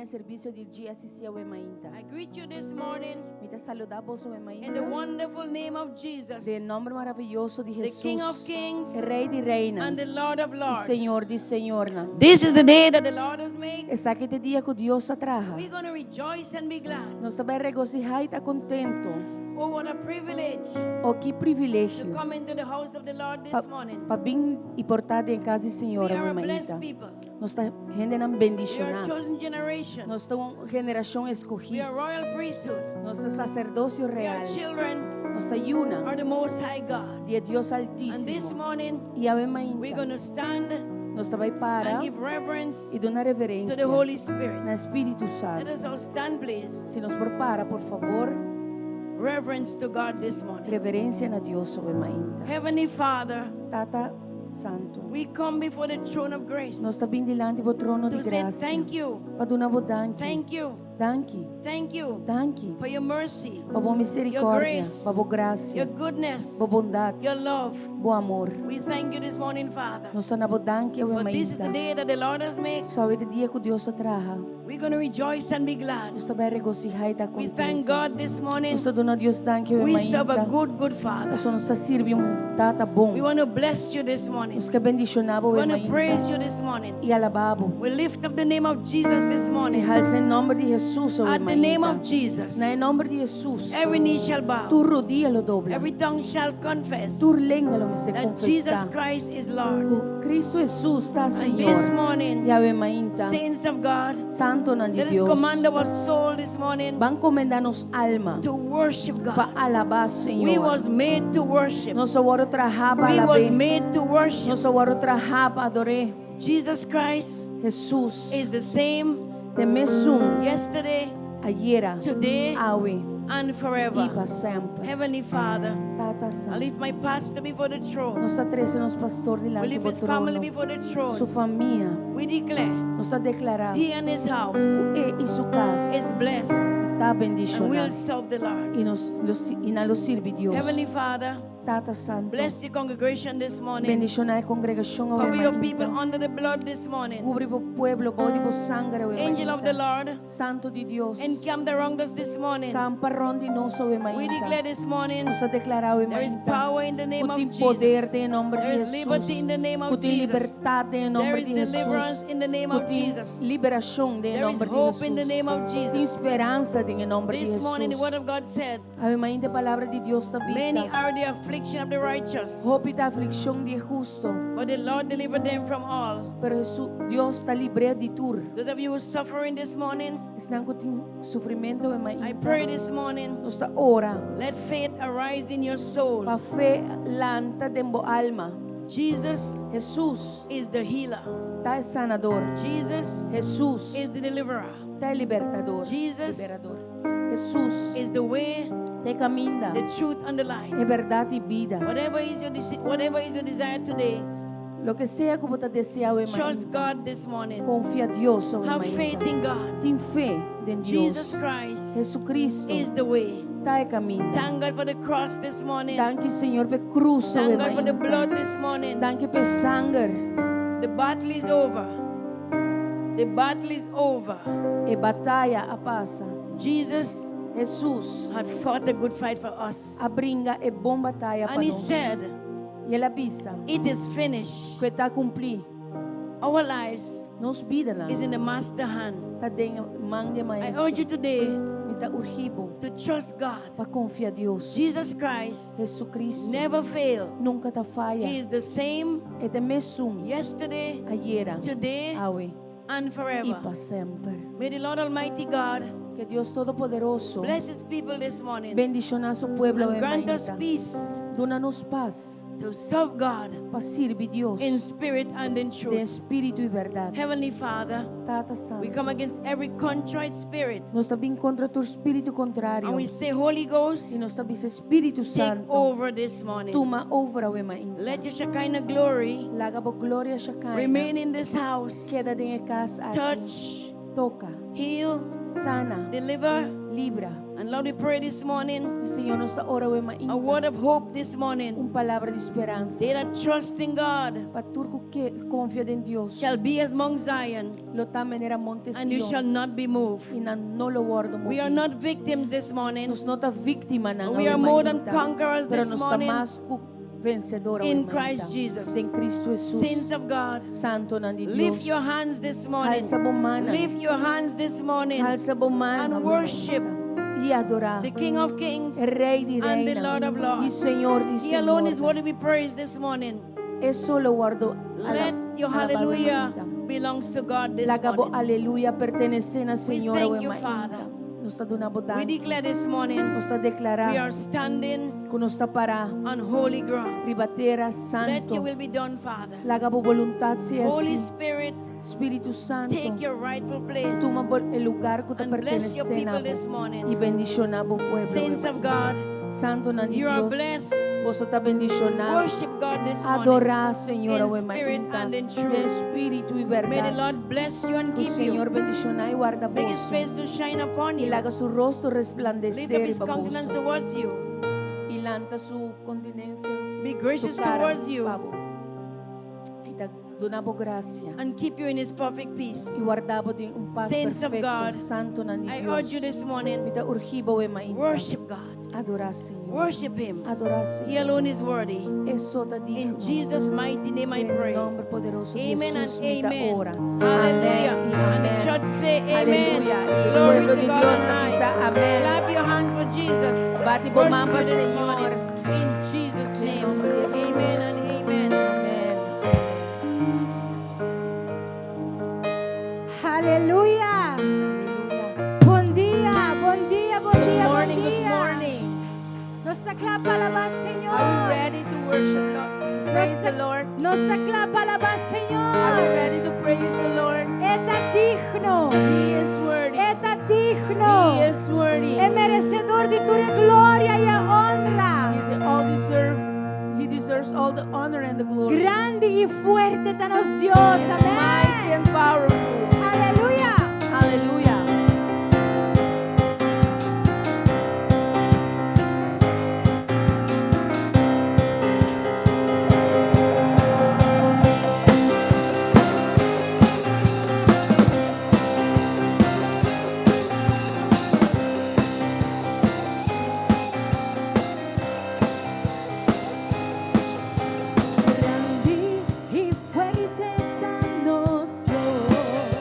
na servisio di GSC awe mainta. I greet you this morning Mi ta saludá boso awe in mainta. the wonderful name of Jesus, Den nòmber maravioso di the King of Hesus, Kings e Rei di Reinan and the Lord of i Lords. Señor di Señornan. This is the day that the Lord has made. Esaki ta e dia ku Dios a traha. We're going to rejoice and be glad. Nos ta bai regosihá i ta kontentu. Oh, what a privilege Oh, ki to privilegio come into the house of the Lord pa this morning. pa bin i por ta den kas di Señor We are awe a blessed mainta. people. Nos ta hendenan We are a bendishoná. chosen generation. Nos ta un generashon We eskohí. are royal priesthood. Nos ta saserdosio We are real. children Nos ta yunan of the Most High God. di e Dios And this Altísimo. morning, I awe we're mainta going to stand nos ta bai para and give reverence i duna to the reverensia Holy Spirit. na Spiritu Let Santu. us all stand, please. Si nos por para, por fabor, Reverence to God this morning. reverensia na Dios awe mainta. Heavenly Father, Tata Santu, we come before the throne of grace nos ta bin dilanti bo trono di to say grasia thank you, pa duna bo danki, thank you, danki, thank you danki for your mercy, pa bo miserikòrdia, grace, pa bo grasia, your goodness, bo bondat, your love. bo amor. We thank you this morning, Father. Nos ta duna bo danki awe For this is the mainta. day that the Lord has made. Awe ta e dia ku Dios a traha. We're going to rejoice and be glad. Nos ta bai regosihá i ta We thank kontentu. God this morning. Nos ta duna Dios danki awe We serve a mainta. good, good Father. Pasobra nos ta sirbi un Tata bon. We want to bless you this morning. Nos ke bendishoná bo We awe want to mainta praise you this morning. i alabá bo. We lift up the name of Jesus this I morning. halsa e nòmber di Hesus awe At the name mainta. of Jesus, Na e nòmber di Hesus, every knee shall bow, tur rudia lo dobla. every tongue shall confess Tur lenga lo mester that Jesus konfesá Christ is Lord. ku Kristu Hesus ta And Señor. this morning, I awe mainta, saints of God, santonan di let us Dios, command our soul this morning ban komendá nos alma to worship pa God. alabá We Señor. was made to worship. Nos a wòrdu trahá pa We was alab'é. made to worship. Nos a wòrdu trahá pa ador'é. Jesus Christ Hesus is the same ta e mesun yesterday, ayera, today, awe and i forever. pa semper. Heavenly Father, Tata I Santu, lift my pastor before the throne. nos ta trese nos pastor We dilanti lift bo his family trono, before the su throne. famia. We declare Nos ta deklará he and his house ku e i su kas is blessed ta and bendishoná will serve the Lord. i nos lo i nan lo sirbi Dios. Heavenly Father, Tata Santu, bless the congregation this morning. bendishoná e kongregashon awe Cover your people mainta. under the blood this morning. Kubri bo pueblo bou di bo sanger awe Angel of the mainta. Lord, Santu di Dios, encamp around us this morning. kampa rònt di nos awe We mainta. declare this morning Nos ta deklará awe there is mainta power in the name ku of tin poder Jesus. den e nòmber There di is liberty Hesus, in the name ku of tin Jesus. libertat den e There nòmber is di deliverance Hesus, in the name ku of tin Jesus. liberashon den e There is nòmber di hope in the Hesus, name of tin Jesus. speransa den e nòmber di This morning, the word Hesus. of God said, Awe mainta e palabra di Dios ta Many bisa, are the affliction of the righteous, hopi ta aflikshon di e hustu, but the Lord delivered them from all. pero Hesus, Dios ta libr'é di tur. Those of you who are suffering this morning, Esnan ku tin sufrimentu awe I mainta, pray this morning, nos ta ora let faith arise in your soul. pa fe lanta den bo alma. Jesus Hesus is the healer. ta e sanador. Jesus Hesus is the deliverer. ta e libertador. Jesus Liberador. Hesus is the way, ta e kaminda, the truth, and the light. e bèrdat i bida. Whatever is your desire today, Loke sea ku bo ta deseá awe trust mainta, God this morning. konfia Dios awe Have faith mainta. in God. Tin fe den Jesus Dios. Christ Jesucristo is the way. ta e kaminda. Thank God for the cross this morning. Danki Señor p'e krus awe Thank God for the mainta. blood this morning. Danki p'e sanger. The battle is over. The battle is over. E bataya a pasa. Jesus Hesus had fought a good fight for us. a bringa e bon bataya pa And he nos. said, I el a bisa It is finished. ku ta kumplí. Our lives Nos bidanan is in the master hand. ta den man di I maestro. urge you today Mi ta urgi bo to trust God. pa konfia Dios. Jesus Christ Jesucristo never failed. nunka ta faya. He is the same E ta e mesun yesterday, ayera, today, awe and i forever. pa semper. May the Lord Almighty God Ku Dios Todopoderoso bless His people this morning bendishoná su pueblo and awe grant us mainta. peace Duna nos pas to serve God pa sirbi Dios in spirit and in den truth. spiritu i bèrdat. Heavenly Father, Tata we Santu, come against every contrite spirit nos ta bin kontra tur spiritu kontrario and we say, Holy i Ghost, nos ta bisa Spiritu take Santu, over this morning. tuma over awe mainta. Let your Shekinah glory Laga bo gloria Shekinah remain in this house. keda den e kas aki. Touch, Toka, heal, sana, deliver, Libra. And Lord, we pray this morning I Señor, nos ta ora awe a mainta. word of hope this morning. Un palabra di speransa. They that trust in God Pa tur ku ke konfia den Dios. shall be as Mount Zion, Lo ta manera Monte and you shall Sion. not be moved. I nan no lo wòrdu We are moví. not victims this morning. Nos no ta víktimanan We awe are more than mainta. conquerors Pero this nos ta morning mas ku vensedor awe in mainta. Christ Jesus. Den Kristu Hesus. Saints of God, Santonan di lift Dios. your hands this morning. Alsa bo mannan. Lift your hands this morning. Alsa bo man And worship I adorá. the King of Kings E Rei di and the reinan. Lord of I Lords. Señor di He alone is señornan. worthy to be praised this morning. E so lo wòrdu Let your hallelujah belongs to God this Laga bo morning. aleluya pertenesé na Señor thank awe you, mainta. Father. Nos ta duna bo We danki. declare this morning Nos ta we deklará are standing ku nos ta pará on holy ground. riba tera Let santu. your will be done, Father. Laga bo boluntat sea Holy hasí. Spirit, Spiritu Santu, take your rightful place tuma bo e lugá ku ta and bless your pertenesé na people this bo morning. i bendishoná bo pueblo. Saints of God, Santonan di you are Dios, blessed. boso ta bendishoná. Worship God this morning. Adorá Señor in awe spirit mainta. and in truth. Den spiritu i May the bèrdat. Lord bless you and Ku keep you. Señor bendishoná i warda Make his boso. face to shine upon I you. laga su rostro Lift resplandesé up his riba countenance boso. towards you. I lanta su kontinensia, Be su gracious kara towards you pa bo. I ta duna bo grasia. and keep you in his perfect peace. I warda bo den un pas Saints of perfekto, God, santonan di I urge you Dios. this morning, Mi ta urgi bo awe mainta. worship God. Adorá Señor. Worship him. Adorá He Señor. alone is worthy. E so ta In digno. Jesus' mighty name I Den pray. nòmber poderoso di Amen and Hesus mi ta amen. ora. Hallelujah. Amèn i And the amèn. church say amen. Aleluya. I e Glory pueblo to di God Dios on ta high. bisa amèn. Clap your hands for Jesus. Bati bo Worship man pa you this Señor. morning. In Jesus' Den name. nòmber di Hesus. Amen and amen. Amèn. Aleluya. Aleluya. Bon dia, bon dia, bon Good dia, bon morning, good dia. morning. Nos ta kla pa alabá Señor. Are we ready to worship Lord? Praise the Lord. Nos ta kla pa alabá Are we Señor. ready to praise the Lord? E ta digno. He is worthy. E ta digno. He is worthy. E meresedor di tur gloria i honra. He's all deserve. He deserves all the honor and the glory. Grandi i fuerte ta nos Dios. He is mighty Amèn. and powerful. Aleluya. Hallelujah. Grandi i fuerte ta nos Dios.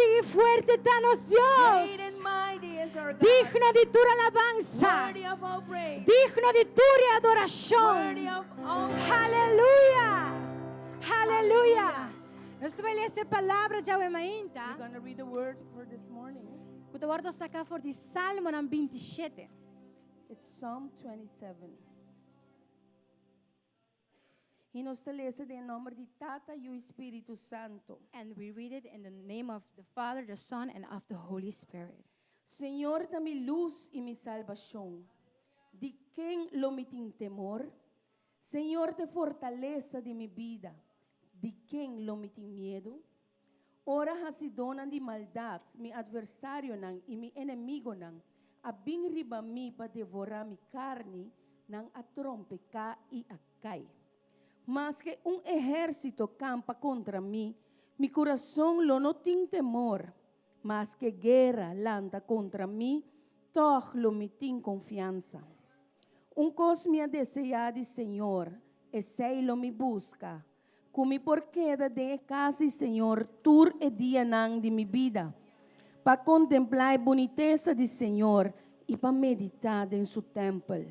Grandi i fuerte ta nos Dios. Great and mighty is our God. Digno di tur alabansa. Worthy of all praise. Digno di tur adorashon. Worthy of all worship. Aleluya. Aleluya. Nos ta bai lesa e palabra djawe mainta. We're going to read the word for this morning. Ku ta wòrdu saká for di Salmonan 27. It's Psalm 27. I nos ta lesa den nòmber di Tata i Spiritu Santu. And we read it in the name of the Father, the Son, and of the Holy Spirit. Señor ta mi lus i mi salbashon. Di ken lo mi tin temor? Señor ta fortalesa di mi bida. Di ken lo mi tin miedu? Ora hasidónan di maldat, mi atversarionan i mi enemigunan, a bin riba mi pa devorá mi karni, nan a trompeká i a kai. Maske un ehérsito kampa kontra mi, mi kurason lo no tin temor. Maske guera lanta kontra mi, tòg lo mi tin konfiansa. Un kos mi a deseá di Señor, esei lo mi buska, ku mi por keda den e kas di Señor tur e dianan di mi bida, pa kontemplá e bunitesa di Señor i pa meditá den su tèmpel.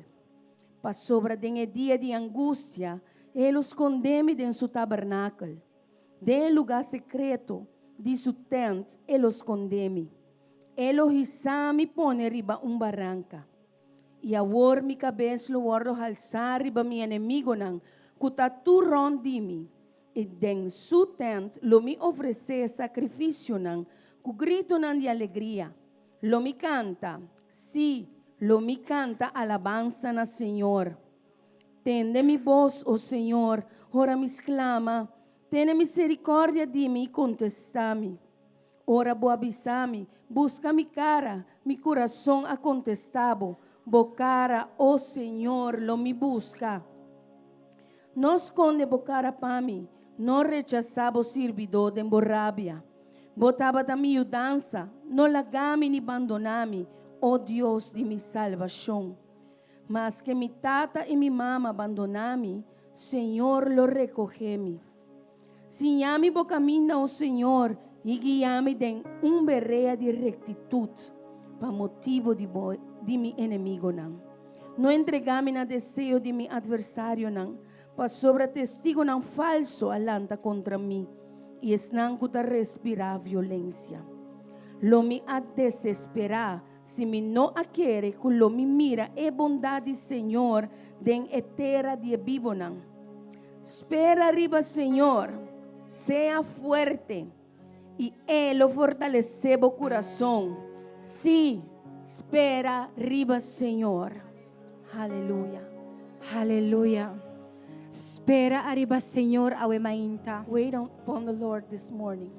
Pasobra den e dia di angustia, E lo skonde mi den su tabernakel. Den e lugá sekreto di su tènt E lo skonde mi. E lo hisa mi pone riba un baranka. I awor mi kabes lo wòrdu halsá riba mi enemigunan ku ta tur rònt di mi, i den su tènt lo mi ofresé sakrifisionan ku gritonan di alegria. Lo mi kanta, sí, lo mi kanta alabansa na señor. Tende mi bos, o señor, ora mi sklama, tene miserikòrdia di mi i kontestá mi. Ora bo a bisa mi, Buska mi kara, mi kurason a kontestá bo, Bo kara, o Señor, lo mi buska. No skonde bo kara pa mi, no rechasá bo sirbidó den bo rabia. Bo tabata mi yudansa, no laga mi ni bandoná mi, o Dios di mi salbashon. Maske mi tata i mi mama bandoná mi, Señor lo rekohé mi. Siña mi bo kaminda, o Señor, i guia mi den un berea di rektitut pa motibu di bo di mi enemigonan. No entregá mi na deseo di mi atversarionan, pasobra testigonan falso a lanta kontra mi i esnan ku ta respirá violensia. Lo mi a desesperá si mi no a kere ku lo mi mira e bondat di Señor den e tera di e bibonan. Spera riba Señor, sea fuerte, i E lo fortalesé bo kurason. Sí, spera riba Señor. Haleluya. Haleluya. Spera ariba Señor awe mainta. Wait upon the Lord this morning.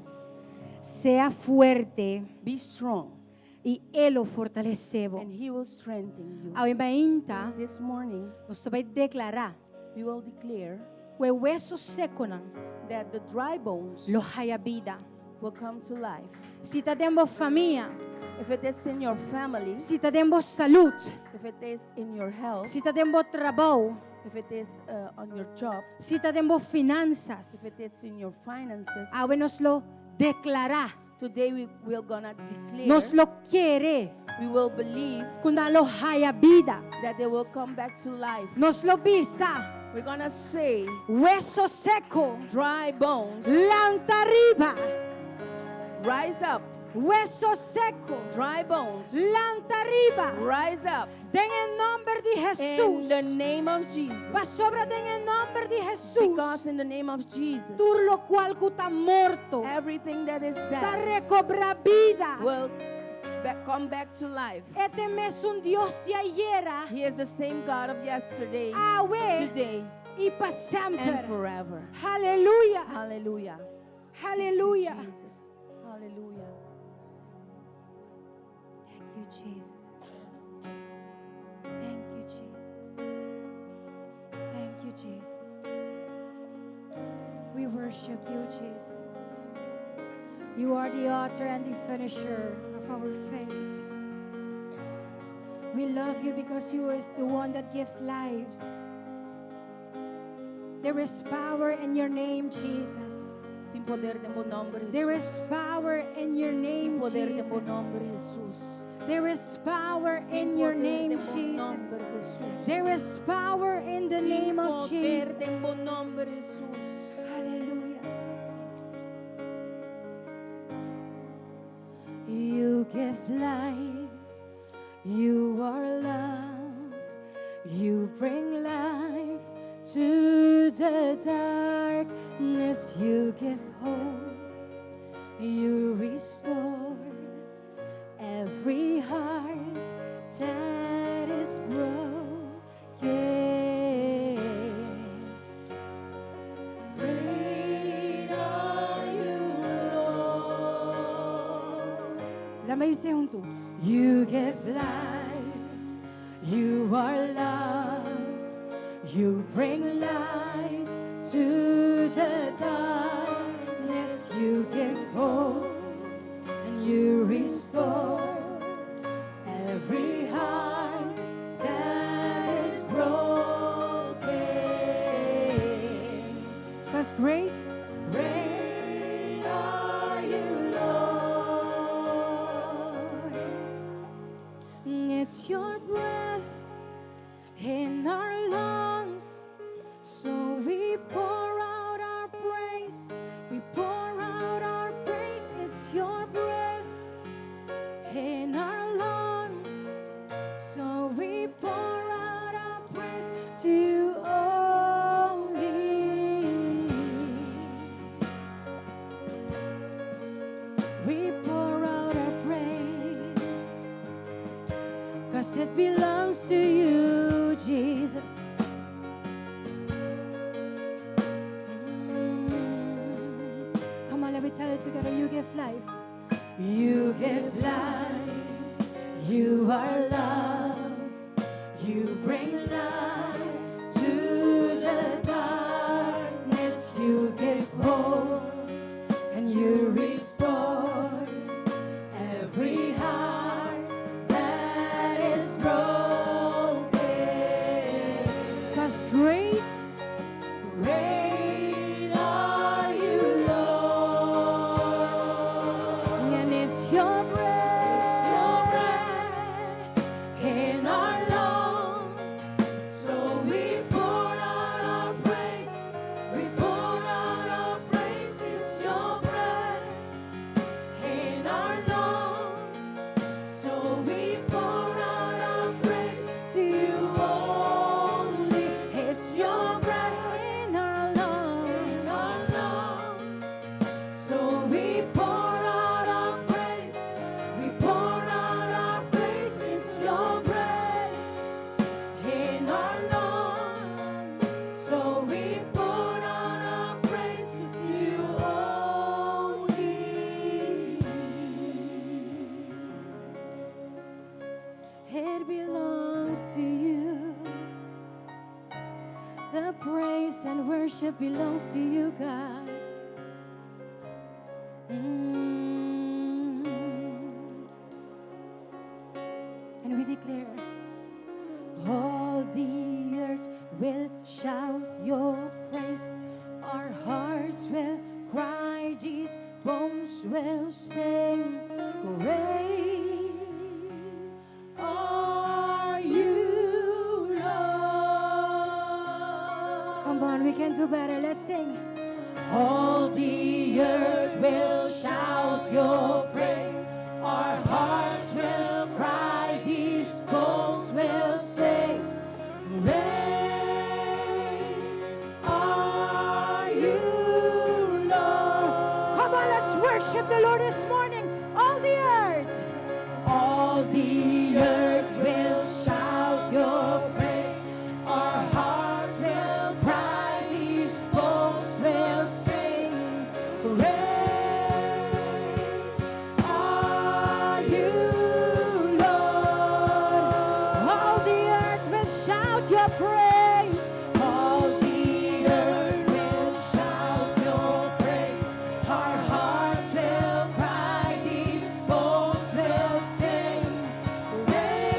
Sea fuerte. Be strong. I E lo fortalesé bo. And He will strengthen you. Awe mainta. This morning. Nos ta bai deklará. We will declare. Ku e weso sekonan. That the dry bones. Lo haya bida. Will come to life. Si ta den bo famia. If it is in your family. Si ta den bo salud. If it is in your health. Si ta den bo trabou. If it is on your job. Si ta den bo finansas. If it is in your finances. Awe nos lo deklará. Today we will gonna declare. Nos lo kere. We will believe. Ku nan lo haya bida. That they will come back to life. Nos lo bisa. We're gonna say. Weso seko. Dry bones. Lanta riba. Rise up. Weso seko. Dry bones. Lanta riba. Rise up. Den e nòmber di Hesus. In the name of Jesus. Pasobra den e nòmber di Hesus. Because in the name of Jesus. Tur lokual ku ta morto. Everything that is dead. Ta rekobrá bida. Will come back to life. E ta e mesun Dios di ayera. He is the same God of yesterday. Awe. Today. I pa semper. And forever. Haleluya. Haleluya. Haleluya. Jesus. Haleluya. Thank you, Jesus. Thank you, Jesus. Thank you, Jesus. We worship you, Jesus. You are the author and the finisher of our faith. We love you because you is the one that gives lives. There is power in your name, Jesus. Tin poder den bo nòmber, There Hesus. is power in your name. Poder den bo Jesus. Nòmber, Hesus. There is power Tin in your poder name, den bo nòmber, Jesus. Hesus. There is power in the Tin name of poder Jesus. den bo nòmber, Hesus. Hallelujah. You give life, you are love, you bring life to the darkness, you give hope, you restore every heart that is broken. Great are you, Lord. Laga mi bisa huntu. You give life, you are love, you bring light to the darkness, you give hope, and you restore every heart that is broken. 'Cause great, great are you, Lord. It's your breath in our lungs, so we pour out our praise. We pour out our praise. It's your breath in our lungs, so we pour out our praise to you only. We pour out our praise, 'cause it belongs to you, Jesus. Come on, let me tell it together. You give life. You give life. You are love. You bring light to the darkness. You give hope and you restore every heart that is broken. 'Cause great, great are you, Lord. And it's your breath, your breath in our lungs. So we pour out our praise. We pour out our praise. It's your breath in our lungs. So we pour out our praise to you only. It's your breath in our lungs. In our lungs. So we pour out our praise. We pour out our praise. It's your breath in our lungs. So we pour out our praise to you only. It belongs to you. The praise and worship belongs to you, God. And we declare, all the earth will shout your praise. Our hearts will cry, these bones will sing. Great are you, Lord. Come on, we can do better. Let's sing. All the earth will shout your praise. Our hearts will cry, these bones will sing. Great are you, Lord. Come on, let's worship the Lord this morning. All the earth. All the earth will shout your praise. Our hearts will cry, these bones will sing. Great are you, Lord. All the earth will shout your praise. All the earth will shout your praise. Our hearts will cry, these bones will sing. Great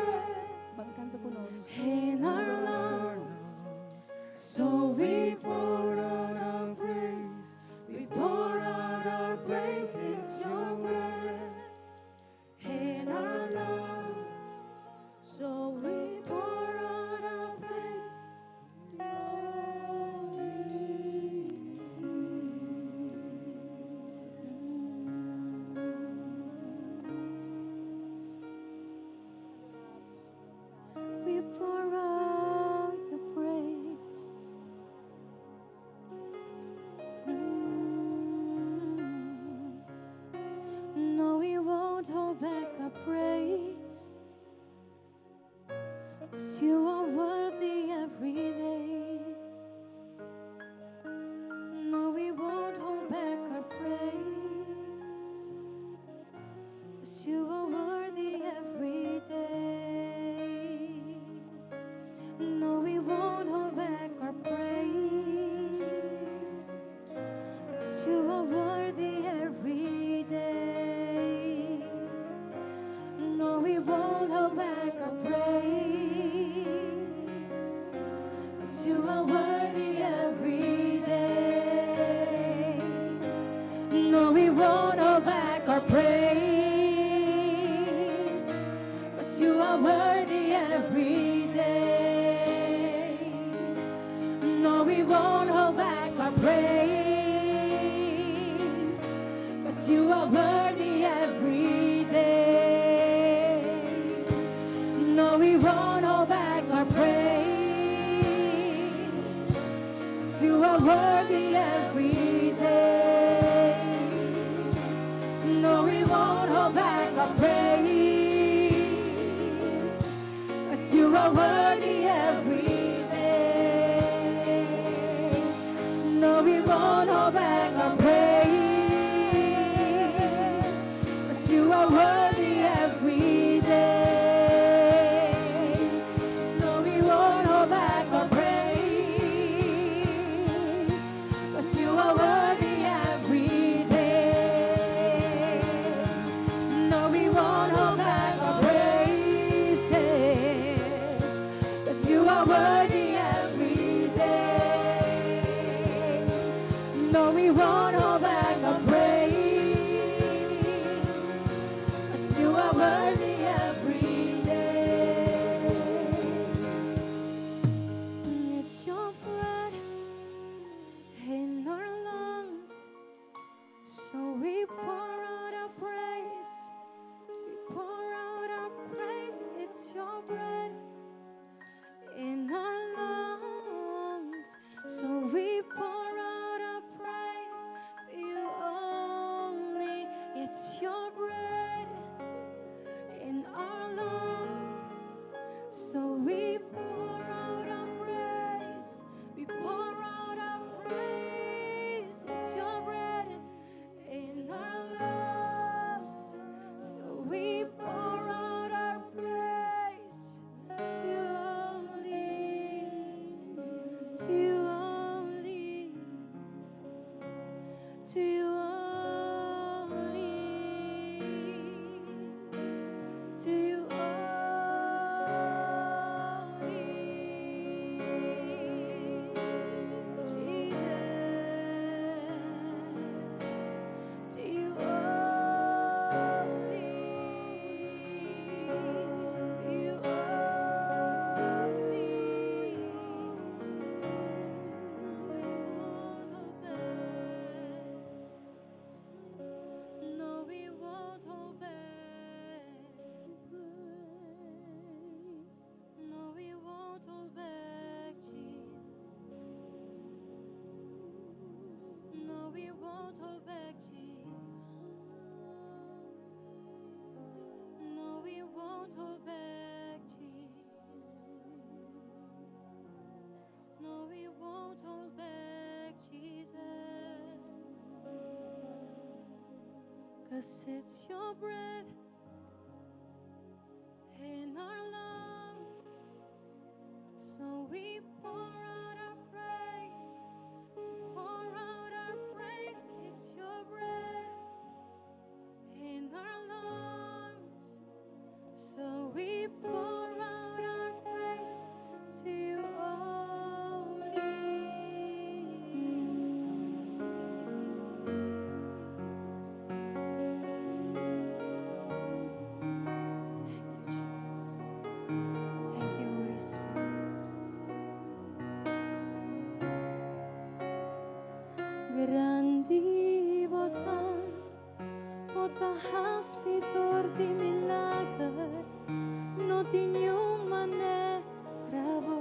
breath Ban kanta ku nos. in our lungs. So we pour out our praise. We pour out our praise. It's your breath in our lungs. So we pour out our praise. Only. We pour out your praise. No, we won't hold back our praise. 'Cause you are worthy every day. No, we won't hold back our praise. 'Cause you are worthy every day. No, we won't hold back our praise. 'Cause you are worthy every day. No, we won't hold back our praise. 'Cause you are worthy every day. No, we won't hold back our praise. 'Cause you are worthy every day. No, we won't hold back our praise. 'Cause you are worthy every day. No, we won't hold back our praise. 'Cause you are worthy every day. No, we won't hold back our praise. 'Cause you are worthy every day. No, we won't hold back our praise. 'Cause you are worthy every day. No, we won't hold back our praise. 'Cause you are worthy every day. No, we won't hold back our praises. 'Cause you are worthy every day. No, we won't hold back our praise. 'Cause you are worthy every day. It's your breath in our lungs. So we pour out our praise. We pour out our praise. It's your breath in our lungs. So we pour out our praise to you only. It's your breath in our lungs. So we pour out our praise. We pour out our praise. It's your breath in our lungs. So we pour out our praise to you only, to you only, to you only, to you only, Jesus, to you only, to you only. No, we won't hold back. No, we won't hold back. No, we won't hold back, Jesus. No, we won't hold back, Jesus. No, we won't hold back, Jesus. No, we won't hold back, Jesus. 'Cause it's your breath in our lungs. So we pour out our praise. Pour out our praise. It's your breath in our lungs. So we pour tin niun manera bo.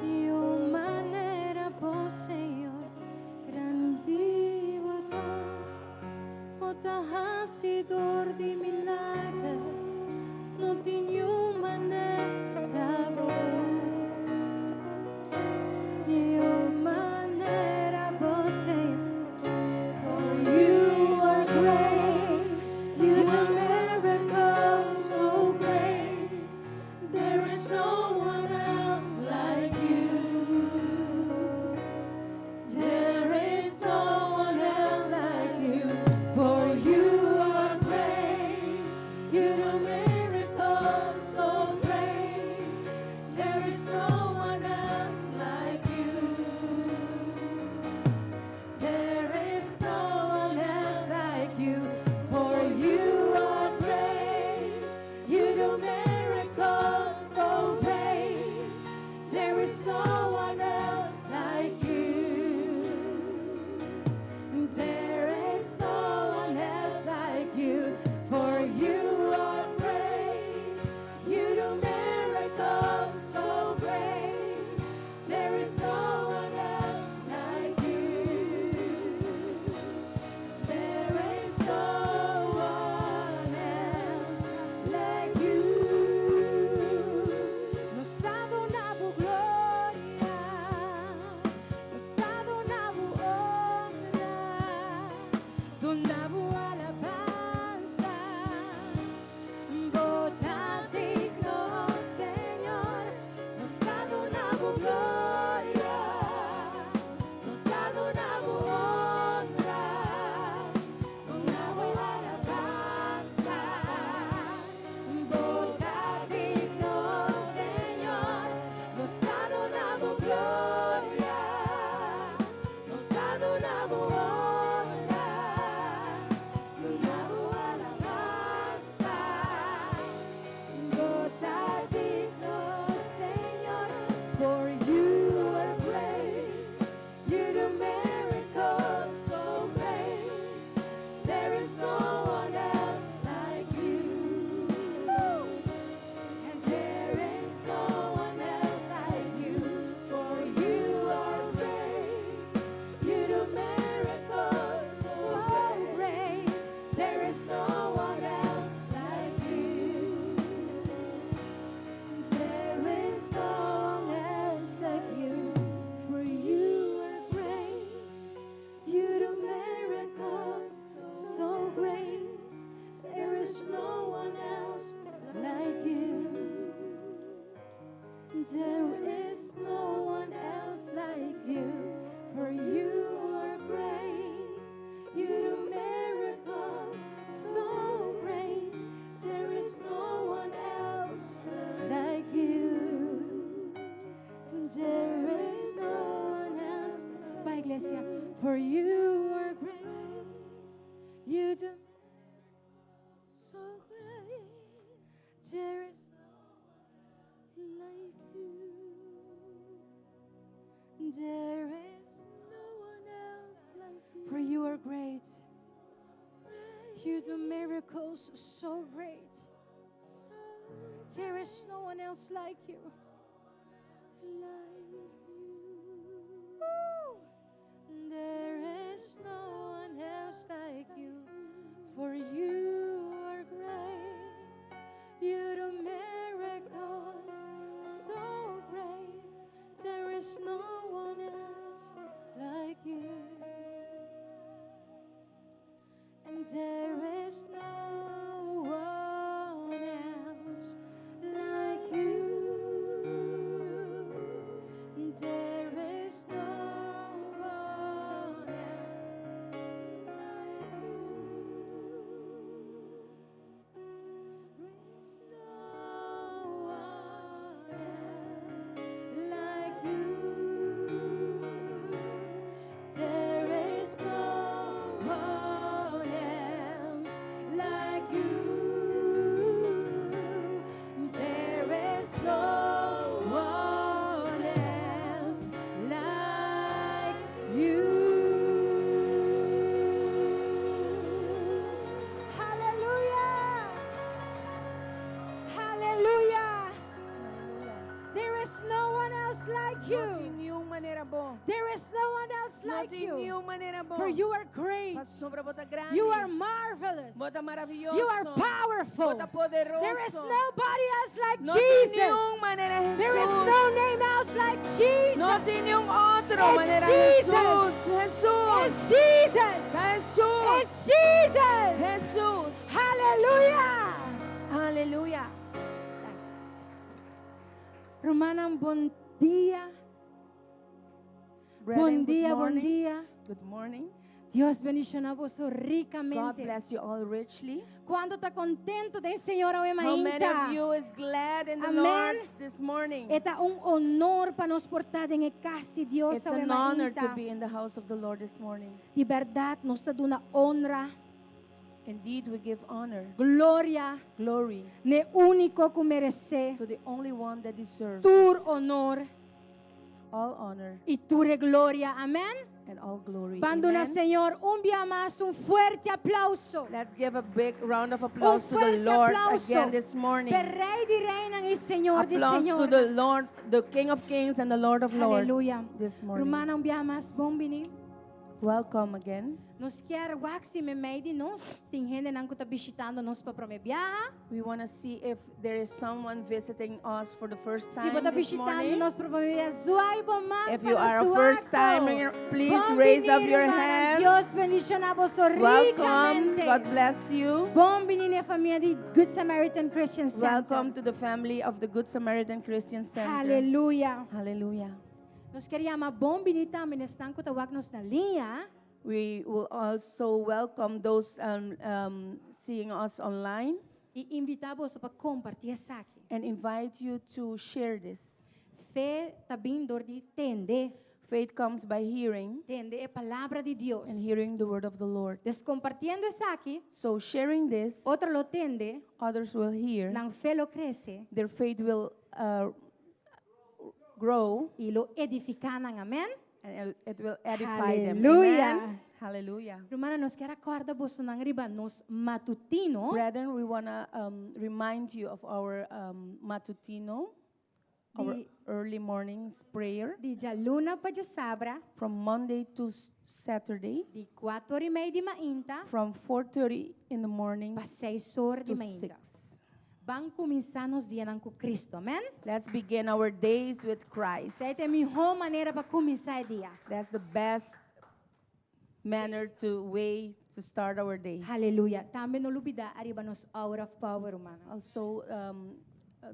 Niun manera bo, Señor, grandi bo ta. Bo ta hasidor di milager, no tin niun manera bo. Niun manera bo, Señor. For you are great, you do miracles so great. There is no one else like you. There is no one else like you. For you are great, you do miracles so great. There is no one else like you. There is no one else like you, for you are great. You do miracles so great. There is no one else like you. There is no one else like you, for you are great. You do miracles so great. There is no one else like you. There is no one else like you. Nos ta duna bo gloria, nos ta duna bo honra, duna bo alabansa. Bo ta digno, Señor, nos ta duna bo gloria, nos ta duna bo honra, duna bo alabansa. Bo ta digno, Señor, nos ta duna bo gloria, nos ta duna bo honra, duna bo alabansa. Bo ta digno, Señor, for you are great. You do miracles so great. There is no one else like you. And there is no one else like you, for you are great. You do miracles so great. There is no one else like you. There is no one else like you, for you are great. You do miracles so great. There is no one else like you. There is no one else like you, for you are great. You do miracles so great. There is no one else like you. There is no one else. Bay, iglesia, for you are great. You do so great. There is no one like you. There is no one else like you. For you are great. You do miracles so great. There is no one else like you. Like you. Woo! There is no one else like you, for you are great. You do miracles so great. There is no one else like you. And there is no one else like you. There is no one else like you. like tin you. niun manera bo. For you are great. Pasobra bo ta grandi. You are marvelous. Bo ta maravioso. You are powerful. Bo ta poderoso. There is nobody else like No tin Jesus. niun manera Jesus. There is no name else like Jesus. No tin niun otro It's manera Jesus. Jesus. Jesus. It's Jesus. Jesus. It's Jesus. Jesus. Hallelujah. Aleluya. Rumannan, bon dia. Brethren, Bon good dia, bon morning. dia. Good morning. Dios bendishoná boso God rikamente. bless you all richly. Kuantu ta kontentu den Señor awe How many of mainta? you is glad in the Amen. Lord this morning? E ta un honor pa nos por ta den kas di Dios It's an honor to awe mainta. be in the house of the Lord this morning. Di berdat, nos ta duna honra, Indeed, we give honor, gloria, glory n'e úniko ku meresé to the only one that deserves tur honor all honor i tur gloria. Amèn. and all glory. Ban duna Amen. Señor un bia mas un fuerte aplouso. Let's give a big round of applause Un to the fuerte Lord aplauso. again this morning. Pa Rei di Reinan i Señor di Applause to Señor. the Lord, the King of Kings and the Lord of Lords Aleluya. this morning. Rumannan, un bia mas bon bini. Welcome again. Nos kier wak si meimei di nos tin hendenan ku ta bishitando nos pa promé biaha. We want to see if there is someone visiting us for the first Si time bo ta this bishitando morning. nos pa promé biaha, zwaai bo man If you are a first timer, please raise up your hands. Dios bendishoná boso Welcome. rikamente. God bless you. Bon bini na famia di Good Samaritan Christian Center. Welcome to the family of the Good Samaritan Christian Center. Aleluya. Hallelujah. Nos ke yama bon bini tambe esnan ku ta wak nos na liña. We will also welcome those seeing us online I invitá boso pa kompartí esaki. And invite you to share this. Fe ta bin dor di tende. Faith comes by hearing Tende e palabra di Dios. And hearing the word of the Lord. Dus kompartiendo esaki, So sharing this, otro lo tende, others will hear. nan fe lo krese Their faith will grow i lo edifiká nan. Amèn. And it will edify them. Hallelujah. Amen. Hallelujah. Rumannan, nos ke kòrda bosonan riba nos matutino. Brethren, we want to remind you of our matutino, our early mornings prayer Di djaluna pa djasabra, from Monday to Saturday, di 4 i mei di mainta from 4:30 in the morning pa 6 or di to mainta. 6. Ban kuminsá nos dianan ku Kristu. Amèn? Let's begin our days with Christ. Esei ta e mihó manera pa kuminsá e dia. That's the best manner to way to start our day. Aleluya. Tambe no lubidá riba nos hour of power, ruman. Also,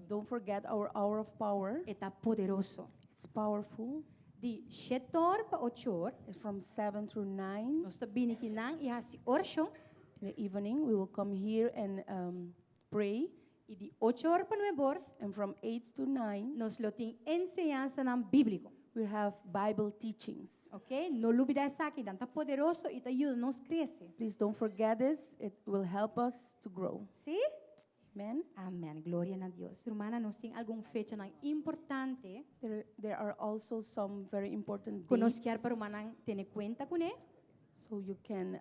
don't forget our hour of power. E ta poderoso. It's powerful. Di 7 or pa 8 or, It's from 7 through 9 nos ta bini akinan i hasi orashon. In the evening. We will come here and pray. I di 8 or pa 9 or, And from 8 to 9, nos lo tin enseñansanan bíbliko. We have Bible teachings. Ok? No lubidá esaki, nan ta poderoso i ta yuda nos krese. Please don't forget this. It will help us to grow. Si? Amen. Amèn. Gloria na Dios. Rumannan, nos tin algun fechanan importante There are also some very important ku nos dates ke pa rumannan tene kuenta kuné. So you can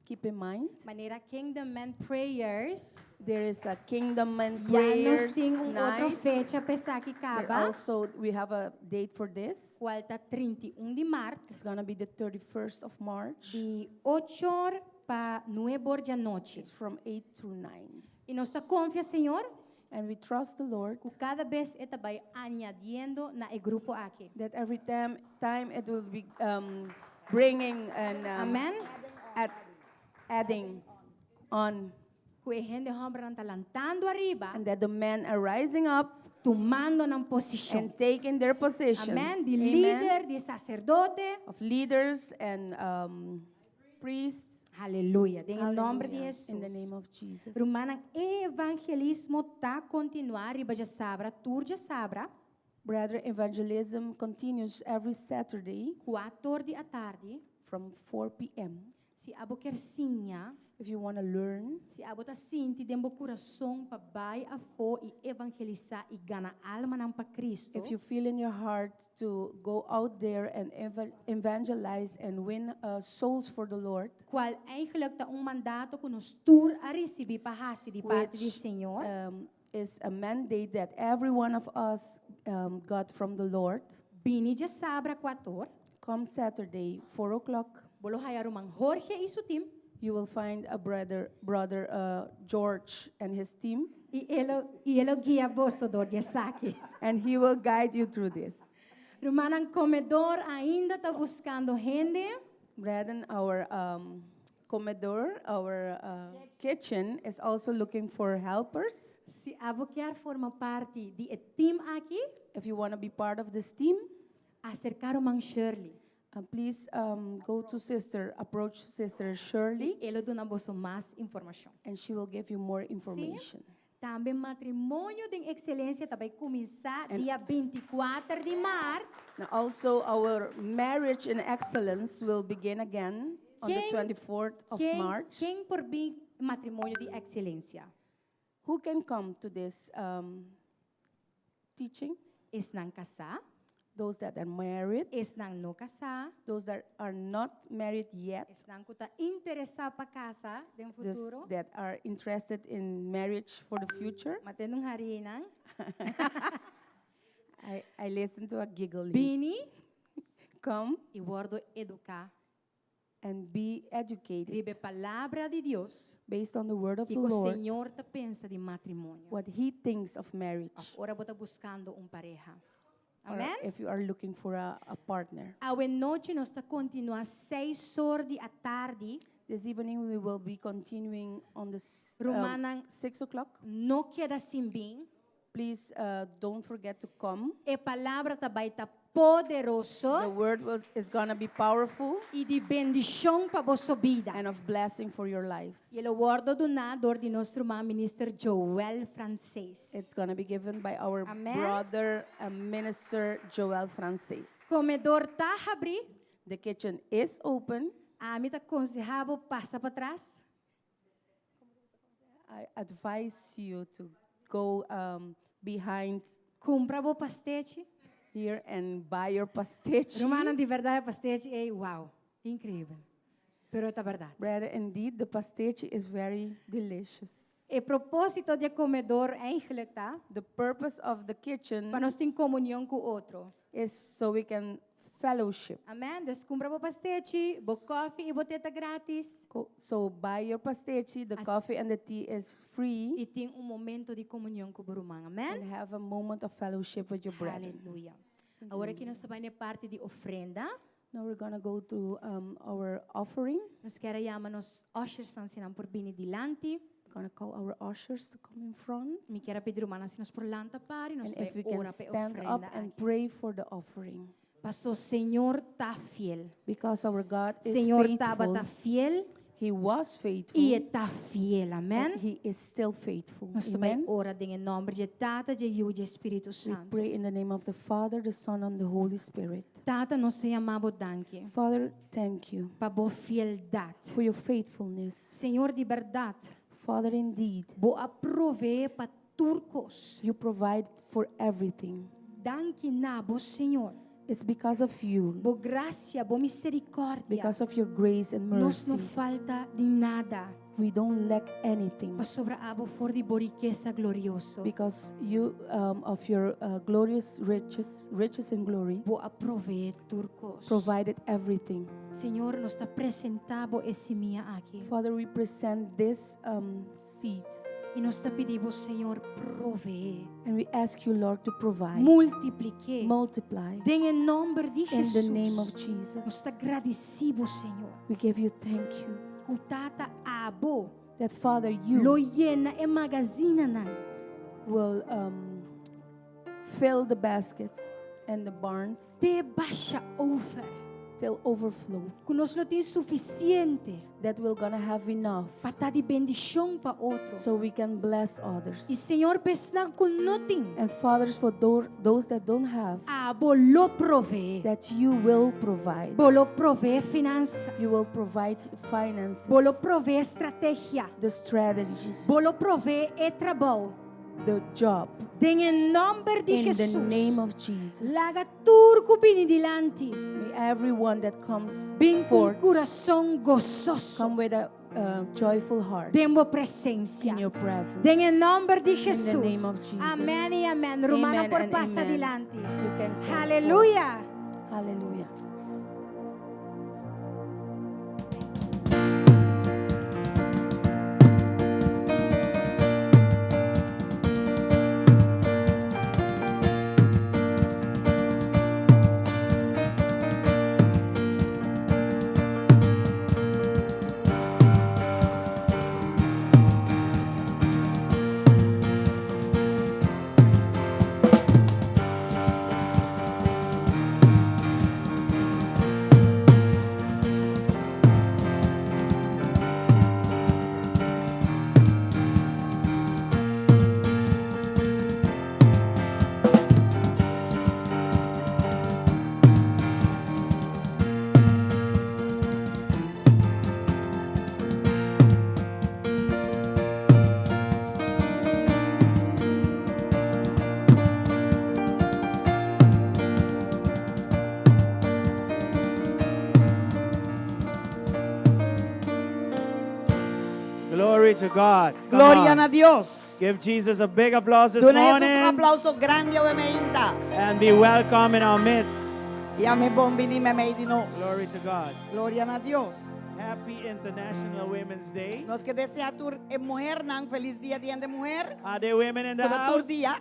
keep in mind. Manera Kingdom Men Prayers. There is a Kingdom Men Ya nos Prayers tin un otro night. fecha pa esaki There kaba. also, we have a date for this. Kual ta 31 di mart. It's gonna be the 31st of March. Di 8 or pa 9 or di anochi. It's from 8 to 9. I nos ta konfia Señor And we trust the Lord ku kada bes e ta bai añadiendo na e grupo aki. That every time it will be bringing and Amèn. adding on, Ku e hende hòmbernan ta lantando ariba, and that the men are rising up tumando nan posishon. And taking their position. Amèn. Di Amen. lider, di saserdote. Of leaders and priests. Aleluya. Den nòmber di Hallelujah. Hesus. In the name of Jesus. Rumannan, evangelismo ta kontinuá riba djasabra, tur djasabra, Brother, evangelism continues every Saturday 4 di atardi. From 4 p.m. Si abo ke siña, If you want to learn, si abo ta sinti den bo kurason pa bai afó i evangelisá i gana almanan pa Kristu. If you feel in your heart to go out there and evangelize and win souls for the Lord, Kual eigenlijk ta un mandato ku nos tur a risibí pa hasi di parti di which Señor. Is a mandate that every one of us got from the Lord, Bini djasabra 4 or, Come Saturday, 4 o'clock, Bo lo haya ruman Jorge y su team. You will find a brother, brother George and his team. Y e lo, y e lo guia boso door di esaki. And he will guide you through this. Rumannan, comedor ainda ta buscando hende. Brethren, our comedor, our kitchen is also looking for helpers. Si abo kier forma parti di e team aki, If you want to be part of this team, acerca ruman Shirley. Please go to sister, approach Sister Shirley, E lo duna boso mas informacion. And she will give you more information. Tambe matrimonio den excelencia ta bay cuminsa dia 24 di maart. Now also our marriage in excellence will begin again on the 24th of March. Ken por bin matrimonio di excelencia? Who can come to this teaching? Esnan casa. Those that are married. Esnan no casa. Those that are not married yet. Esnan cu ta interesa pa casa den Those futuro. That are interested in marriage for the future. M'a tende un hari nan. I listen to a giggle. Bini. Come. Y wordo educa. And be educated. Riba e palabra di Dios. Based on the word of the Kico Lord. Señor ta pensa di matrimonio. What he thinks of marriage. Of ora bo ta buscando un pareha. Or Amen? if you are looking for a partner. Awe nochi nos ta continua 6 or di atardi. This evening we will be continuing on the Rumannan, 6 o'clock. No keda sin bin. Please don't forget to come. E palabra ta bay ta poderoso. The word is going to be powerful. Y di bendicion pa bo bida. And of blessing for your lives. Y e lo wordo duna door di nos ruman minister Joel Frances. It's going to be given by our Amen. Brother minister Joel Frances. Comedor ta habri. The kitchen is open. Ami ta conseha bo pasa patras. I advise you to go behind Cumpra bo pastechi. Here and buy your pastechi. Rumannan, di berdad pastechi, ey, wow, increibel. Pero ta berdad. Brother, indeed, the pastechi is very delicious. E proposito di comedor eigenlijk ta The purpose of the kitchen pa nos tin comunion cu otro. Is so we can fellowship. Amen. Dus cumpra bo pastechi, bo koffie y bo te ta gratis. So buy your pastechi, the coffee and the tea is free. Y tin un momento di comunion cu bo ruman. Amen. And have a moment of fellowship with your brethren. Hallelujah. Awor aki nos ta bay na parti di ofrenda. Now we're going to go to our offering. Nos kier yama nos ushers si nan por bini dilanti. We're going to call our ushers to come in front. Mi kier pidi rumannan si nos por lanta para y nos And if we can ora pe stand up ofrenda and aki. Pray for the offering. Paso Señor ta fiel. Because our God is Señor faithful. tabata fiel. He was faithful. Y e ta fiel. Amen. And he is still faithful. Nos ta bay Amen. ora den nomber di Tata, di Yiu, di Spirito We Santo. pray in the name of the Father, the Son, and the Holy Spirit. Tata, nos ta yama bo danki. Father, thank you. Pa bo fieldad. For your faithfulness. Señor, di berdad. Father, indeed. Bo a provee pa tur cos. You provide for everything. Danki na bo, Señor. It's because of you. Bo gracia, bo misericordia. Because of your grace and Nos no mercy. falta di nada. We don't lack anything. Pasobra abo for di bo rikesa glorioso. Because you of your glorious riches, riches and glory, Bo a provee tur cos. Provided everything. Señor, nos ta presenta bo e simia aki. Father, we present this seeds. Y nos ta pidi bo, Señor, provee. And we ask you, Lord, to provide. Multiplica. Multiply. Den nomber di In the Jesus. Name of Jesus. Nos ta gradici bo, Señor. We give you thank you. Cu Tata abo. That Father, you Lo yena e magazinanan. Will fill the baskets and the barns. Te basha over. Till overflow. Cu nos lo tin suficiente. That we're going to have enough. Pa ta di bendicion pa otro. So we can bless others. Y Señor, pa esnan cu no tin. And fathers, for those that don't have. Abo lo provee. That you will provide. Bo lo provee finanzas. You will provide finances. Bo lo provee estrategia. The strategies. Bo lo provee e trabou. The job. Den nomber di In the Jesus. Name of Jesus. Laga tur cu bini dilanti. May everyone that comes Bin cu forth curason gososo. Come with a joyful heart. Den bo presencia. In your presence. Den nomber di In the Jesus. Name of Jesus. Amen y amen. Rumannan Amen por and pasa amen. dilanti. You can come Aleluya. forth. Hallelujah. to God. Come Gloria on. na Dios. Give Jesus a big applause this Duna Jesus un morning aplauso grandi awe mainta. and be welcome in our midst. I yam'é bon bini meimei di nos. Glory to God. Gloria na Dios. Happy International Women's Day. Nos ke deseá tur e muhénan felis dia dia di muhé. Are there women in the Tur house? dia.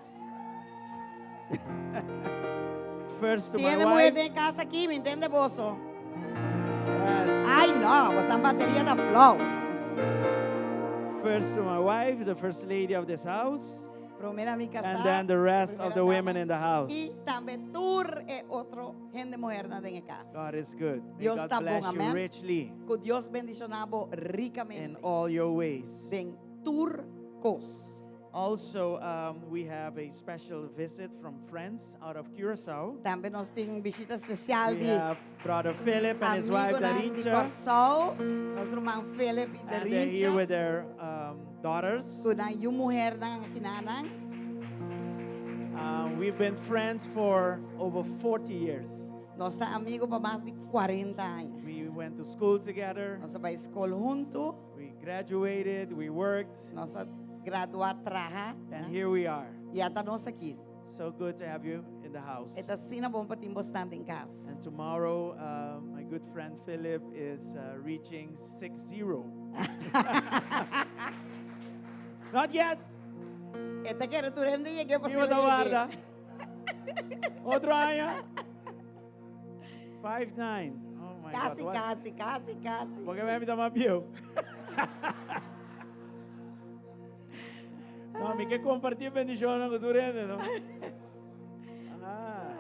First to my Tin muhé wife. den kas aki, mi tende boso. Yes. Ai no, boso bateria ta flow. First to my wife, the first lady of this house, Promé na mi kasá. and then the rest of the women in the house. I tambe tur e otro hende muhénan den kas. God is good. May Dios God ta bon, bless you amen. richly Ku Dios bendishoná bo in rikamente. all your ways. Den tur kos. Also, we have a special visit from friends out of Curacao. Tambe nos tin bishita spesial We di have brother Philip and his wife amigunan di Darincha, Kòrsou, nos ruman Philip i and they're here Darincha. with their daughters. Ku nan yu muhénan akinan. We've been friends for over 40 years. Nos ta amigu pa mas di 40 aña. We went to school together. Nos a bai skol huntu, We graduated. We worked, nos a gradua traha. and here we are. I ata nos aki. So good to have you in the house. E ta asina bon pa tin boso den kas. And tomorrow, my good friend Philip is reaching 6-0. Not yet. E ta kere tur hende yega pa Viva da guarda. Otro aña. 5-9. Oh my Kasi, God. What? kasi, kasi, kasi. Porque mi ta mas bieu. No, mi ke kompartí bendishon ku tur hende, no? Ah,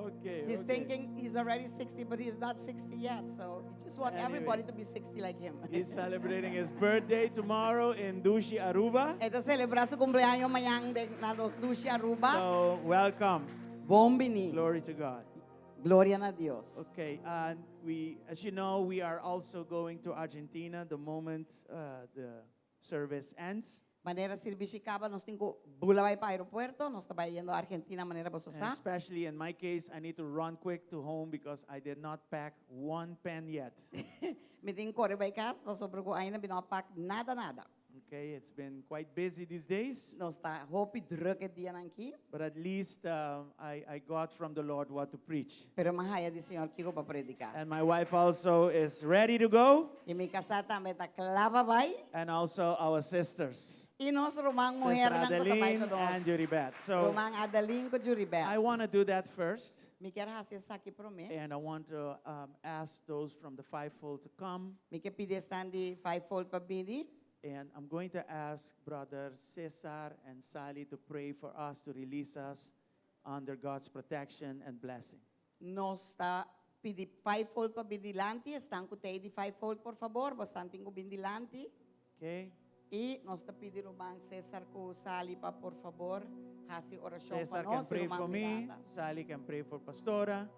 okay. He's thinking he's already 60, but he's not 60 yet. So he just want Anyway. everybody to be 60 like him. He's celebrating his birthday tomorrow in Dushi, Aruba. E ta selebrá su kumpleaños mañan den, na nos Dushi Aruba. So, welcome. Bon bini. Glory to God. Gloria na Dios. Okay, and we, as you know, we are also going to Argentina the moment the service ends. Manera servisio kaba, nos tin ku bula bai pa aeropuerto, nos ta bayendo Argentina manera boso And sa. especially in my case, I need to run quick to home because I did not pack one pen yet. Mi tin ku kore bai kas, pasobra ku ainda mi no a pak nada nada. Okay, it's been quite busy these days, Nos ta hopi drùk e dianan aki, but at least I got from the Lord what to preach. pero m'a haya di Señor kiko pa prediká. And my wife also is ready to go, I mi kasá tambe ta kla pa bai. and also our sisters, I nos ruman Sister muhénan ku ta bai Adeline ku nos. and Juribet. So Ruman Adeline ku Juribet. I want to do that first. Mi ke hasi esaki promé. And I want to ask those from the fivefold to come. Mi ke pidi esnan di fivefold pa bini. And I'm going to ask Brother Cesar and Sally to pray for us to release us under God's protection and blessing. Nos ta pidi fivefold pa bin dilanti, esnan ku t'ei di fivefold, por fabor, boso tin ku bin dilanti. Okay? I nos ta pidi ruman Cesar ku Sally pa por fabor, hasi orashon pa Cesar can nos, pray ruman for me, Miranda. Sally can pray for Pastora.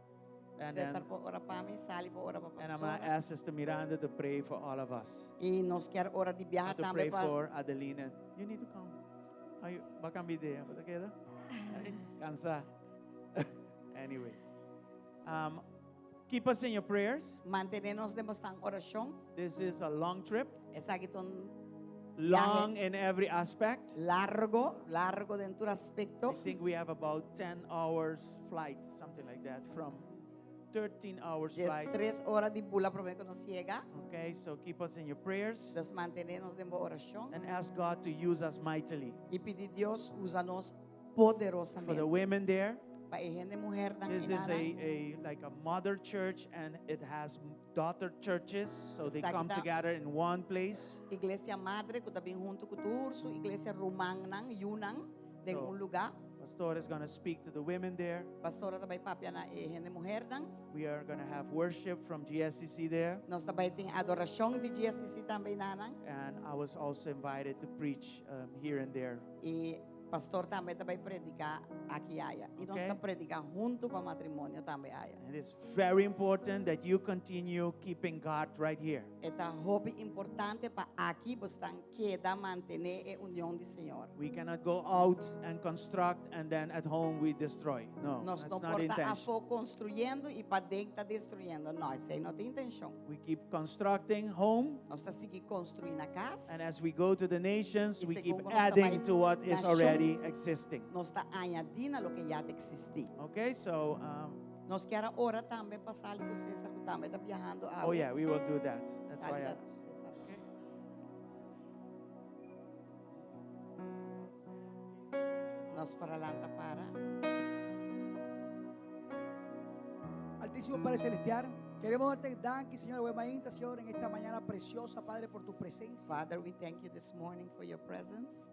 And Cesar then, por ora pa mi, Sally por ora pa and I'm going to pastora. ask Sister Miranda to pray for all of us. I nos ke ora di biaha And to tambe pray pa for Adeline. You need to come. Ay, baka video. Baka keda? Ay, Kansá. Anyway. Keep us in your prayers. Mantené nos den boso orashon. This is a long trip. Esaki ta un Long in every aspect. largu, largu den tur aspekto. I think we have about 10 hours flight, something like that, from 13 hours flight. 13 ora di bula promé ku nos yega. Okay, so keep us in your prayers Dus mantené nos den orashon. and ask God to use us mightily. I pidi Dios usa nos For the poderosamente. women there, Pa e hende muhé this is a like a mother church and it has daughter churches, so they come Esaki ta together in one place. Iglesia Madre, ku ta bin huntu ku tur su iglesia rumannan, yunan, den So- un lugá. Pastor is going to speak to the women there. Pastor ta bai papia na e hende muhénan. We are going to have worship from GSCC there. Nos ta bai tin adorashon di GSCC tambe einan. And I was also invited to preach here and there. I Pastor tambe ta bai prediká aki aya. I nos Okay. ta prediká huntu pa matrimonio tambe aya. It is very important that you continue keeping God right here. E ta hopi importante pa aki boso keda mantené e union di Señor. We cannot go out and construct and then at home we destroy. No, Nos that's no not the por ta intention. afó konstruyendo i paden ta destruyendo. No, esei no ta intenshon. We keep constructing home, Nos ta sigui konstruí na kas. and as we go to the nations, I we keep segun nos ta adding bai to what is nashon, already existing. Nos ta añadí na loke ya ta eksistí. Okay, so, Nos ke ora tambe pa Sali ku Cesar, ku tambe ta biahando oh yeah, we will do that. That's why I Sali asked. Cesar. Okay. Nos por lanta para. Altísimo Padre Celestial, queremos darte danki, Señor, Mainta, Señor, en esta mañana preciosa, Padre, por tu presencia. Father, we thank you this morning for your presence.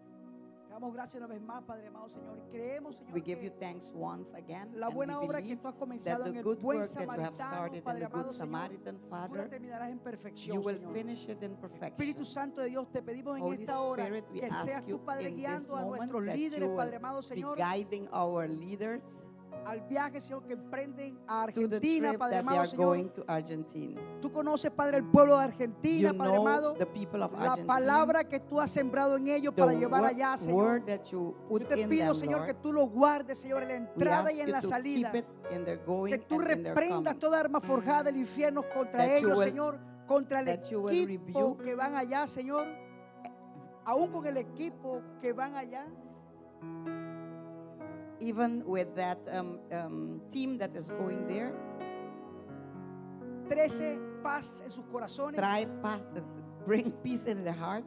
Te damos gracias una vez más, Padre amado, Señor. Creemos, Señor, We give que you thanks once again. la and buena we obra que believe tú has that comenzado the en el good buen work that you have samaritano, started in Padre the good amado, Señor, Samaritan, tú la Father, terminarás en you perfección, will Señor. finish it in Espíritu perfection. Santo de Dios, te pedimos en Holy esta hora Spirit, we que ask seas you tú, Padre, in this guiando a moment nuestros that líderes, you Padre will amado, be Señor, guiding our leaders al viaje, Señor, que emprenden a to the Argentina, trip Padre that they amado, are Señor. going to Argentina. Tú conoces, Padre, el pueblo de Argentina, You Padre know amado, the people of la Argentina, palabra que tú has sembrado en ellos the para llevar wo- allá, Señor. word that you put Yo te in pido, them, Señor, Lord. que tú lo guardes, Señor, en la We entrada ask y en you la to salida. keep it in their going Que tú and in their reprendas coming. toda arma forjada del infierno contra That you ellos, will- Señor, contra el that you will equipo rebuke que van allá, Señor. Aún con el equipo que van allá. Even with that team that is going there, Trece paz en sus corazones try pa- bring peace in their heart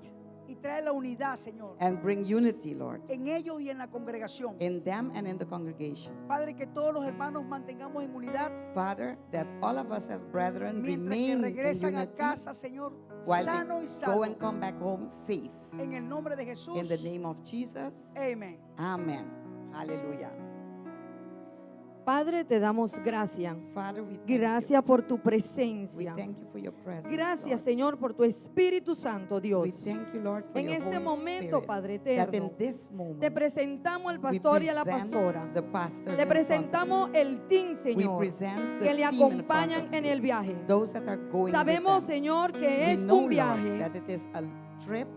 y trae la unidad, Señor, and bring unity, Lord, en ellos y en la congregación. in them and in the congregation. Padre, que todos los hermanos mantengamos en unidad Father, that all of us as brethren mientras que remain in regresan a unity casa, Señor, while sano y they go salvo. and come back home safe. En el nombre de Jesús. In the name of Jesus, Amén. amen. Hallelujah. Padre, te damos gracias. Father, we thank you. Gracias por tu We presencia. thank you for your presence. Gracias, Lord. Señor, por tu Espíritu Santo, Dios. We thank you, Lord, for En your este Holy momento, Spirit, Padre that in eterno, this moment, Te presentamos al we pastor y a la present pastora. the pastors Te in front of presentamos el team, We Señor, present the que le team in front acompañan of en you, el viaje. Those that are going with Sabemos, them. Señor, que We es know, un Lord, viaje that it is a trip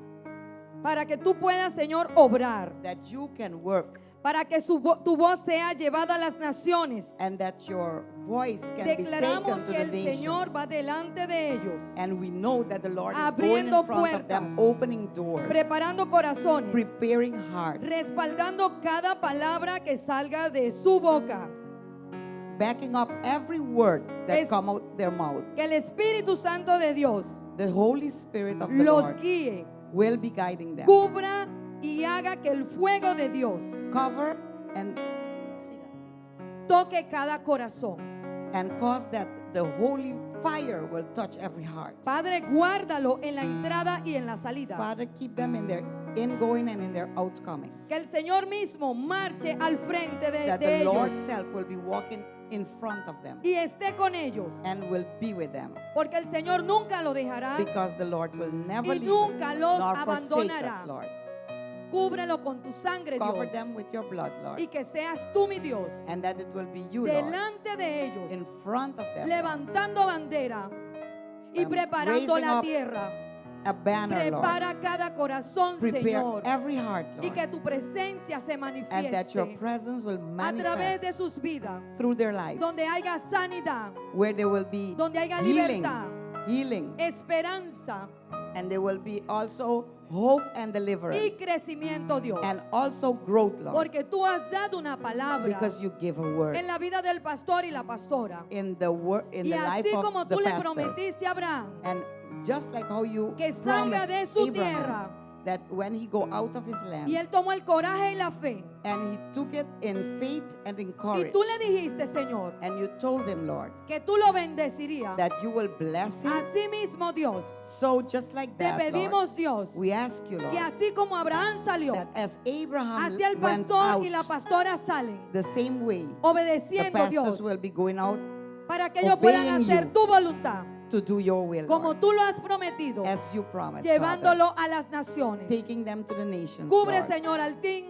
para que tú puedas, Señor, obrar, that you can work para que su vo- tu voz sea llevada a las naciones. and that your voice can be Declaramos taken to que the el nations. Señor va delante de ellos, And we know that the Lord is going Abriendo in front of them, puertas. opening doors, preparando corazones, preparing hearts, respaldando cada palabra que salga de su boca. backing up every word that Es- come out their mouth. Que el Espíritu Santo de Dios The Holy Spirit of the los Lord guíe, will be guiding them. cubra y haga que el fuego de Dios Cover and toque cada corazón. and cause that the holy fire will touch every heart. Padre, guárdalo en la entrada y en la salida. Father, keep them in their ingoing and in their outcoming. Que el Señor mismo marche al frente de, That de the ellos Lord self will be walking in front of them y esté con ellos. and will be with them. Porque el Señor nunca lo dejará. Because the Lord will never Y leave nunca los nor forsake abandonará. us, Lord. Cúbrelo con tu sangre, Cover Dios. them with your blood, Lord. Y que seas tú, mi Dios, And that it will be you, Lord, delante de ellos, in front of them. Lord. levantando bandera y preparando raising la up tierra. A banner, Lord. Prepara cada corazón, Prepare Señor. every heart, Y Lord. que tu presencia se And that your manifieste presence will a través de manifest sus vidas. through their lives. Donde haya sanidad, Where there will be donde haya healing, libertad, healing, esperanza and there will be also hope and deliverance, y crecimiento, Dios. and also growth, Lord, Porque tú has dado una palabra because you give a word en la vida del pastor y la pastora. in the word in Y the life así of como the tú le pastors. prometiste a Abraham And just like how you que salga promised de su Abraham tierra that when he go out of his land y él tomó el coraje y la fe. and he took it in faith and in Y courage, tú le dijiste, Señor, and you told him, Lord, que tú lo bendecirías. that you will bless him. Así mismo, Dios, So just like te that, Lord, pedimos, Dios, we ask you, que Lord, así como Abraham salió, that as Abraham así el went pastor y out la pastora salen, the same way, the obedeciendo, pastors Dios, will be going out para que ellos puedan obeying hacer you. tu voluntad, to do your will, como Lord, tú lo has prometido, as you promised, Father, llevándolo a las naciones. taking them to the nations, Cubre, Lord. Señor, al team.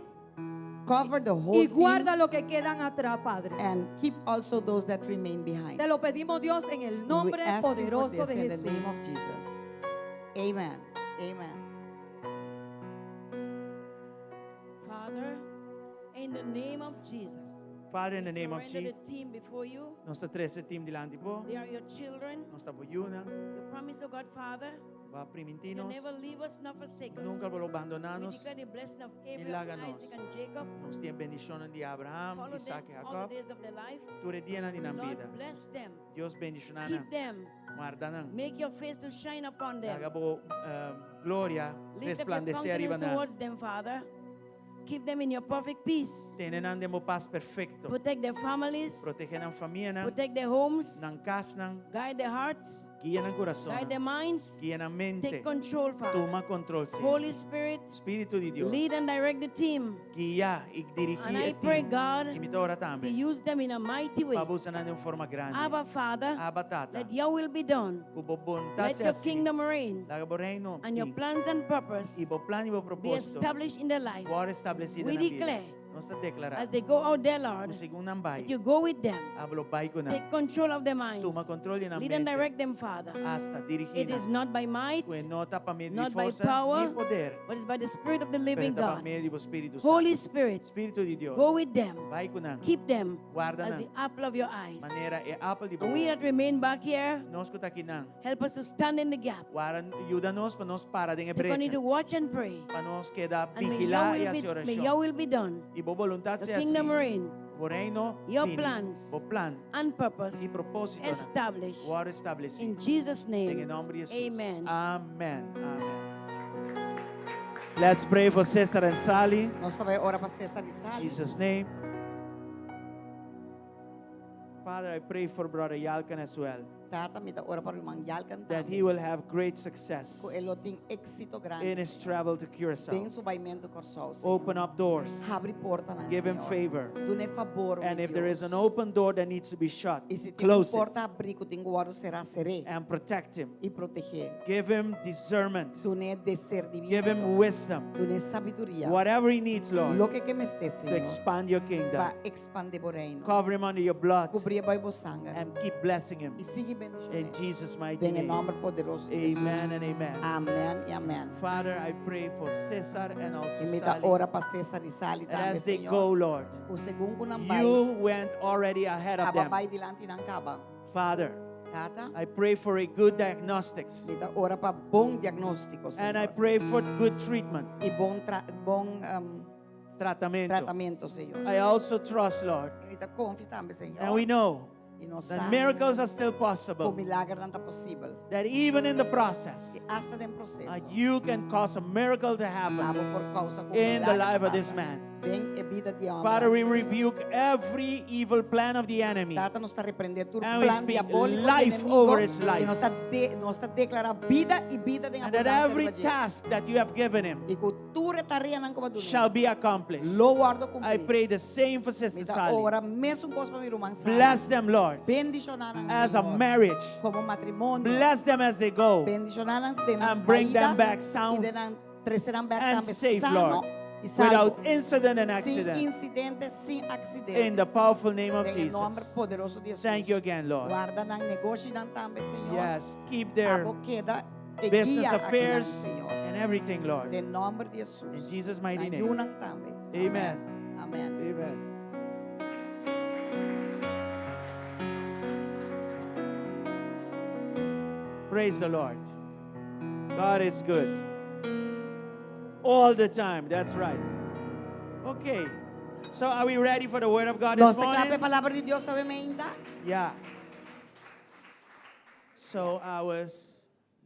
Cover the whole Y team guarda lo que quedan atrás, Padre. and keep also those that remain behind. Te lo pedimos, Dios, en el We nombre ask you for poderoso this de in the Jesús. name of Jesus. Amen. Amen. Father, in the name of Jesus. Father, in we the name of surrender Jesus, the team before you. nos ta trese e team dilanti bo, They are your children. nos ta bo yunan, You promise, oh God, Father, bo a priminti you nos, never leave us nor forsake us. nunka bo lo bandoná We nos. declare the blessing of laga Abraham, nos. Isaac, and Jacob. Nos tin bendishon di Abraham, Follow Isaac them i all Jacob. the days of their life. Tur e dianan di nan Lord, bida. bless them. Dios bendishoná Keep nan. them. Warda nan. Make your face to shine upon them. Laga bo gloria Lift up your resplandesé riba countenance nan. towards them, Father. Keep them in your perfect peace. Tene nan den bo pas perfekto. Protect their families. Protegé nan famianan, Protect their homes. nan kasnan, Guide their hearts. guia nan kurason, Guide their minds. guia nan mente. Take control, Father. Tuma kontrol, Señor. Holy Spirit, Spiritu di Dios, lead and direct the team. guia i dirigí And e I pray, team. God, I mi ta ora to tambe. use them in a mighty way. Pa usa nan den un forma grandi. Abba, Father, Abba Tata, let your will be done. ku bo bondat Let sea your hasí. kingdom reign Laga bo reino and your bin. plans and purpose I bo plan i bo be propósito established in their life. wòrdu establesí We den nan bida. declare Nos ta deklará As they go out there, Lord, ku segun nan bai, that you go with them. abo lo bai ku nan. Take control of their minds. Tuma kontrol di nan Lead and mente. direct them, Father. Asta dirigí It nan. is not by might, Ku e no ta pa medio di not by forsa power, ni poder, but it's by the Spirit of the pero living ta pa God. medio di bo Spiritu Holy Santu. Spirit, Spiritu di Dios, go with them. bai ku nan. Keep them Warda as nan. the apple of your eyes. Manera e apel di bo And we wowo. that remain back here, Nos ku ta akinan, help us to stand in the gap. warda, yuda nos pa nos para den e To continue brecha. to watch and pray. Pa nos keda And may your vigilá i will hasi be, may orashon. your will be done. I bo boluntat The sea kingdom hasí. reign Bo reino Your bini. plans Bo plan and purpose i propósitonan established. wòrdu establesí. In Jesus' Den e name. nòmber di Hesus. Amen. Amen. Amen. Let's pray for Cesar and Sally. Nos ta bai ora pa Cesar i Sally. In Jesus' name. Father, I pray for Brother Yalkan as well. Tata, mi ta ora pa ruman Yalkan That he tambe. will have great success Ku e lo tin éksito grandi. in his travel to Curacao. Den su baimentu Kòrsou, Señor. Open up doors. Habri portanan, Give him Señor. favor. Dun'é fabor, And mi if there is Dios. an open door that needs to be shut, I si tin un close it porta habrí ku tin ku wòrdu será, ser'é. and protect him. I proteh'é. Give him discernment. Dun'é Give him disernimiento. wisdom. Dun'é sabiduria. Whatever he needs, Lord, Loke ku e mester, to Señor. expand your kingdom. Pa ekspandé bo reino. Cover him under your blood Kubrié bou bo sanger. and keep blessing him. I sigui bendishoná. In Jesus' mighty Den name. nòmber poderoso di Hesus. Amen and amen. Amèn i amèn. Father, I pray for Cesar and also I mi ta Sally. ora pa Cesar i Sally And tambe, as they Señor. go, Lord, Ku segun ku nan bai, you went already ahead of abo them. a bai dilanti nan kaba. Father, Tata, I pray for a good diagnostics mi ta ora pa bon diagnóstiko, and I Señor. pray for good treatment, I bon tra bon um, tratamiento. tratamiento, Señor. I also trust, Lord, I mi ta konfia tambe, Señor. and we know I nos that sa miracles are still ku possible, milagernan ta posibel. that even in the process, I asta den proseso. you can cause a miracle to happen Abo por kousa ku in the milager life of this pasa. man. Den e bida di e hòmber Father, we aki, Señor. rebuke every evil plan of the enemy. Tata nos ta reprendé tur And we plan speak diabóliko di life enemigu. over his life. I nos ta de, nos ta deklará bida i bida den And that abundansia every riba dje. task that you have given him I ku tur e tareanan ku bo a dun'é. shall be accomplished. Lo wòrdu I kumplí. pray the same for Sister Mi ta Sally. ora mesun kos pa mi ruman Sally. Bless them, Lord, Bendishoná nan, as a Señor. marriage. Komo matrimonio. Bless them as they go. Bendishoná nan den nan And bring them baida back i sound den nan trese nan bèk and tambe safe, sano Lord, i salvo. without incident and Sin accident. insidente, sin aksidente. In the powerful name of Den e nòmber Jesus. poderoso di Hesus. Thank you again, Lord. Warda nan negoshinan tambe, Señor. Yes, keep their Abo keda e business guia akinan, affairs Señor. and everything, Lord. Den nòmber di Hesus. In Jesus' mighty Nan name. yunan tambe. Amen. Amèn. Amen. Praise the Lord. God is good. All the time. That's right. Okay. So are we ready for the word of God Nos this ta kla pa e morning? palabra di Dios awe mainta? Yeah. So I was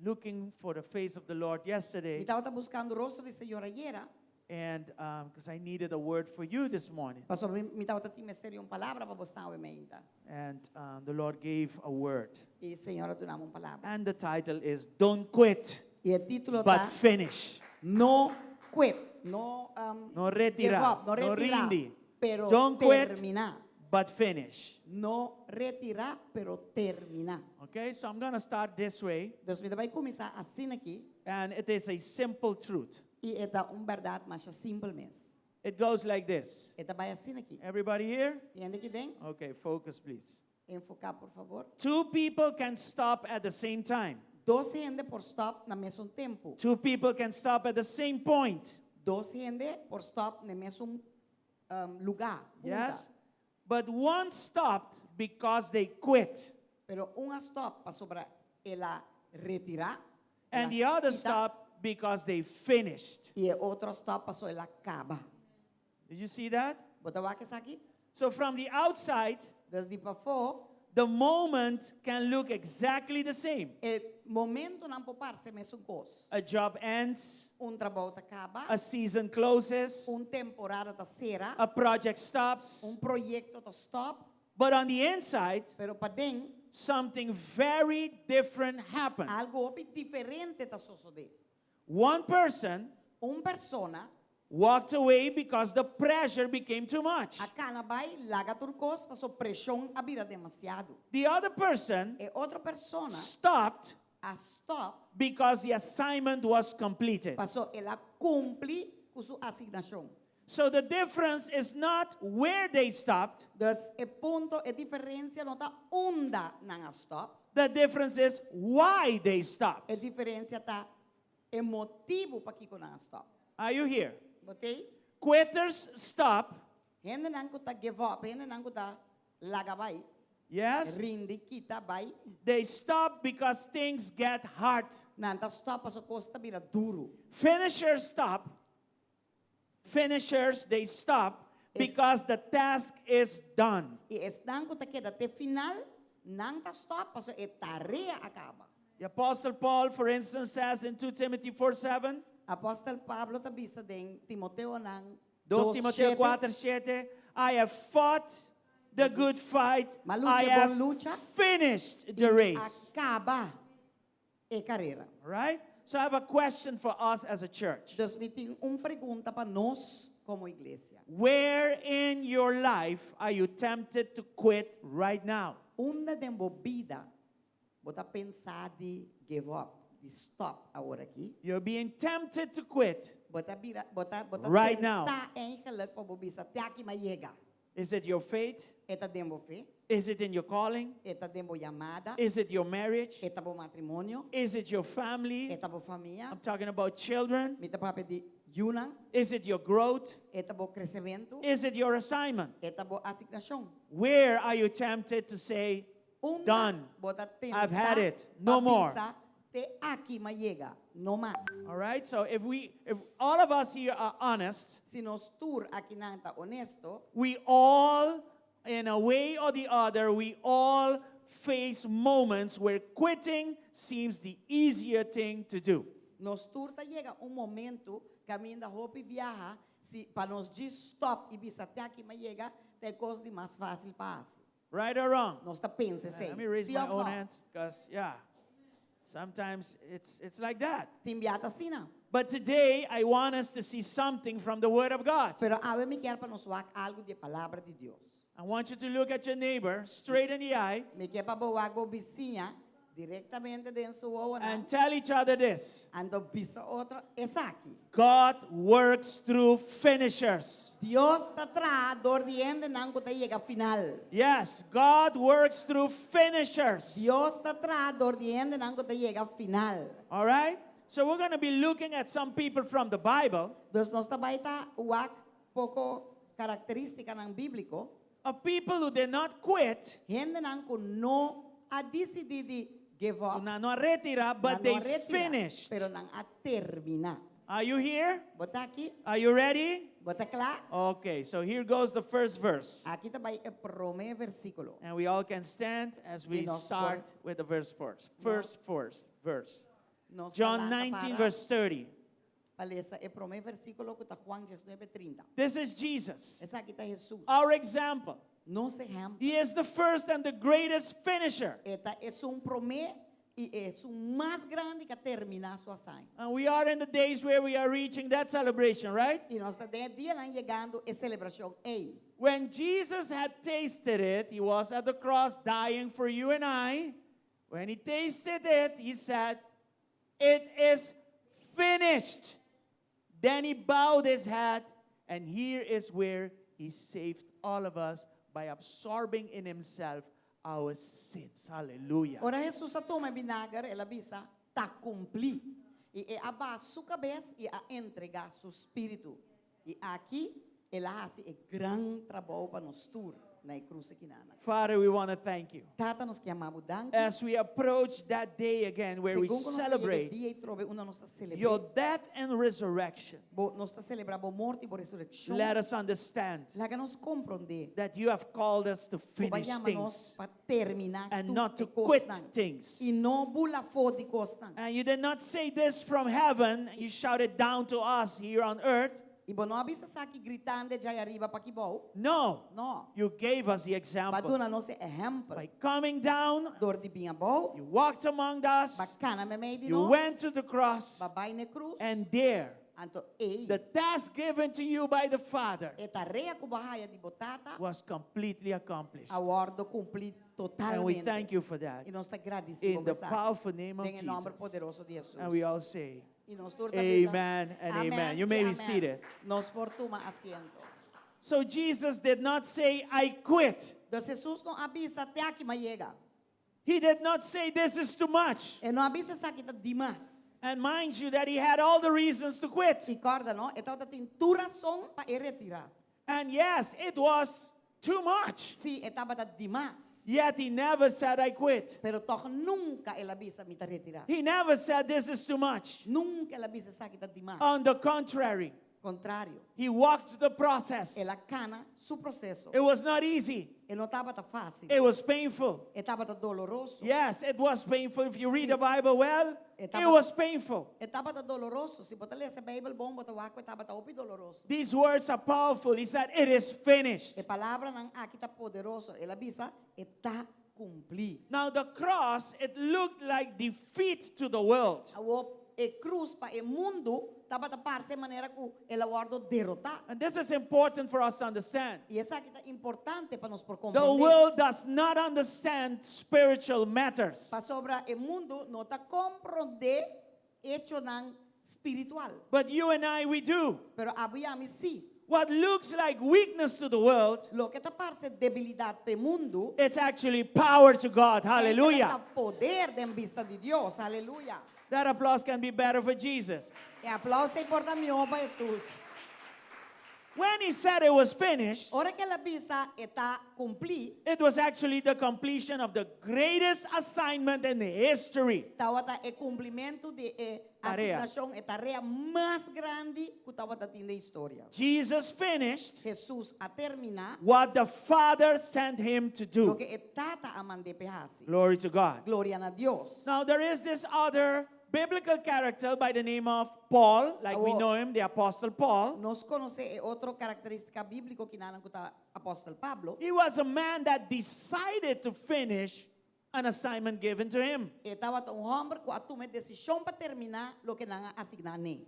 looking for the face of the Lord yesterday Mi tabata buskando rostro di Señor ayera. and because I needed a word for you this morning. Pasobra mi, mi tabata tin mester di un palabra pa boso awe mainta. And the Lord gave a word. I Señor a duna mi un palabra. And the title is Don't Quit, I e título but ta Finish. No quit, no um, No retirá, give up, no no retirá, rindi. pero Don't quit. terminá. But finish. No retirá, pero terminá. Okay, so I'm going to start this way. Dus mi ta bai kuminsá asina aki And it is a simple truth. i e ta un bèrdat masha simpel mes. It goes like this. E ta bai asina aki. Everybody here? Tin hende aki den? Okay, focus, please. Enfoká, por fabor. Two people can stop at the same time. Dos hende por stòp na mesun tempu. Two people can stop at the same point. Dos hende por stòp na mesun um, lugá. Punta. Yes? But one stopped because they quit, Pero un a stòp pasobra el a retirá. and the other stopped because they finished. I e otro a stòp pasobra el a kaba. Did you see that? Bo ta wak esaki? So from the outside, Dus di pafó, the moment can look exactly the same. e momentonan por parse mesun kos. A job ends, Un trabou ta kaba, a season closes, un temporada ta sera, a project stops. un proyekto ta stòp, But on the inside, pero paden something very different happened. algu hopi diferente ta sosodé. One person Un persona walked away because the pressure became too much. a kana bai laga tur kos paso preshon a bira demasiado. The other person E otro persona stopped a stòp because the assignment was completed. paso el a kumpli ku su asignashon. So the difference is not where they stopped, Dus e punto, e diferensia no ta unda nan a stòp. the difference is why they stopped. E diferensia ta e motibu pakiko nan a stòp. Are you here? Bo t'ei? Quitters stop, Hendenan ku ta give up, hendenan ku ta laga bai, yes? rindi, kita bai. They stop because things get hard. Nan ta stòp paso kos ta bira duru. Finishers stop. Finishers, they stop because the task is done. I esnan ku ta keda te final, nan ta stòp paso e tarea a kaba. The Apostle Paul, for instance, says in 2 Timothy 4 7, Apòstel Pablo ta bisa den Timoteonan 2 Timoteo 4 7, I have fought the good fight, M'a lucha I bon have lucha. finished the race. A kaba e karera. All right? So I have a question for us as a church. Dus mi tin un pregunta pa nos komo iglesia. Where in your life are you tempted to quit right now? Unda den bo bida bo ta pensa di give up, di stòp awor aki? You're being tempted to quit. Bo ta bira, bo ta, bo ta Right now. tentá eigenlijk pa bo bisa te aki m'a yega. Is it your faith? E ta den bo fe, Is it in your calling? e ta den bo yamada, Is it your marriage? e ta bo matrimonio, Is it your family? e ta bo famia. I'm talking about children. Mi ta papia di yunan, Is it your growth? e ta bo kresementu, Is it your assignment? e ta bo asignashon. Where are you tempted to say, Unda Done. bo ta I've had tentá it. No pa more. bisa te aki m'a yega, no mas. All right? So if we if all of us here are honest, Si nos tur akinan ta honesto, we all in a way or the other, we all face moments where quitting seems the easier thing to do. Nos tur ta yega un momento kaminda hopi biaha si pa nos djis stòp i bisa te aki m'a yega ta e kos di mas fásil pa hasi. Right or wrong? Nos ta pensa esei. Let me raise Sí my òf own no? hands because, yeah, sometimes it's, it's like that. Tin bia ta asina. But today, I want us to see something from the Word of God. Pero awe mi kier pa nos wak algu di e Palabra di Dios. I want you to look at your neighbor straight in the eye Mi ke pa bo wak bo bisiña direktamente den su wowonan and tell each other this anto bisa otro esaki. God works through finishers. Dios ta traha dor di hendenan ku ta yega final. Yes, God works through finishers. Dios ta traha dor di hendenan ku ta yega final. All right? So we're going to be looking at some people from the Bible Dus nos ta bai ta wak poko karakterístikanan bíbliko. of people who did not quit, Hendenan ku no a disidí di give up. nan no a retirá, but Nan no they a retirá, finished. Pero nan a terminá. Are you here? Bo ta aki? Are you ready? Bo ta kla? Okay, so here goes the first verse. Aki ta bai e promé versíkulo. And we all can stand as we I nos start with the verse first. First, first verse. Nos John ta lanta 19, para verse 30. pa lesa e promé versíkulo ku ta Juan 19, 30. This is Jesus, Esaki ta Hesus. our example. Nos ehèmpel. He is the first and the greatest finisher. E ta esun promé i esun mas grandi ku a terminá su hazaña. And we are in the days where we are reaching that celebration, right? I nos ta den e dianan yegando e selebrashon ei. When Jesus had tasted it, he was at the cross dying for you and I. When he tasted it, he said, It is finished. Then he bowed his head And here is where he saved all of us by absorbing in himself our sins. Hallelujah. Ora Hesus a tuma vinager, el a bisa, ta kumplí. I el a baha su kabes i a entregá su spiritu. I aki el a hasi e gran trabou pa nos tur na e krus akinan. Father, we want to thank you. Tata, nos ke yama bo danki. As we approach that day again where we Segun ku nos ta yega celebrate dia ei trobe unda nos ta selebrá. your death and resurrection, Bo, nos ta selebrá bo morto i bo resurekshon. let us understand Laga nos komprondé. that you have called us to Ku bo a finish yama nos things pa terminá and tur not to e kosnan. quit things. I no bula afó di kosnan. And you did not say this from heaven, you shouted down to us here on earth. I bo no a bisa esaki gritando djei ariba pa aki bou. No, No. you gave us the B'a example. duna nos e ehèmpel. By coming down, Dor di bin abou. you walked among us, B'a kana meimei di you nos. went to the cross, B'a bai na krus. and there, Anto ei. the task given to you by the Father E tarea ku bo a haya di bo tata. was completely accomplished. A wòrdu kumplí And we totalmente. thank you for that. I nos ta gradisí In the powerful name of Den nòmber Jesus. poderoso di Hesus. And we all say, I nos tur ta bisa, Amen and Amen amen. You may i be amen. seated. Nos por tuma asiento. So Jesus did not say, I quit. Dus Hesus no a bisa te aki m'a yega. He did not say, This is too much. E no a bisa esaki ta demas. And mind you, that he had all the reasons to quit. I kòrda no, e tabatin tur rason pa e retirá. And yes, it was too much. Si, e tabata demas. Yet he never said, I quit. Pero toch nunka el a bisa mi ta retirá. He never said, This is too much. Nunka el a bisa esaki ta demas. On the contrary, Kontrario, he walked the process. el a kana su proseso. It was not easy, E no tabata fásil. it was painful. E tabata doloroso. Yes, it was painful. If you read Si. the Bible well, it Etapa- was painful. E tabata doloroso. Si bo ta lesa Beibel bon, bo ta wak ku e tabata hopi doloroso. These words are powerful. He said, It is finished. E palabranan aki ta poderoso. El a bisa, e ta kumplí. Now, the cross, it looked like defeat to the world. Awor e krus pa e mundu tabata parse manera ku el a wòrdu derotá. And this is important for us to understand. I esaki ta importante pa nos por The komprondé. world does not understand spiritual matters. Pasobra e mundu no ta komprondé echonan spiritual. But you and I, we do. Pero abo i ami si. What looks like weakness to the world, Loke ta parse debilidat pa e mundu, it's actually power to God. ta Hallelujah. poder den bista di Dios. Aleluya. That applause can be better for Jesus. E aplouso ei por ta mihó pa Hesus. When he said it was finished, Ora ku el a bisa e ta kumplí, it was actually the completion of the greatest assignment in history. tabata e kumplimentu di e Tarea. asignashon, e tarea mas grandi ku tabatin den historia. Jesus finished Hesus a terminá what the Father sent him to do. loke e Tata a mand'é p'e hasi. Glory to God. Gloria na Dios. Now, there is this other biblical character by the name of Paul, like we Awor. know him, the Apostle Paul. Nos konosé e otro karakterístika bíbliko akinan ku ta Apòstel Pablo. He was a man that decided to finish an assignment given to him. E tabata un hòmber ku a tuma desishon pa terminá loke nan a asigná n'e.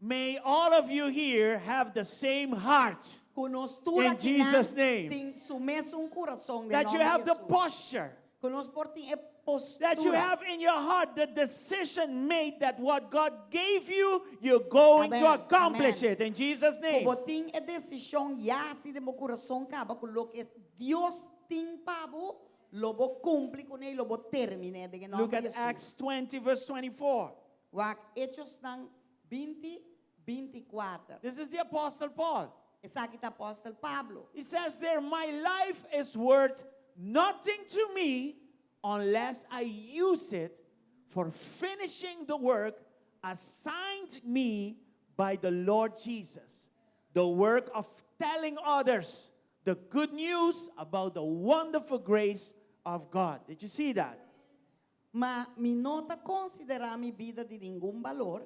May all of you here have the same heart, Ku nos tur In akinan Jesus' name. tin e mesun kurason den that you nòmber have the Hesus. posture, Ku nos por tin e postura. that you have in your heart the decision made that what God gave you, you're going to Amen. accomplish Amen. it in Jesus' name. Ku bo tin e desishon ya asina den bo kurason kaba ku loke Dios tin pa bo, lo bo kumpli kuné, lo bo terminá den nòmber Look at Hesus. Acts 20, verse 24. Wak Echonan 20, 24. This is the Apostle Paul. Esaki ta Apòstel Pablo. He says there, My life is worth nothing to me unless I use it for finishing the work assigned me by the Lord Jesus, the work of telling others the good news about the wonderful grace of God. Did you see that? Ma mi no ta konsiderá mi bida di ningun balor,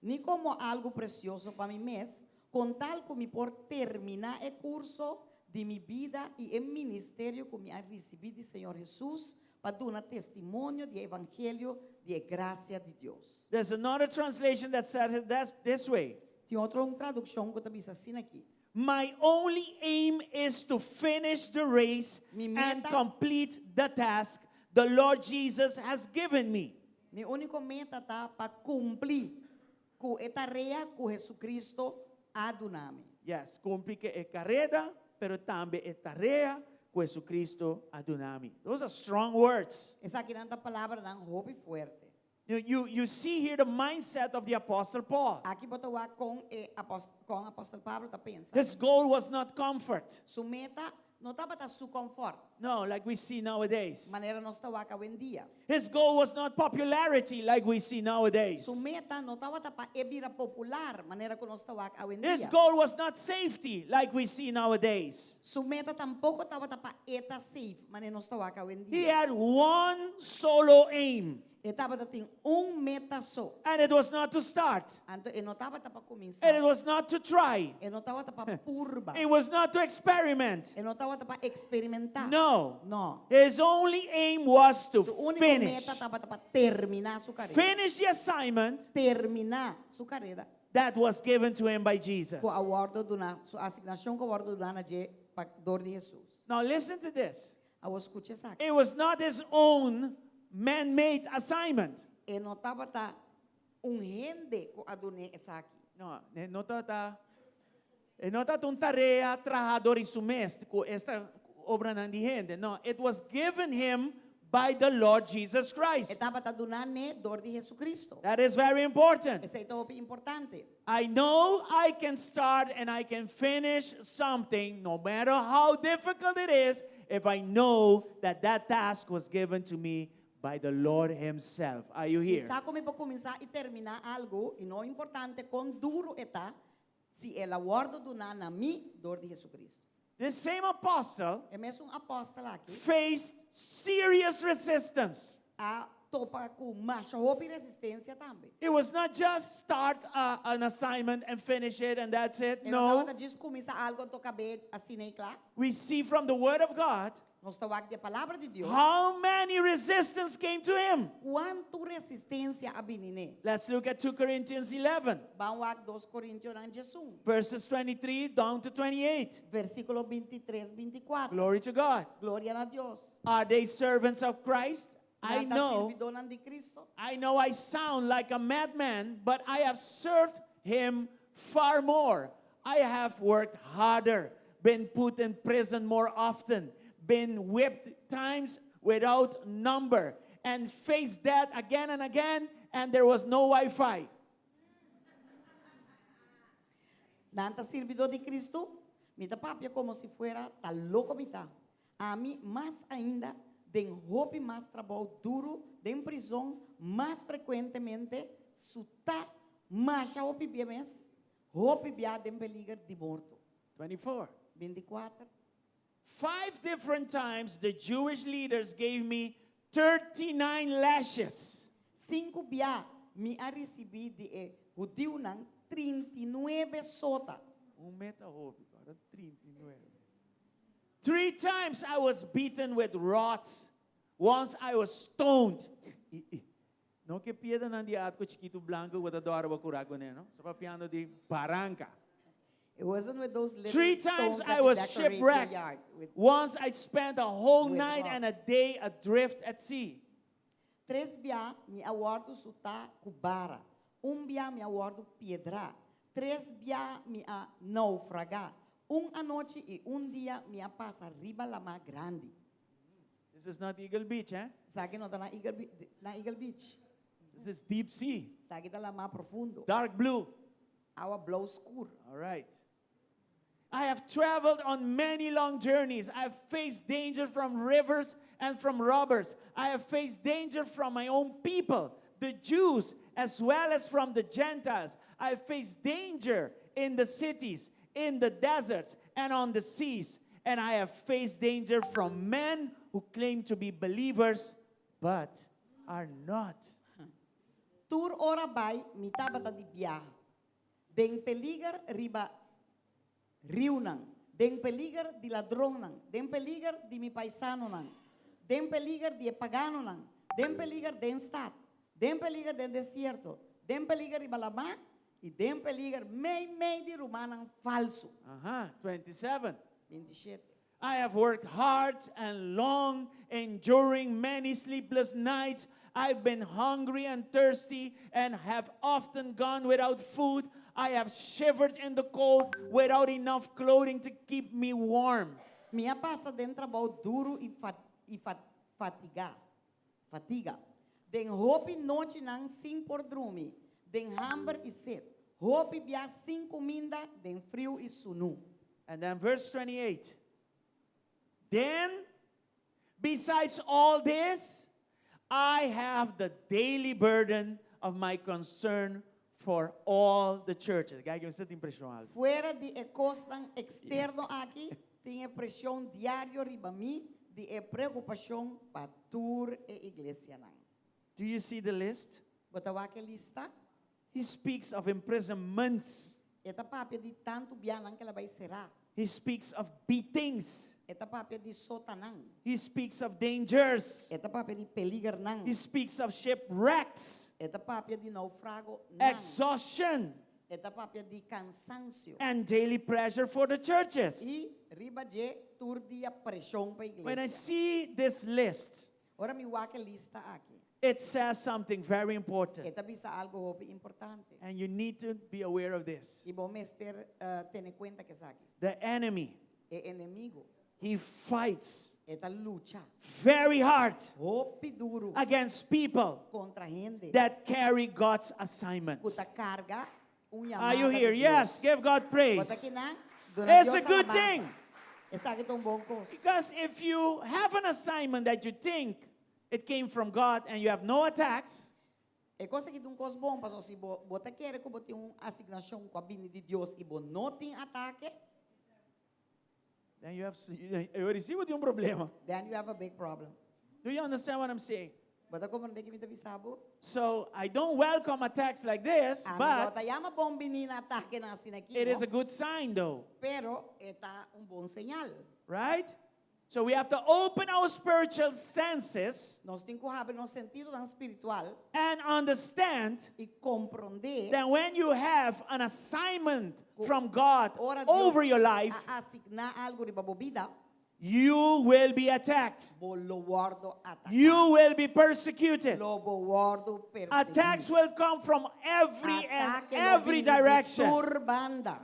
ni komo algu presioso pa mi mes, ku tal ku mi por terminá e kurso di mi bida i e ministerio ku mi a risibí di Señor Hesus pa duna testimonio di evangelio di grasia di Dios. There's another translation that says it this way. Tin otro un tradukshon ku ta bisa asina aki. My only aim is to finish the race Mi and meta- complete the task the Lord Jesus has given me. Mi úniko meta ta pa kumpli ku e tarea ku Hesukristu a duna mi. Yes, kumpli ku e kareda, pero tambe e tarea ku Hesukristu a duna mi. Those are strong words. Esakinan ta palabranan hopi fuerte. You see here the mindset of the Apostle Paul. Aki bo ta wak kon e apos, kon apòstel Pablo ta pensa. His goal was not comfort. Su meta no tabata su kònfòrt, No, like we see nowadays. manera nos ta wak awendia. His goal was not popularity like we see nowadays. Su meta no tabata pa e bira popular, manera ku nos ta wak His awendia. goal was not safety like we see nowadays. Su meta tampoko tabata pa e ta safe, manera nos ta wak He awendia. had one solo aim. E tabata tin un meta so. And it was not to start. Anto e no tabata pa kuminsá. And it was not to try. E no tabata pa purba. It was not to experiment. E no tabata pa eksperimentá. No. No. His only aim was to Su úniko finish. meta tabata pa terminá su karera. Finish the assignment Terminá su karera. that was given to him by Jesus. Ku a wòrdu duná, su asignashon ku a wòrdu duná na dje pa dor di Hesus. Now listen to this. Awor skucha esaki. It was not his own man-made assignment. E no tabata un hende ku a dun'é esaki. No, e no tabata e no tabata un tarea trahá dor di su mes ku esta obranan di hende. No, it was given him by the Lord Jesus E Christ. tabata duná n'e dor di Jesucristo. That is very important. Esei ta hopi importante. I know I can start and I can finish something, no matter how difficult it is, if I know that that task was given to me by the Lord Himself. Are you Mi here? sa ku mi por kuminsá i terminá algu, i no importante kon duru e ta, si el a wòrdu duná na mi dor di Jesucristo. This same apostle E mesun apòstel aki faced serious resistance. a topa ku masha hopi resistensia tambe. It was not just start uh, an assignment and finish it and that's it. E no No. tabata djis kuminsá algu anto kab'é asina i kla. We see from the Word of God Nos ta wak di e Palabra di Dios. How many resistance came to him? Kuantu resistensia a bini n'e? Let's look at 2 Corinthians 11. Ban wak 2 Korintionan 11. Verses 23 down to 28. Versíkulo 23, 24. Glory to God. Gloria na Dios. Are they servants of Christ? I Nan ta know. sirbidónan di Kristu? I know I sound like a madman, but I have served him far more. I have worked harder, been put in prison more often, been whipped times without number, and faced death again and again, and there was no Wi Fi. Nan ta sirbidó di Kristu? Mi ta papia komo si fuera ta loko mi ta. Ami, mas ainda, den hopi mas trabou duru, den prizon mas frekuentemente, sutá masha hopi bia mes, hopi bia den peliger di morto. 24. 24. Five different times the Jewish leaders gave me 39 lashes. Sinku bia mi a risibí di e hudiunan 39 sota. Un meta hopi, ahora 39. Three times I was beaten with rods. Once I was stoned. I, i. No ku piedranan di arko chikitu blanku ku ta dòra bo kurá kuné, no? Sa papiando di baranka. It wasn't with those little Three times stones that I you was decorate your shipwrecked. yard with. Once I spent a whole With night and a rocks. day adrift at sea. Tres bia mi a wòrdu sutá ku bara, un bia mi a wòrdu piedrá, tres bia mi a naufragá, un anochi i un dia mi a pasa riba lamá grandi. This is not Eagle Beach, eh? Esaki no ta na Eagle, na Eagle Beach. This is deep sea. Esaki ta lamá profundo. Dark blue. Awa blou skur. All right. I have traveled on many long journeys. I have faced danger from rivers and from robbers. I have faced danger from my own people, the Jews, as well as from the Gentiles. I have faced danger in the cities, in the deserts, and on the seas. And I have faced danger from men who claim to be believers, but are not. Tur ora bai mi tabata di biaha. Den peliger riba riunan, den peliger di ladronnan, den peliger di mi paisanonan, den peliger di e paganonan, den peliger den stat, den peliger den desierto, den peliger riba lamá i den peliger mei mei di rumannan falsu. Aha, 27. 27. I have worked hard and long, enduring many sleepless nights. I've been hungry and thirsty and have often gone without food. I have shivered in the cold without enough clothing to keep me warm. Mi a pasa den trabou duru i i fatigá, fatiga, den hopi nochinan sin por drumi, den hamber i set, hopi bia sin kuminda, den friu i sunú. And then verse 28. Then, besides all this, I have the daily burden of my concern for all the churches. Kijk, mi ta impreshoná. Fuera di e kosnan eksterno aki, tin e preshon diario riba mi di e preokupashon pa tur e iglesianan. Do you see the list? Bo ta wak e lista? He speaks of imprisonments. E ta papia di tantu bianan ku el a bai será. He speaks of beatings. E ta papia di sotanan. He speaks of dangers. E ta papia di peligernan. He speaks of shipwrecks, E ta papia di naufragonan. Exhaustion, E ta papia di kansansio. And daily pressure for the churches. I riba dje tur dia preshon pa When I iglesia. see this list, Ora mi wak e lista aki. It says something very important. E ta bisa algu hopi importante. And you need to be aware of this. I bo mester eh, tene kuenta ku esaki. The enemy, E enemigu, he fights e ta lucha very hard hopi duru against people kontra hende that carry God's assignments. ku ta karga un Are you yamada here? di Yes, Dios. give God praise. Bo ta akinan? Duna It's Dios a good alabansa. thing. Esaki ta un bon kos. Because if you have an assignment that you think it came from God and you have no attacks, E kos aki ta un kos bon, paso si bo bo ta kere ku bo tin un asignashon ku a bini di Dios i bo no tin atake, then you have you receive un problema. Then you have a big problem. Do you understand what I'm saying? Bo ta komprondé kiko mi ta bisa bo? So I don't welcome attacks like this, Ami no but ta yama bon bini na atakenan asina aki, it is no? a good sign though, Pero e ta un bon señal. Right? So we have to open our spiritual senses Nos tin ku habri nos sentidonan spiritual and understand i komprondé that when you have an assignment from God ora Dios over your life, a asigná algu riba bo bida, you will be attacked. Bo lo wòrdu ataká. You will be persecuted. Lo bo wòrdu persiguí. Attacks will come from every and Atake lo every bini di direction. tur banda.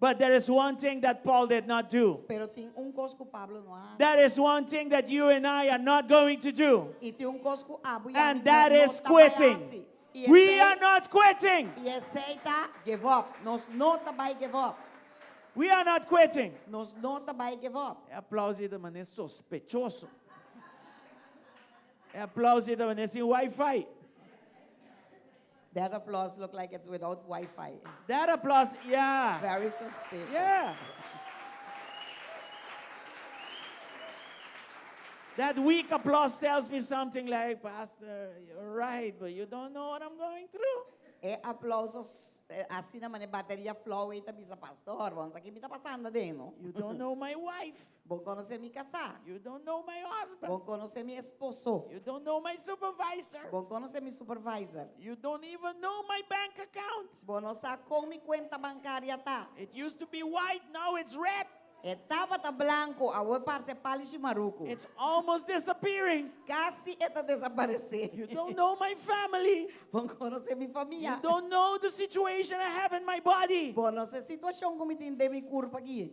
But there is one thing that Paul did not do. Pero tin un kos ku Pablo no a hasi. That is one thing that you and I are not going to do. I tin un kos ku abo i And ami that no is ta bai quitting. hasi. I We esei are not quitting. I esei ta give up. Nos no ta bai give up. We are not quitting. Nos no ta bai give up. E aplauso ei ta manera sospechoso. E aplauso ei ta manera sin wifi. That applause look like it's without Wi-Fi. That applause, yeah. Very suspicious. Yeah. That weak applause tells me something like, Pastor, you're right, but you don't know what I'm going through. E aplouso asina manera bateria flou ei ta bisa pastor, bo no sa kiko mi ta pasando aden, no? You don't know my wife. Bo no konosé mi kasá. You don't know my husband. Bo no konosé mi esposo. You don't know my supervisor. Bo no konosé mi supervisor. You don't even know my bank account. Bo no sa kon mi kuenta bankario ta. It used to be white, now it's red. E tabata blanku, awor parse pal'i shimaruku. It's almost disappearing. Kasi e ta desaparesé. You don't know my family. Bo no konosé mi famia. You don't know the situation I have in my body. Bo no sa e situashon ku mi tin den mi kurpa aki.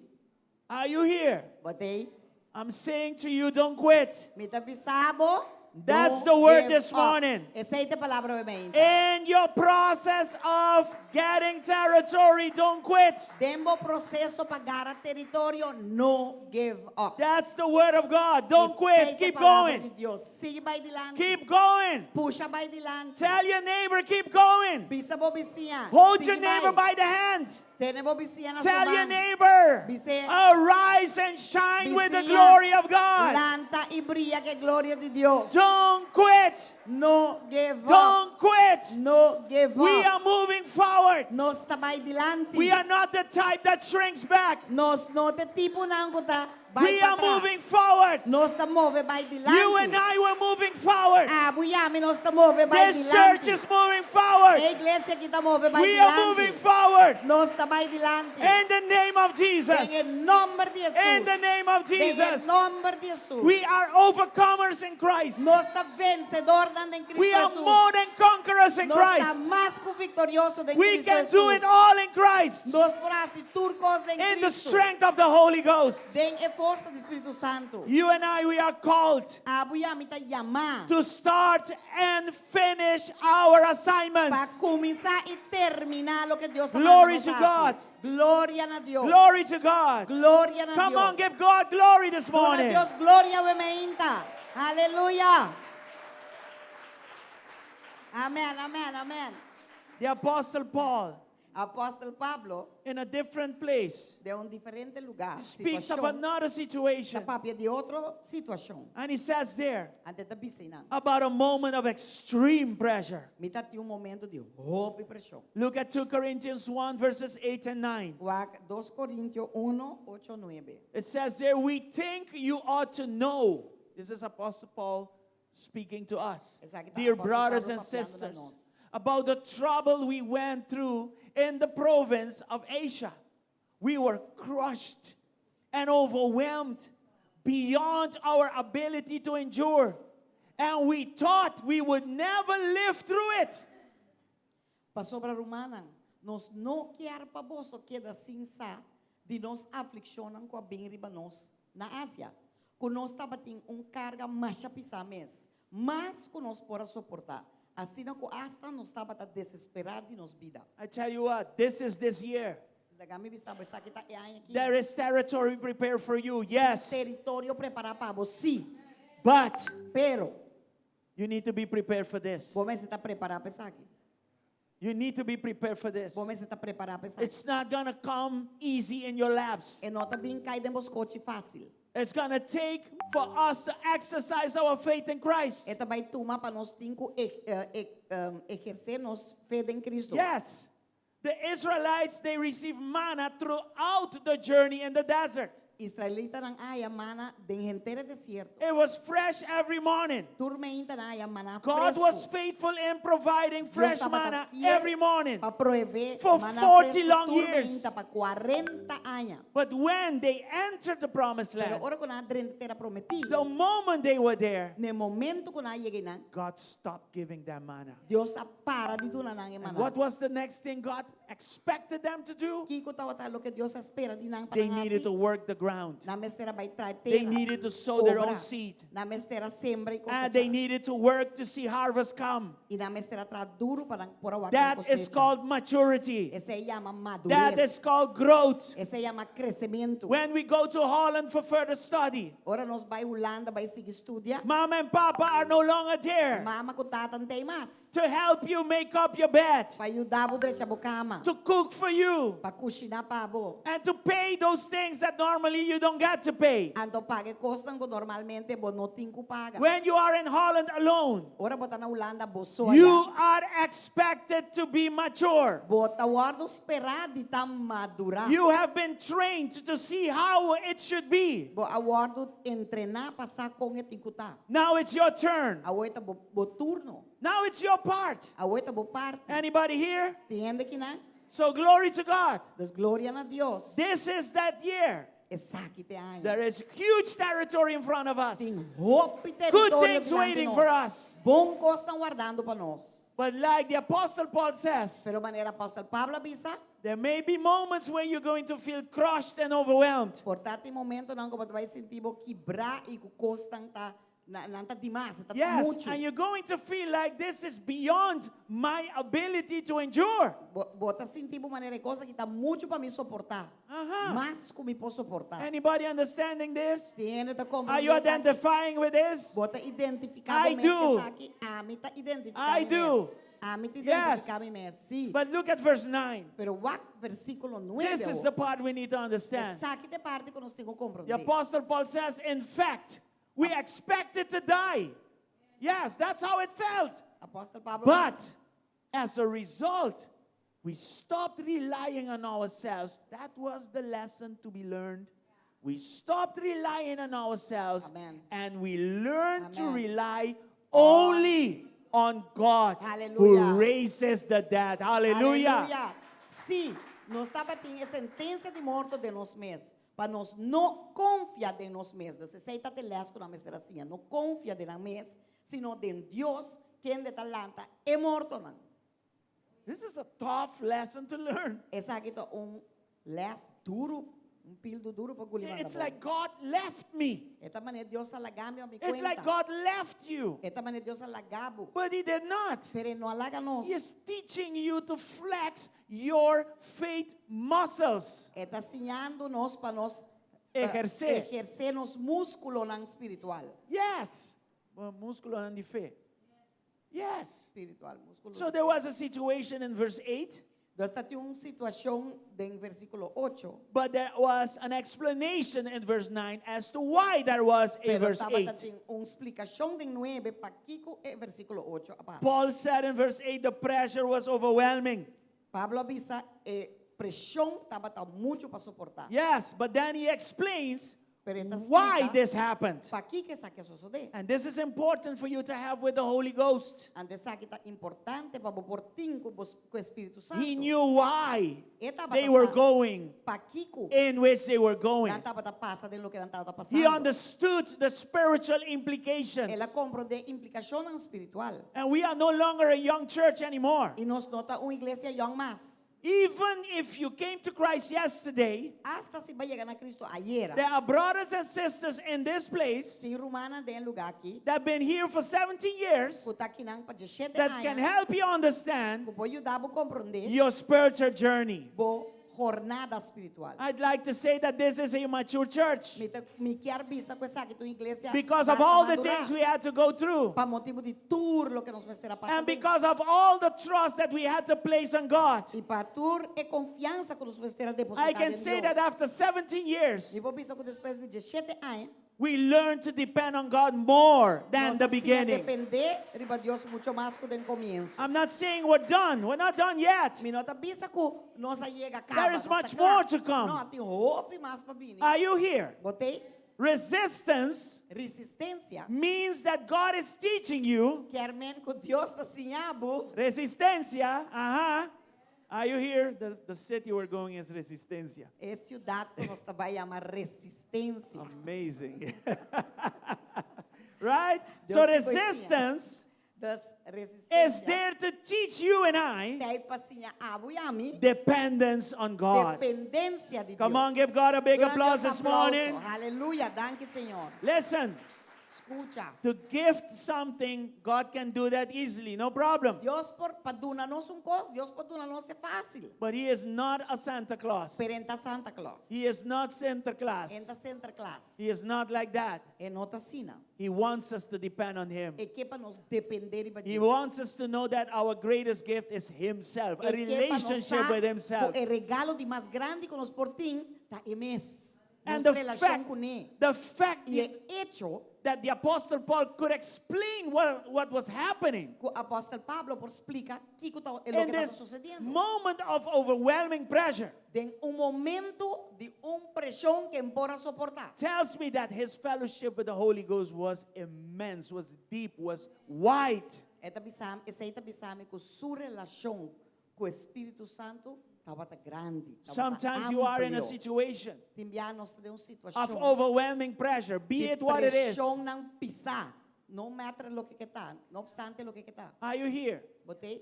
Are you here? Bo t'ei? I'm saying to you, don't quit. Mi ta bisa bo. That's Don't the word give this up. morning. Esei ta e palabra awe mainta. In your process of getting territory, don't quit. Den bo proseso pa gara teritorio, no give up. That's the word of God. Don't quit. Esei ta e Keep palabra going. di Dios. Sigui bai dilanti. Keep going. Pusha bai dilanti. Tell your neighbor, keep going. Bisa bo bisiña. Hold your Sigui neighbor bai. by the hand. Tene bo bisiña na Tell your su man. neighbor, Bis'é. arise and shine with the Bisiña, glory of God. Lanta i bria ku e gloria di Dios. Don't quit. No give up. Don't quit. No give We up. are moving forward. Nos ta bai dilanti. We are not the type that shrinks back. Nos no ta e tiponan ku ta bai We are patras. moving forward. Nos ta move bai dilanti. You and I were moving forward. Abo i ami nos ta move bai This dilanti. church is moving forward. E iglesia aki ta move bai We are dilanti. moving forward. Nos ta bai dilanti. In the name of Jesus. Den nòmber di Jesus. In the name of of Den e Jesus. nòmber di Hesus. We are overcomers in Christ. Nos ta vensedornan den Kristu We are Hesus. more than conquerors in Nos ta Christ. mas ku viktorioso den We Kristu can do it Hesus. all in Christ. Nos por hasi tur kos den In the Kristu. strength of the Holy Ghost. Den e forsa di Spiritu Santu. You and I, we are called Abo i ami ta yamá to start and finish our pa assignments. kuminsá i terminá loke Dios a manda Glory nos to hasi. God. Gloria na Dios. Glory to God. Gloria na Come Dios. on, give God glory this Duna morning. Dios gloria awe mainta. Aleluya. Amèn, amèn, amèn. The Apostle Paul, Apòstel Pablo, in a different place, den un diferente lugá, speaks of situashon, another situation. ta papia di otro situashon. And he says there Anto e ta bisa einan. about a moment of extreme pressure. Mi tabatin un momento di hopi preshon. Look at 2 Corinthians 1, verses 8 and 9. Wak 2 Korintio 1, 8, 9. It says there, we think you ought to know. This is Apostle Paul speaking to us. Esaki ta Dear Apòstel brothers Pablo and papiando na sisters, nos. about the trouble we went through in the province of Asia. We were crushed and overwhelmed beyond our ability to endure. And we thought we would never live through it. Pasobra rumannan, nos no kier pa boso keda sin sa di nos aflikshonnan ku a bin riba nos na Asia, ku nos tabatin un karga masha pisá mes, mas ku nos por a soportá, asina ku asta nos tabata desesperá di nos bida. I tell you what, this is this year. Laga mi bisa bo, esaki ta e aña aki. There is territory prepared for you, yes. Teritorio prepará pa bo, sí. But Pero, you need to be prepared for this. bo mester ta prepará pa esaki. You need to be prepared for this. Bo mester ta prepará pa esaki. It's not going to come easy in your laps. E no ta bin kai den bo skochi fásil. It's going to take for us to exercise our faith in Christ. E ta bai tuma pa nos tin ku ehersé nos fe den Kristu. Yes. The Israelites, they received manna throughout the journey in the desert. Israelitanan a haya mana den henter e desierto. It was fresh every morning. Tur mainta nan a haya maná God was fresku. faithful in providing Dios fresh tabata manna fiel every morning. pa proveé For maná 40 fresku long tur years. mainta pa 40 aña. But when they entered the promised Pero land, ora ku nan a drenta tera prometí, the moment they were there, na e momento ku nan a yega einan, God stopped giving them manna. Dios a para di duna nan e And maná. what was the next thing God expected them to do? Kiko tabata loke Dios a spera di nan pa They nan needed hasi? to work the ground. Nan mester a bai traha They tera. needed to sow their own Obra. seed. Nan mester a sembra i And they kosechá. needed to work to see harvest come. I nan mester a traha duru pa nan por a wak That is kosecha. called maturity. Esei yama That is madurez. called growth. Esei yama kresementu. When we go to Holland for further study, Ora nos bai Hulanda bai sigui studia. mom and papa are no longer there Mama ku tata no t'ei mas. to help you make up your bed, Pa yuda bo drecha bo kama. to cook for you, Pa kushiná pa bo. and to pay those things that normally you don't get to pay. Anto paga e kosnan ku normalmente bo no tin ku paga. When you are in Holland alone, Ora bo ta na Hulanda bo so you ayá. are expected to be mature. Bo ta wòrdu sperá di ta madurá. You have been trained to see how it should be. Bo a wòrdu entrená pa sa kon e tin ku ta. Now it's your turn. Awor ta bo, bo turno. Now it's your part. Awor ta bo parti. Anybody here? Tin hende akinan? So glory to God. Dus gloria na Dios. This is that year. Esaki ta e aña. There is huge territory in front of us. Tin hopi Good teritorio things dilanti waiting nos. for us. Bon kos ta wardando pa nos. But like the Apostle Paul says, Pero manera Apòstel Pablo a bisa, there may be moments when you're going to feel crushed and overwhelmed. por ta tin momentonan ku bo ta bai sinti bo kibrá i ku kosnan ta na, nan ta dimas, ta Yes, muchu. and you're going to feel like this is beyond my ability to endure. Bo, bo ta sinti bo manera e kos aki ta muchu pa mi soportá. Aha. Mas ku mi por soportá. Anybody understanding this? Tin hende ta Are you komprondé esaki? identifying with this? Bo ta identifiká I bo mes ku do. esaki? Ami ta identifiká I mi mes. do. Ami ta Yes. identifiká mi mes, sí. But look at verse 9. Pero wak versíkulo 9 This is the part we need to understand. Esaki ta e parti ku nos tin ku The komprondé. Apostle Paul says, in fact, we expected to die. Yes, that's how it felt. Apòstel Pablo But as a result, we stopped relying on ourselves. That was the lesson to be learned. We stopped relying on ourselves Amen. and we learned to Amen. rely only on God who Hallelujah. raises the dead. Hallelujah. Aleluya. Sí, nos tabatin e sentensia di morto den nos mes. Pa nos no konfia den nos mes. Dus esei ta e les ku nan mester a siña. No konfia den nan mes, sino den Dios, kende ta lanta e mortonan. This is a tough lesson to learn. Esaki ta un les duru, un pildo duru pa guli. It's like God left me. E ta manera Dios a laga mi, mi It's like God left you. E ta manera Dios a laga bo. But he did not. Pero no a laga nos. He is teaching you to flex your faith muscles. E ta siñando nos pa nos Ehersé. ehersé nos múskulonan spiritual. Yes. Well, múskulonan di fe. Yes. Spiritual, múskulo. So there was a situation in verse 8, Dus tabatin un situashon den versíkulo 8. but there was an explanation in verse 9 as to why there was a Pero verse tabata 8. tin un splikashon den 9 pakiko e versíkulo 8 a pasa. Paul said in verse 8 the pressure was overwhelming. Pablo a bisa e preshon tabata muchu pa soportá. Yes, but then he explains Pero e ta why splika this happened. pakiko esaki a sosodé. And this is important for you to have with the Holy Ghost. Anto esaki ta importante pa bo por tin ku ku Spiritu Santu. He knew why E tabata they were sa going pakiko in which they were going. nan tabata pasa den loke nan tabata He pasando. understood the spiritual implications. El a komprondé implikashonnan spiritual. And we are no longer a young church anymore. I nos no ta un iglesia yòn mas. Even if you came to Christ yesterday, Asta si bo a yega na Kristu ayera. there are brothers and sisters in this place Tin rumannan den e lugá aki. that have been here for 17 years Ku ta akinan pa 17 that can aña. help you understand Ku por yuda bo komprondé your spiritual journey. bo jornada spiritual. I'd like to say that this is a mature church Mi ta mi ke bisa ku esaki ta un iglesia because of basta all the madurá. things we had to go through Pa motibu di tur loke nos mester a pasa. and because of all the trust that we had to place on God. I pa tur e konfiansa ku nos mester a depositá I can den say Dios. that after 17 years, Mi por bisa ku despues di 17 aña, we learned to depend on God more than nos the a siña beginning. dependé riba Dios muchu mas ku den komienso. I'm not saying we're done. We're not done yet. Mi no ta bisa ku nos a yega kaba. There is nos ta much kla. more to come. No, tin hopi mas pa bini. Are you here? Bo t'ei Resistance resistensia. means that God is teaching you. Ke men ku Dios ta siña bo. Resistencia. Uh-huh. Are you here? The city we're going is Resistencia. E siudat ku nos ta bai yama Resistensia. Amazing. Right? So Dios ta resistance Dus is resistensia. there to teach you and I T'ei pa siña abo i ami. dependence on God. Dependensia di Dios. Come on, give God a big Duna applause Dios this aplauso. morning. Aleluya, danki Señor. Listen, Skucha. to gift something, God can do that easily, no problem. Dios por pa duna nos un kos, Dios por duna nos e fásil. But He is not a Santa Claus. Pero e n' ta Santa Claus. He is not Santa Claus. E n' ta Santa Claus. He is not like that. E no ta asina. He wants us to depend on Him. E ke pa nos dependé riba He dje. wants us to know that our greatest gift is Himself, a E ke pa nos relationship sa with Himself. ku e regalo di mas grandi ku nos por tin, ta e mes. And Nos the relashon fact, kuné. the fact I e echo that the Apostle Paul could explain what was happening ku apòstel Pablo por splika kiko ta in loke tabata this susediendo. moment of overwhelming pressure Den un momento di un preshon ku e n' por a soportá. tells me that his fellowship with the Holy Ghost was immense, was deep, was wide. E ta bisa, esei ta bisa mi ku su relashon ku Spiritu Santu tabata grandi. Tabata Sometimes you are in a amplio. situation Tin bia nos ta den un of situashon overwhelming pressure, be di it what it is. preshonnan pisá. No matter loke ta, no opstante loke ta. Are you here? Bo t'ei,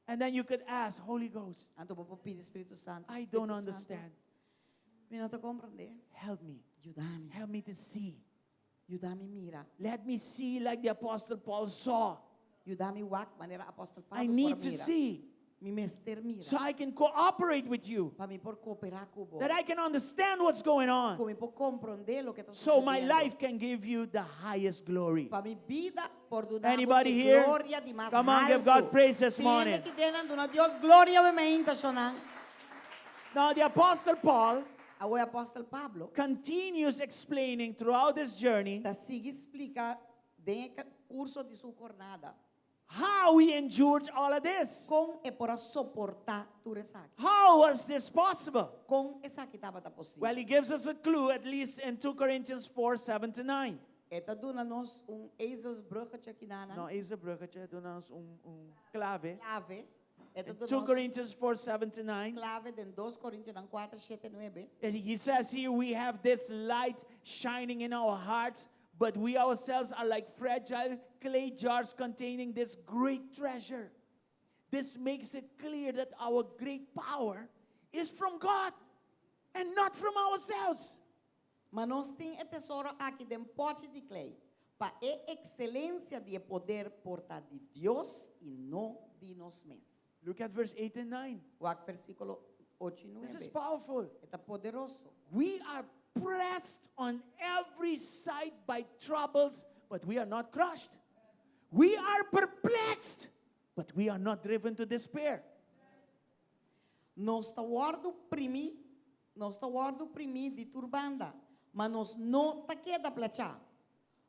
And then you could ask, Holy Ghost, anto bo por pidi Spiritu Santu. I Spiritu don't Santu, understand. Mi no ta komprondé. Help me. Yuda mi. Help me to see. Yuda mi mira. Let me see like the Apostle Paul saw. Yuda mi wak manera apòstel Pablo I need por to mira. see Mi mester mira. so I can cooperate with you, Pa mi por kooperá ku bo. that I can understand what's going on, Ku mi por komprondé loke ta so my susediendo. life can give you the highest glory. Pa mi bida por duna Anybody here? gloria di mas Come on, give altu. God praise this morning. Tin hende akinan duna Dios gloria awe mainta shonnan. Now, the Apostle Paul Awor apòstel Pablo continues explaining throughout this journey ta sigui splika den kurso di su jornada. how he endured all of this. Kon e por a soportá tur esaki. How was this possible? Kon esaki tabata posibel. Well, he gives us a clue, at least in 2 Corinthians 4 7 to 9. E ta duna nos un ezelsbruggetje akinan. No, is een bruggetje, duna nos un, un klave. Klave. E ta In 2 duna Corinthians 4 7 to 9. klave den 2 Korintionan 4, 7, 9. And he says here, we have this light shining in our hearts, but we ourselves are like fragile clay jars containing this great treasure. This makes it clear that our great power is from God and not from ourselves. Ma nos tin e tesoro aki den pòchi di klei, pa e ekselensia di e poder por ta di Dios i no di nos mes. Look at verse 8 and 9. Wak versíkulo 8 i This is 9. powerful. E ta poderoso. We are pressed on every side by troubles, but we are not crushed. We are perplexed, but we are not driven to despair. Nos ta wòrdu primí, nos ta wòrdu primí di tur banda, ma nos no ta keda plachá.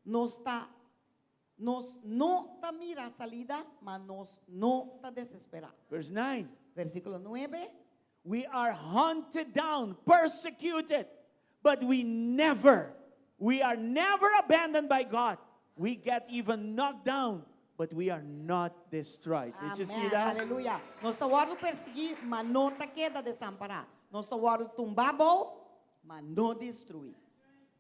Nos ta, nos no ta mira salida, ma nos no ta desesperá. Verse 9. Versíkulo 9. We are hunted down, persecuted, but we never, we are never abandoned by God. We get even knocked down, but we are not destroyed. Did you see Amèn, that? aleluya. Nos ta wòrdu persiguí, ma no ta keda desampará. Nos ta wòrdu tumbá abou, ma no destruí.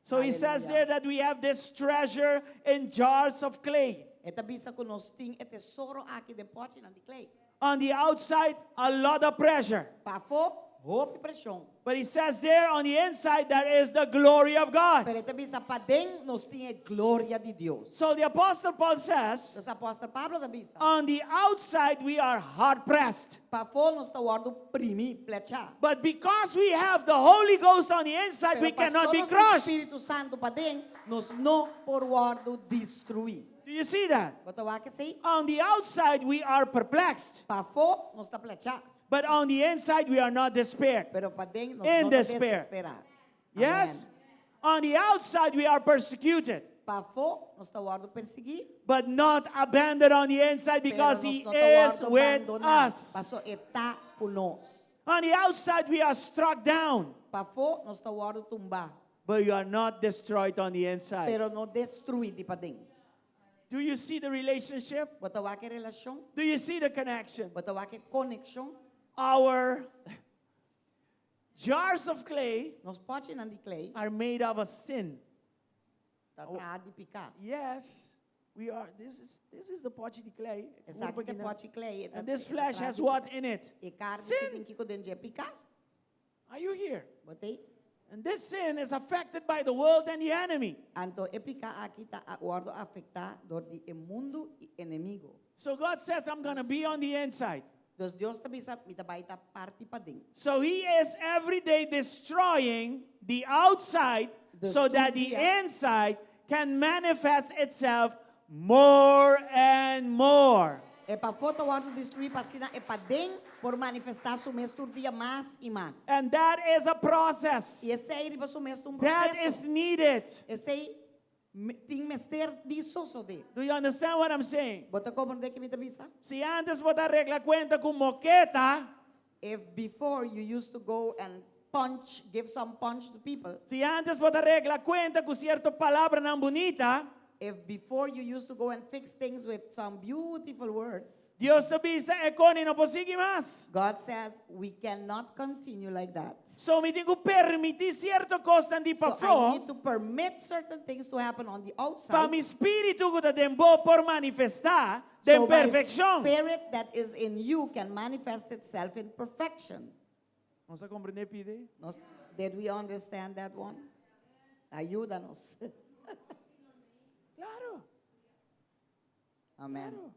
So he says Aleluya. there that we have this treasure in jars of clay. E ta bisa ku nos tin e tesoro aki den pòchinan di klei. On the outside, a lot of pressure. Pafó, hopi preshon. But he says there on the inside, there is the glory of God. Pero e ta bisa paden nos tin e gloria di Dios. So the Apostle Paul says, Anto apòstel Pablo ta bisa. on the outside, we are hard pressed. Pafó nos ta wòrdu primí, plachá. But because we have the Holy Ghost on the inside, Pero we cannot be paso nos tin crushed. Spiritu Santu paden, nos no por wòrdu destruí. Do you see that? Bo ta wak esei? On the outside, we are perplexed. Pafó nos ta plachá. But on the inside, we are not despaired. Pero paden nos In no ta despair. desesperá. Yes? Amèn. On the outside, we are persecuted, Pafó nos ta wòrdu persiguí. but not abandoned on the inside Pero because nos He no ta is wòrdu with abandoná. us. Paso e ta ku nos. On the outside, we are struck down, Pafó nos ta wòrdu tumbá. but you are not destroyed on the inside. Pero no destruí di paden. Do you see the relationship? Bo ta wak e relashon? Do you see the connection? Bo ta wak e konekshon? Our jars of clay Nos pòchinan di klei are made of a sin. ta traha di piká. Yes, we are. This is this is the pòchi di klei. Esaki ta pòchi klei. And this flesh has what in it? E karni Sin. tin kiko den dje piká. Are you here? Bo t'ei? And this sin is affected by the world and the enemy. Anto e piká aki ta wòrdu afektá dor di e mundu i enemigu. So God says, I'm going to be on the inside. Dus Dios ta bisa mi ta bai ta parti paden. So he is every day destroying the outside Dus so that the tur dia. inside can manifest itself more and more. E pafó ta wòrdu destruí pa asina e paden por manifestá su mes tur dia mas i mas. And that is a process. I esei riba su mes ta un That proseso. is needed. Esei tin mester di sosodé. Do you understand what I'm saying? Bo ta komprondé kiko mi ta bisa? Si antes bo ta regla kuenta ku moketa, If before you used to go and punch, give some punch to people, si antes bo ta regla kuenta ku sierto palabranan bunita, if before you used to go and fix things with some beautiful words, Dios ta bisa e kos ei no por sigui mas. God says we cannot continue like that. So mi tin ku permití sierto kosnan di So I pafó need to permit certain things to happen on the pa outside. mi spiritu ku ta den bo por manifestá den So my perfekshon. spirit that is in you can manifest itself in perfection. Nos a komprondé pida? Nos, did we understand that one? Ayúdanos. Klaro. Amen. Klaro.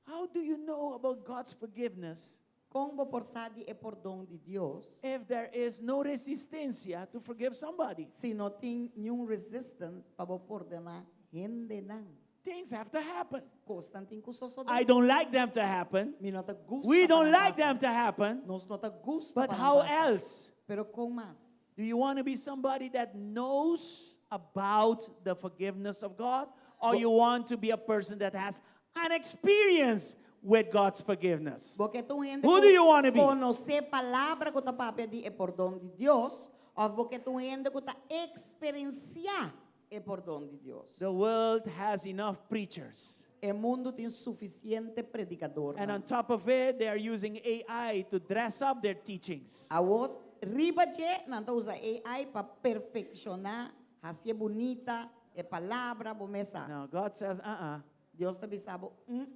How do you know about God's forgiveness Kon bo por sa di e pordon di Dios if there is no resistensia to forgive somebody? si no tin ningun resistance pa bo pordoná hendenan? Things have to happen. Kosnan tin ku sosodé. I don't like them to happen. Mi no ta gusta We don't pa nan like pasa. them to happen. Nos no ta gusta But pa nan how pasa. else? Pero kon mas? Do you want to be somebody that knows about the forgiveness of God? Or you want to be a person that has an experience with God's forgiveness? Bo ke ta un hende Who do you wanna be? konosé palabra ku ta papia di e pordon di Dios, òf bo ke ta un hende ku ta eksperensiá e pordon di Dios. The world has enough preachers. E mundu tin sufisiente predikadó. And on top of it, they are using AI to dress up their teachings. Awor riba dje nan ta usa AI pa perfekshoná, hasié bunita e palabra bo mes sa. Now, God says, uh uh Dios ta bisa bo,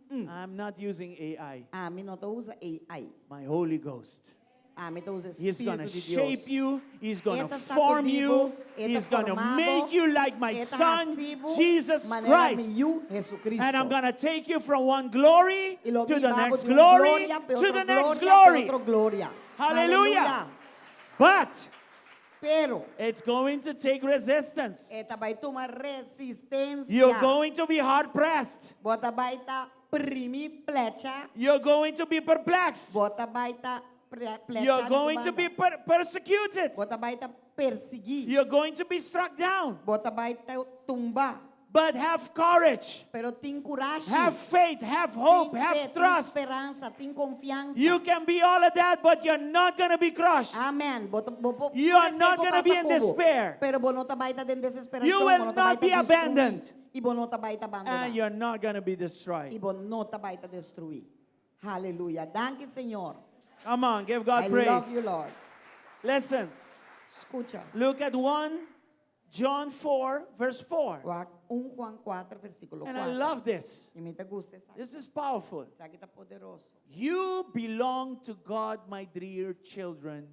I'm not using AI. Ami no ta usa AI. My Holy Ghost. Ami ta usa He's going to Spiritu di shape Dios. you. He's going to E ta form sakudí you. bo, e ta He's going to forma bo, make you like my e ta son, hasi bo Jesus manera mi Christ. yu, Jesucristo. And I'm going to take you from one glory I lo to mi the hiba bo next di un glory gloria pa to otro the next gloria pa glory. otro gloria. Hallelujah. Hallelujah. But Pero it's going to take resistance. e ta bai tuma resistensia. You're going to be hard pressed. Bo ta bai ta primi plecha. You're going to be perplexed. Bo ta bai ta plecha You're going to be persecuted. Bo ta bai ta persiguí. You're going to be struck down. Bo ta bai ta tumbá. But have courage. Pero tin kurashi. Have faith, have hope, Tin have fe, tin trust. speransa, tin konfiansa. You can be all of that, but you're not going to be crushed. Amen. Bo ta- bo- bo- You are por not esei bo gonna be pasa in ku bo. despair. Pero bo no ta bai ta den desesperashon. You bo will no ta bai not be ta destruí. abandoned. I bo no ta bai ta abandoná. And you're not going to be I destroyed. bo no ta bai ta destruí. Hallelujah. Danki, Señor. Come on, give God I praise. love you, Lord. Listen, Skucha. look at 1 John 4, verse 4. Wak 1 Juan 4, versíkulo 4. And I love this. I mi ta gusta esaki. This is powerful. Esaki ta poderoso. You belong to God, my dear children.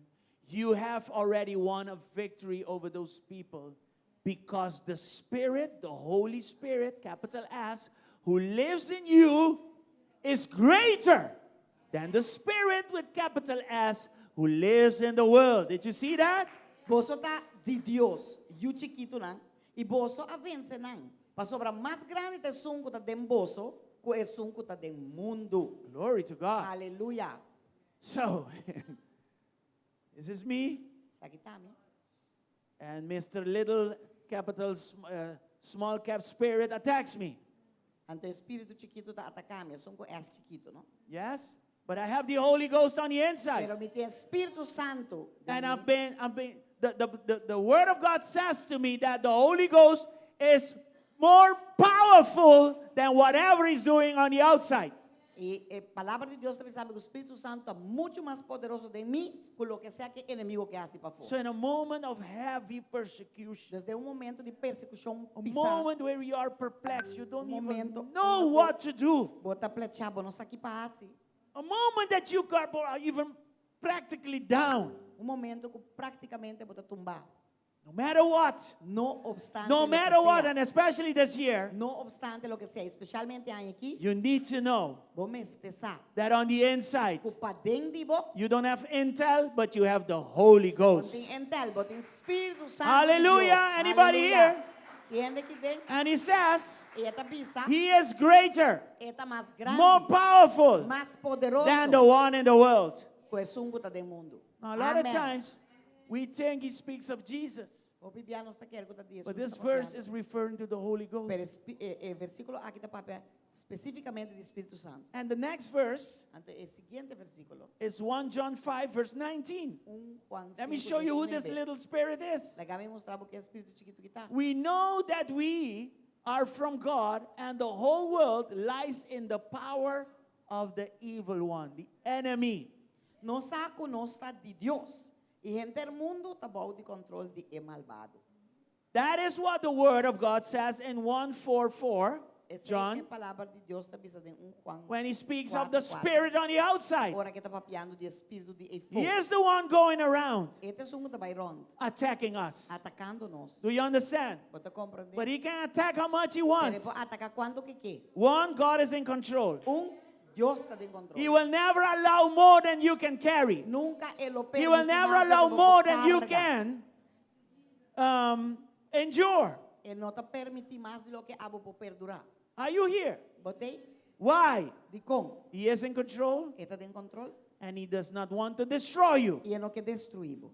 You have already won a victory over those people because the Spirit, the Holy Spirit, capital S, who lives in you is greater than the Spirit with capital S who lives in the world. Did you see that? Boso ta di Dios, yu chikitunan, i boso a vense nan. Pasobra mas grandi ta esun ku ta den boso ku esun ku ta den mundu. Glory to God. Aleluya. So, this is me Esaki ta mi. and Mr. Little capital small cap spirit attacks me. Anto spiritu chikitu ta ataká mi, esun ku S chikitu, no? Yes? But I have the Holy Ghost on the inside. Pero mi tin Spiritu Santu. And I've been, I've been, the Word of God says to me that the Holy Ghost is more powerful than whatever he's doing on the outside. I e Palabra di Dios ta bisa ku Spiritu Santu ta muchu mas poderoso den mi ku loke sea ku e enemigu ke hasi pafó. So in a moment of heavy persecution, Desde un momento di persekushon a pisá, moment where you are perplexed, you don't Un even momento know unda ku what to do. Bo ta plechá, bo no sa ki pa hasi. A moment that you are even practically down. Un momento ku práktikamente bo ta tumbá. No matter what. No obstante No loke matter what, sea. and especially this year, No obstante loke sea, espesialmente aña aki, you need to know bo mester sa that on the inside, ku paden di bo, you don't have Intel, but you have the Holy Ghost. Bo no tin Intel, bo tin Spiritu Santu. Hallelujah. Anybody here? Tin hende aki den? And he says, I e ta bisa, he is greater, e ta mas grandi, more powerful mas poderoso than the one in the world. ku esun ku ta den mundu. Now, a lot of Amen. times, we think he speaks of Jesus. Hopi bia nos ta kere ku ta di Jesus But this ta verse papiando. is referring to the Holy Ghost. Pero e, e versíkulo aki ta papia spesífikamente di Spiritu Santu. And the next verse Anto e siguiente versíkulo, is 1 John 5, verse 19. 1 Juan Let me 5, show you who this 19. little spirit is. Laga mi mustra bo ken e spiritu chikitu aki ta. We know that we are from God, and the whole world lies in the power of the evil one, the enemy. Nos sa ku nos ta di Dios. I henter mundu ta bou di kontròl di e malbado. That is what the word of God says in 144, Esei John, e palabra di Dios ta bisa den 1 Juan. when he speaks of the 4, 4. spirit on the outside. Ora ku e ta papiando di spiritu di He afó. is the one going around E ta esun ku ta bai rònt, attacking us. atakando nos. Do you understand? Bo ta komprondé? But he can attack how much he Pero wants. e por ataká kuantu ku e ke. One, God is in control. Un, Dios ta den kontròl. He will never allow more than you can carry. Nunka e lo He will permití never mas allow ku bo more than you karga. can endure. E no ta permití mas di loke abo por perdurá. Are you here? Bo t'ei? Why? Dikon? He is in control E ta den kontròl and he does not want to destroy you. i e no ke destruí bo.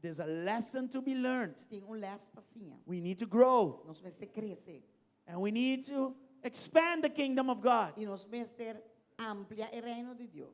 There's a lesson to be learned. Tin un lès pa siña. We need to grow Nos mester krese. and we need to expand the kingdom of God. I nos mester amplia e reino di Dios.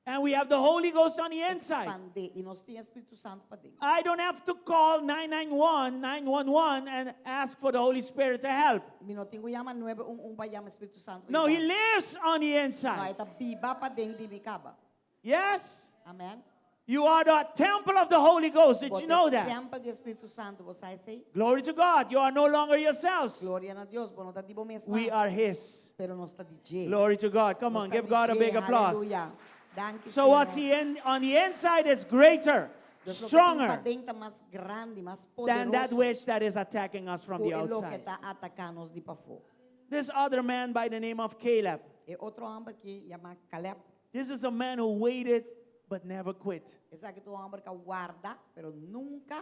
And we have the Holy Ghost on the inside. Ekspandé. I nos tin Spiritu Santu paden. I don't have to call 991, 911 and ask for the Holy Spirit to help. Mi no tin ku yama 911 pa yama Spiritu Santu. No, He lives on the No, inside. e ta biba paden di mi kaba. Yes? Amen. You are the temple of the Holy Ghost. Did you know that? Tèmpel di Spiritu Santu, bo sa esei? Glory to God. You are no longer yourselves. Gloria na Dios, bo no ta di bo mes. We are His. Pero nos ta di dje. Glory to God. Come Nos on, ta give di God a dje. big applause. Aleluya. Danki, So what's Señor. the in, on the inside is greater, Dus loke tin stronger paden ta mas grandi, mas than that poderoso. which that is attacking us from Ku the e loke outside. ta ataká nos di pafó. This other man by the name of Caleb. E otro hòmber ku yama Caleb. This is a man who waited but never quit. Esaki ta un hòmber ku a warda, pero nunka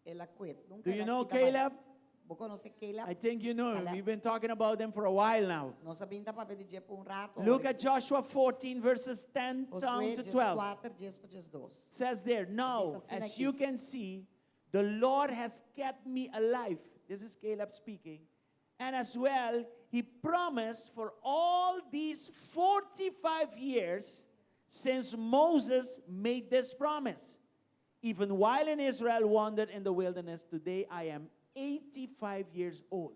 el a quit. Nunka Do you el a know kita bai. Caleb? Bo konosé Caleb? I think you know him. Caleb. We've been talking about him for a while now. Nos a bin ta papia di dje pa un ratu. Look at Joshua 14, verses 10 down Josué to 12. 4, 10 pa 12. says there, now, Dice así as aquí. you can see, the Lord has kept me alive. This is Caleb speaking. And as well, he promised for all these 45 years since Moses made this promise. Even while in Israel wandered in the wilderness, today I am 85 years old.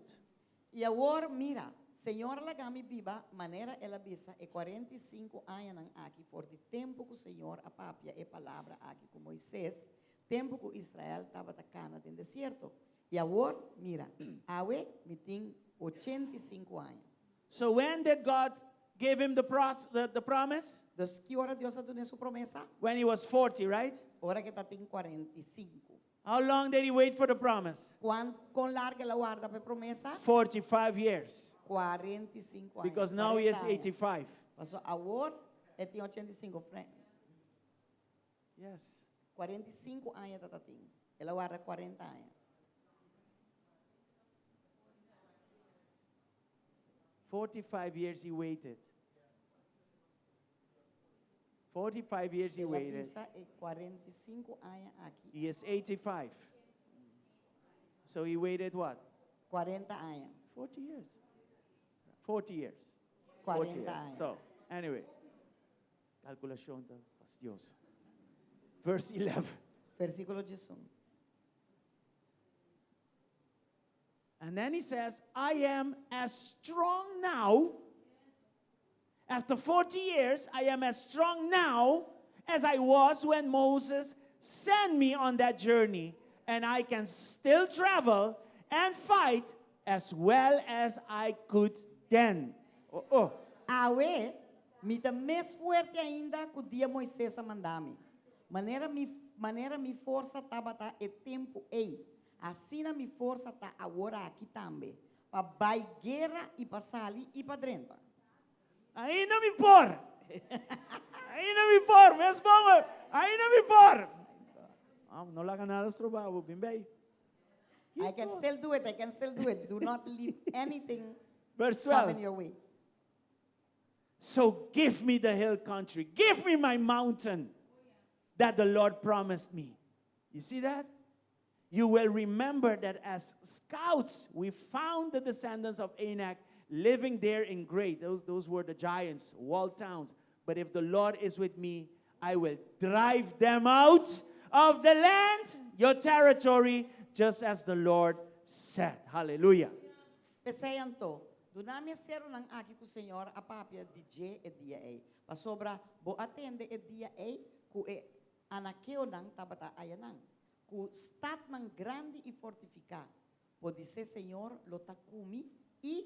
I awor, mira, Señor a laga mi biba, manera el a bisa, e 45 añanan aki, for di tempu ku Señor a papia e palabra aki ku Moises, tempu ku Israel tabata kana den desierto. I awor, mira, awe mi tin 85 aña. So when did God give him the, pros- the, the promise? Dus ki ora Dios a dun'é su promesa? When he was 40, right? Ora ku e tabatin 45. How long did he wait for the promise? Kon, kon largu el a warda pa e promesa? 45 years. 45 aña. Because now he is 40 aña. 85. Pasó awor e tin 85, Frank. Yes. 45 aña e tabatin. El a warda 40 aña. 45 years he waited. 45 years he El a waited. bisa e 45 aña aki. He is 85. So he waited what? 40 aña. 40 years. 40 years. 40 40 years. aña. So, anyway. Kalkulashon ta fastidioso. Verse 11. Versíkulo 11. And then he says, I am as strong now. After 40 years, I am as strong now as I was when Moses sent me on that journey, and I can still travel and fight as well as I could then. Oh, oh. Awe, mi ta mes fuerte ainda ku dia Moises a manda mi. Manera mi manera mi forsa tabata e tempu ei. Asina mi forsa ta awor aki tambe. Pa bai guera i pa sali i pa drenta. Ainda mi por. Ainda mi por. Mes bon, ainda mi por. Ah, no laga nada stroba bo, bin bei. I can still do it. I can still do it. Do not leave anything Verse come in 12. your way. So give me the hill country. Give me my mountain that the Lord promised me. You see that? You will remember that as scouts, we found the descendants of Anak living there in great. Those, those were the giants, walled towns. But if the Lord is with me, I will drive them out of the land, your territory, just as the Lord said. Hallelujah. P'esei anto, duna mi e serunan aki ku Señor a papia di dje e dia ei. Pasobra bo a tende e dia ei ku e anakeonan tabata ayanan. Ku statnan grandi i fortifiká. Podisé Señor lo ta ku mi i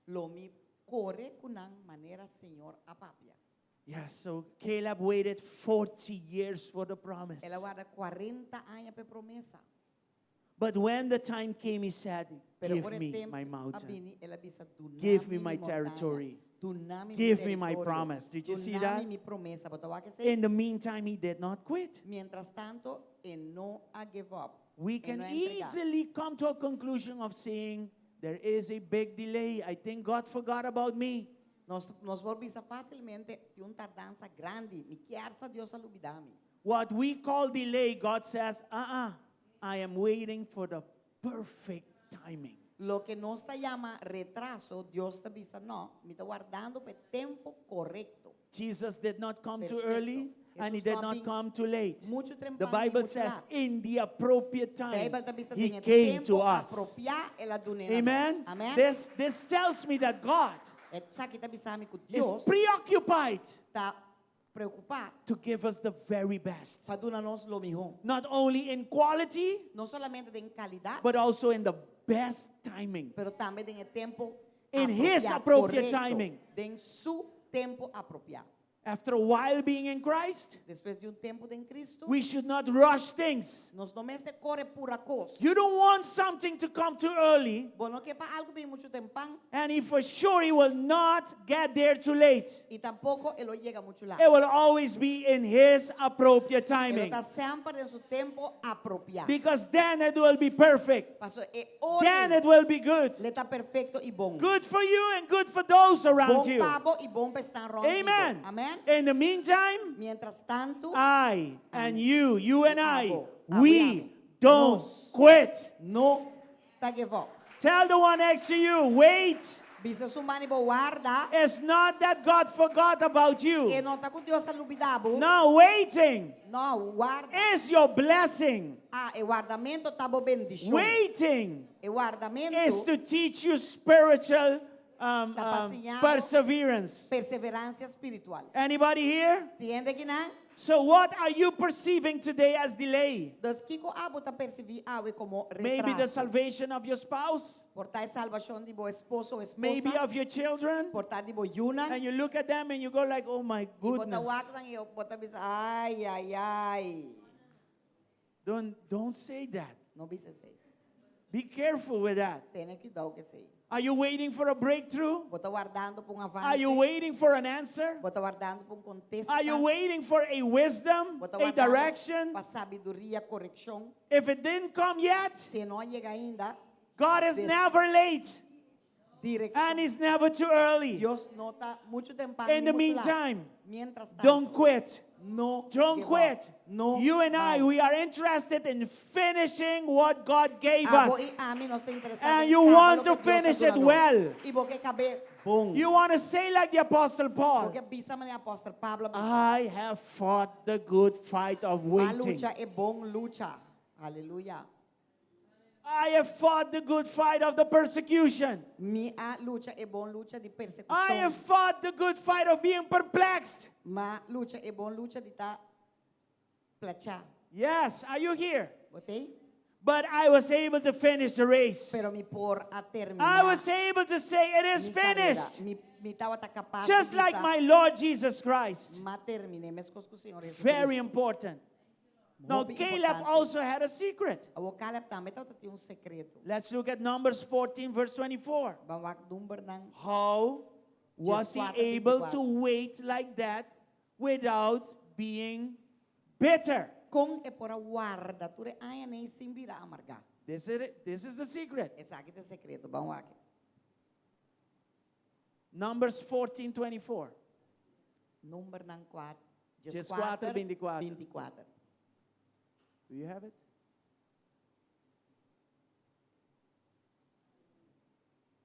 lo mi kore ku nan manera Señor a papia. Yeah, so Caleb waited 40 years for the promise. El a warda 40 aña pa e promesa. But when the time came, he said, Pero Give por me tempu my mountain. a bini, el a bisa Give me dunami my mi montaña, territory. dunami mi Give me my teritorio, promise. Did you see dunami that? mi promesa. Bo ta wak esei? In the meantime, he did not quit. Mientras tantu, e no a give up. We E can no a entregá. easily come to a conclusion of saying, There is a big delay. I think God forgot about me. Nos, nos por bisa fásilmente tin un tardansa grandi. Mi ke sa Dios a lubidá mi. What we call delay, God says, uh uh I am waiting for the perfect timing. Loke nos ta yama retraso, Dios ta bisa no, mi ta wardando pa e tempu korekto. Jesus did not come too Perfecto. early and he Jesus did no a not bin come too late. muchu The trempan ni Bible muchu says lat. in the appropriate time Beibel ta bisa he den e came to tempu us. apropiá el a dun'é na Amen. nos. Amen. This tells me that God Esaki ta bisa mi ku is Dios preoccupied ta preokupá to give us the very best. pa duna nos lo mihó. Not only in quality, No solamente den kalidat, but also in the best timing. pero tambe den e tempu In his apropiá, appropriate korekto, timing. Den su tempu apropiá. After a while being in Christ, Despues di un tempu den Kristu, we should not rush things. nos no mester kore pura kos. You don't want something to come too early, Bo no ke pa algu bin muchu trempan and he for sure he will not get there too late. i tampoko e lo yega muchu lat. It will always be in his appropriate E lo timing. ta semper den su tempu apropiá. Because then it will be perfect. Paso e Then ora it will be good. le ta perfekto i bon. Good for you and good for those around Bon you. pa bo i bon pa esnan rònt di bo. Amen. Amen. In the meantime, Mientras tantu, I and you, you and I, Abo, abo we i ami, don't nos. quit. No ta give up. Tell the one next to you, wait. Bisa esun band'i bo warda. It's not that God forgot about E you. no ta ku Dios a lubidá bo. No, waiting No, warda. is your blessing. Ah, e wardamentu ta bo bendishon. Waiting E wardamentu is to teach you spiritual Ta pa siña bo perseverance. perseveransia spiritual. Anybody here? Tin hende akinan? So what are you perceiving today as delay? Dus kiko abo ta persibí awe komo Maybe the retraso. salvation of your spouse, Por ta e salbashon di bo esposo o esposa. maybe of your children. Por ta di bo yunan. And you look at them and you go like, oh my I bo ta goodness. wak nan i bo ta bisa, ai, ai, ai. Don't say that. No bisa esei. Be careful with that. Tene kuidou ku esei. Are you waiting for a breakthrough? Bo ta wardando pa un Are you avanse. waiting for an answer? Bo ta wardando pa un kontesta. Are you waiting for a wisdom, Bo ta a wardando direction? pa sabiduria, korekshon. If it didn't come yet, Si no a yega ainda, God is Des- never late direkshon. and He's never too early. Dios no ta muchu trempan In ni the muchu lat. meantime, Mientras tantu, don't quit. No Don't give up. quit. No You and I, bai. we are interested in finishing what God gave Abo us. i ami nos ta interesá And den you kaba want loke to Dios a finish it duna nos. well. I bo ke kab'é bon. You want to say like the Apostle Paul, Bo ke bisa manera Apòstel Pablo a bisa. I have fought the good fight of M'a waiting. lucha e bon lucha. Aleluya. I have fought the good fight of the persecution. Mi a lucha e bon lucha di persekushon. I have fought the good fight of being perplexed. M'a lucha e bon lucha di ta plachá. Yes, are you here? Bo t'ei? But I was able to finish the race. Pero mi por a terminá. I was able to say, it is mi karera. finished. Mi, mi tabata kapas di Just like bisa, my Lord Jesus Christ. M'a termin'é, meskos ku Señor Jesucristo. Very important. Now, Hopi Caleb importante. also had a secret. Awor Caleb tambe tabatin un sekreto. Let's look at Numbers 14, verse 24. Ban wak Numbernan. How was he 14, able 24. to wait like that without being bitter? Kon e por a warda tur e añanan ei sin bira amargá. This is, it. This is the secret. Esaki ta e sekreto. Ban wak. Numbers 14, 24. Numbernan 4. 14, 24. 24. Do you have it?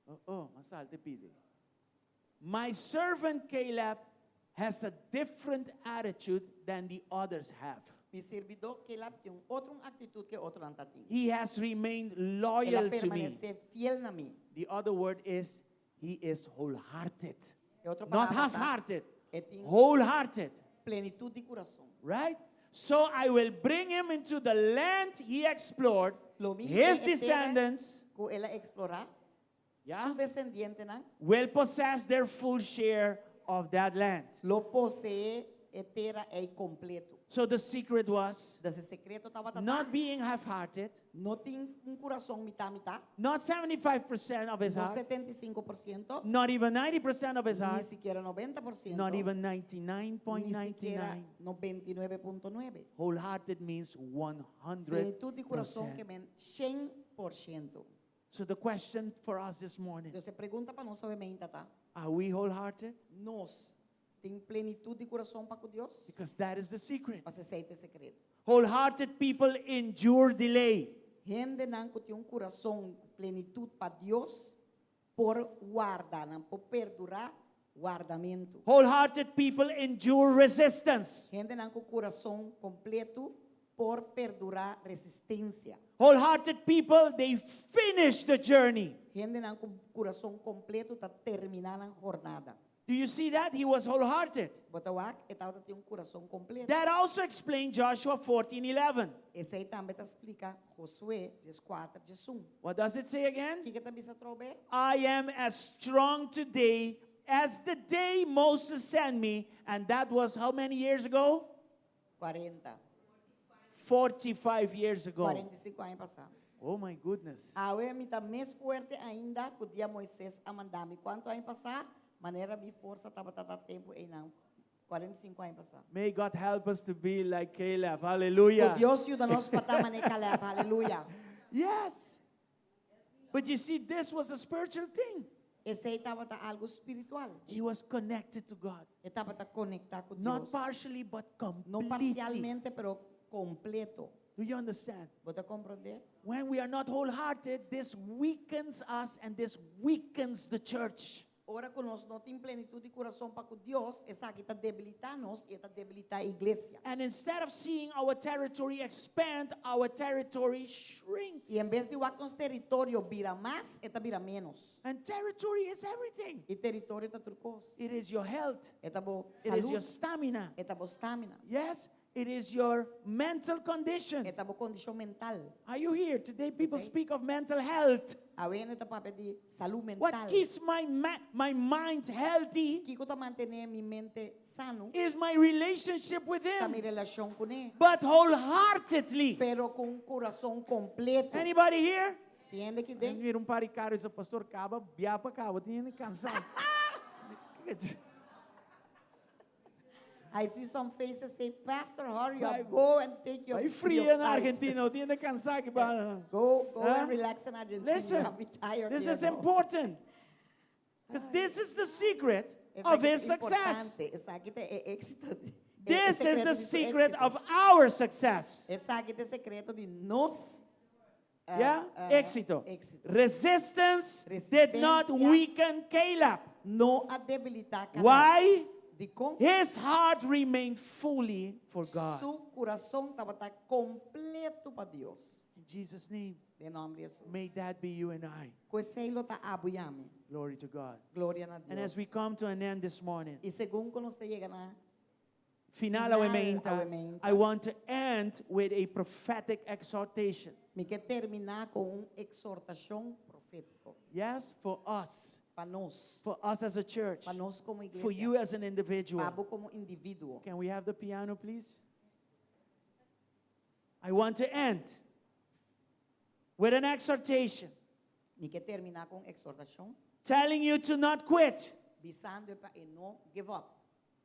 Oh, oh, masal te pide. My servant Caleb has a different attitude than the others have. Mi sirbidó Caleb tin un otro aktitut ku otronan tatin. He has remained El a loyal to me. permanesé fiel na mi. The other word is he is wholehearted. E otro Not palabra ta, half-hearted. e tin Wholehearted. plenitut di kurason. Right? So I will bring him into the land he explored, Lo mi his hib'é e tera descendants ku el a eksplorá, Yeah. su desendientenan will possess their full share of that land. lo poseé e tera ei kompleto. So the secret was Entonces, e sekreto tabata not being half-hearted, no tin un kurason mitá mitá, not 75% of his no heart, 75%, not even 90% of his ni heart, sikiera 90%, not even ni sikiera 99.99. 99.9. Wholehearted means Plenitut di kurason 100%. ke men 100%. So the question for us this morning, Entonces, e pregunta pa nos awe mainta ta, are we wholehearted? nos tin plenitut di kurason pa ku Dios? Because that is the secret. Pasobra esei ta e sekreto. Wholehearted people endure delay. Hendenan ku tin un kurason ku plenitut pa Dios por warda, nan por perdurá wardamentu. Wholehearted people endure resistance. Hendenan ku kurason kompletu por perdurá resistensia. Wholehearted people, they finish the journey. Hendenan ku kurason kompletu ta terminá nan hornada. Do you see that? He was wholehearted. Bo ta wak, e tabata tin un kurason kompletu. That also explained Joshua 14 11. Esei tambe ta splika Josué 14, 11. What does it say again? Kiko e ta bisa atrobe? I am as strong today as the day Moses sent me. And that was how many years ago? 40. 45 years ago. 45 aña pasá. Oh my goodness. Awe mi ta mes fuerte ainda ku dia Moises a manda mi. Kuantu aña pasá? Manera mi forsa tabata e tempu einan. 45 aña pasá. May God help us to be like Caleb. Hallelujah. Ku Dios yuda nos pa ta manera Caleb. Aleluya. Yes. But you see, this was a spiritual thing. Esei tabata algu spiritual. He was connected to God. E tabata konektá ku Dios. Not partially, but No completely. parsialmente, pero kompleto. Do you understand? Bo ta komprondé? When we are not wholehearted, this weakens us and this weakens the church. Ora ku nos no tin plenitut di kurason pa ku Dios, esaki ta debilitá nos i ta debilitá iglesia. And instead of seeing our territory expand, our territory shrinks. I en bes di wak nos teritorio bira mas, e ta bira ménos. And territory is everything. I teritorio ta tur kos. It is your health. E ta bo It is your salú. stamina. E ta bo stamina. Yes, it is your mental condition. E ta bo kondishon mental. Are you here? Today people Okay. speak of mental health. Awe hende ta papia di salú What mental. keeps my mind healthy Kiko ta mantené mi mente sano, is my relationship with ta mi Him. relashon kuné. But wholeheartedly. Pero ku un kurason kompleto. Anybody here? Tin hende aki den? Mira un par di kara, pastor kaba, biaha pa kaba, tin kansá. I see some faces say, Pastor, hurry Vai- up, go and take your, Bai your fria na flight. Argentina, tin kansá aki pa. Go, go Huh? and relax in Argentina. Listen, I'll be tired this here is now. important. Because this is the secret Esaki of his ta success. importante. Esaki ta e éksito. E, This is the sekreto di su secret éksito. of our success. Esaki ta e sekreto di nos Yeah? Éksito. Éksito. Resistance did not Resistensia. weaken Caleb. No a debilitá Caleb. Why? Dikon His heart remained fully for God. su kurason tabata kompleto pa Dios. In Jesus' name, Den nòmber di Hesus. may that be you and I. Ku esei lo ta abo i ami. Glory to God. Gloria na And as Dios. we come to an end this morning, I segun ku nos ta yega na final Final awe mainta, awe mainta. I want to end with a prophetic exhortation. Mi ke terminá ku un ekshortashon profétiko. Yes, for us. Pa nos. For us as a church. Pa nos komo iglesia. For you as an individual. Pa bo komo individuo. Can we have the piano, please? I want to end with an exhortation Mi ke terminá ku un ekshortashon. telling you to not quit. Bisando pa no give up.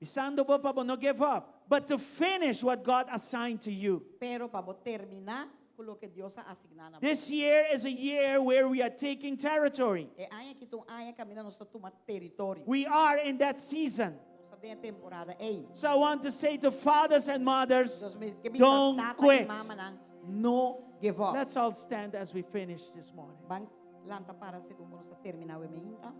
Bisando bo pa bo no give up, but to finish what God assigned to you. Pero pa bo terminá ku loke Dios a asigná na bo. This year is a year where we are taking territory. E aña aki ta un aña kaminda nos ta tuma teritorio. We are in that season. Nos ta den e temporada ei. So I want to say to fathers and mothers, Anto mi ke bisa don't tata quit. i mamanan, no give up. Let's all stand as we finish this morning. Ban lanta para segun nos ta terminá awe mainta.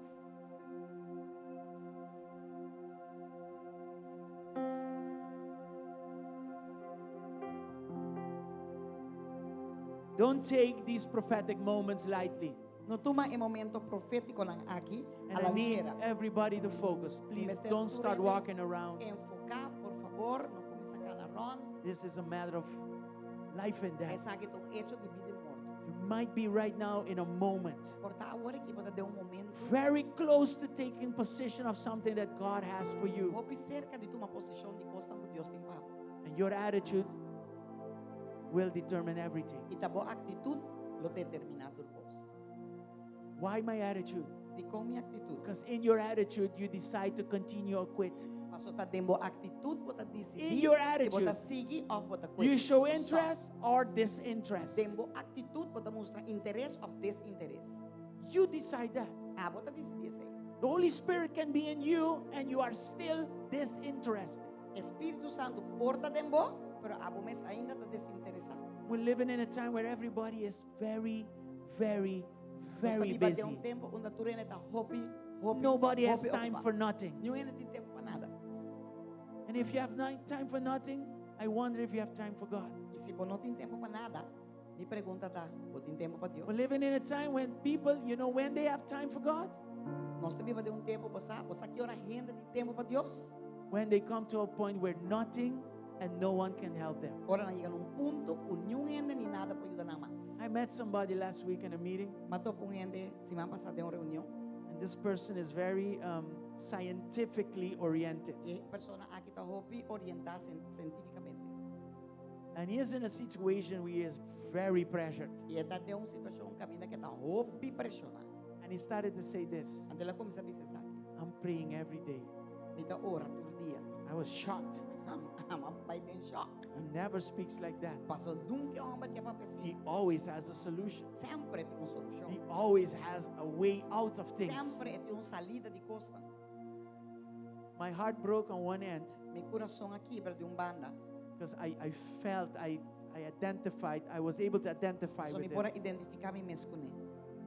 Don't take these prophetic moments lightly. No tuma e momento profétikonan aki And a la I need ligera. everybody to focus. Please Mester don't start tur hende walking around. Enfoká, por fabor, no kuminsá kana rònt. This is a matter of life and death. Esaki ta un hecho di bida i morto. You might be right now in a moment Por ta awor aki bo ta den un momento very close to taking position of something that God has for you. hopi serka di tuma posishon di kos ku Dios tin pa bo. And your attitude will determine everything. I ta bo aktitut lo determiná tur kos. Why my attitude? Dikon mi aktitut. Because in your attitude, you decide to continue or quit. Paso ta den bo aktitut bo ta disidí In your si attitude. bo ta sigui òf bo ta quit. You show Stop. interest or disinterest. Den bo aktitut bo ta mustra interes òf desinteres. You decide that. Abo ta disidí esei. The Holy Spirit can be in you and you are still disinterested. Spiritu Santu por ta den bo, pero abo mes ainda ta desinteresá. We're living in a time where everybody is very, very, Nos ta very biba busy. den un tempu unda tur hende ta hopi, hopi, Nobody has hopi time okupá. for nothing. Ningun hende tin tempu pa nada. And if you have not time for nothing, I wonder if you have time for God. I si bo no tin tempu pa nada, mi pregunta ta, bo tin tempu pa Dios? We're living in a time when people, you know, when they have time for God, Nos ta biba den un tempu, bo sa, bo sa ki ora hende tin tempu pa Dios? when they come to a point where nothing and no one can help them. Ora nan yega na un punto ku ningun hende ni nada por yuda nan mas. I met somebody last week in a meeting, M'a topa un hende siman pasá den un reunion. and this person is very um, scientifically oriented. E persona aki ta hopi orientá sientífikamente. And he is in a situation where he is very pressured. I e ta den un situashon kaminda ku e ta hopi preshoná. And he started to say this Anto el a kuminsá bisa esaki. I'm praying every day. Mi ta ora tur dia. I was shocked. M'a bai den shock. He never speaks like that. Paso nunka e hòmber aki a papia He asina. always has a solution. Semper tin un solushon. He always has a way out of things. Semper tin un salida di kos. My heart broke on one end Mi kurason a kibra di un banda. because I, I felt, I, I identified, I was able to identify So mi with por him. identifiká mi mes kuné.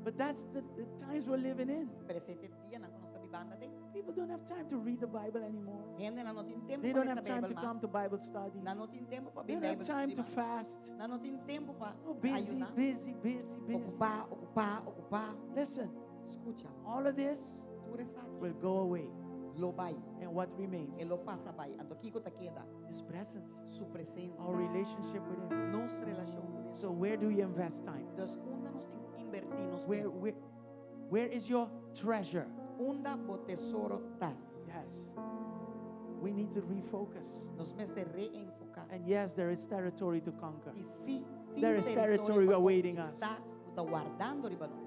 But that's the, the times we're living in. Pero esei ta e dianan ku nos ta bibando aden. People don't have time to read the Bible anymore. Hendenan no tin tempu They pa don't lesa have time Beibel to come mas. to Bible study. Nan no tin tempu pa They bin don't have Bible time study to mas. fast. Nan no tin tempu pa Oh, busy, ayuná. busy, busy, busy. Okupá, okupá, okupá. Listen, Skucha. all of this Tur esaki. will go away. Lo bai. And what remains? E lo pasa bai. Anto kiko ta keda. His presence, Su presensia. our relationship with Him. Nos relashon kuné. So, where do you invest time? Dus unda nos tin ku invertí nos Where, tempu? where, where is your treasure? Unda bo tesoro ta. Yes. We need to refocus. Nos mester reenfoká. And yes, there is territory to conquer. I sí, tin There is territory pa awaiting us. konkistá ku ta wardando riba nos.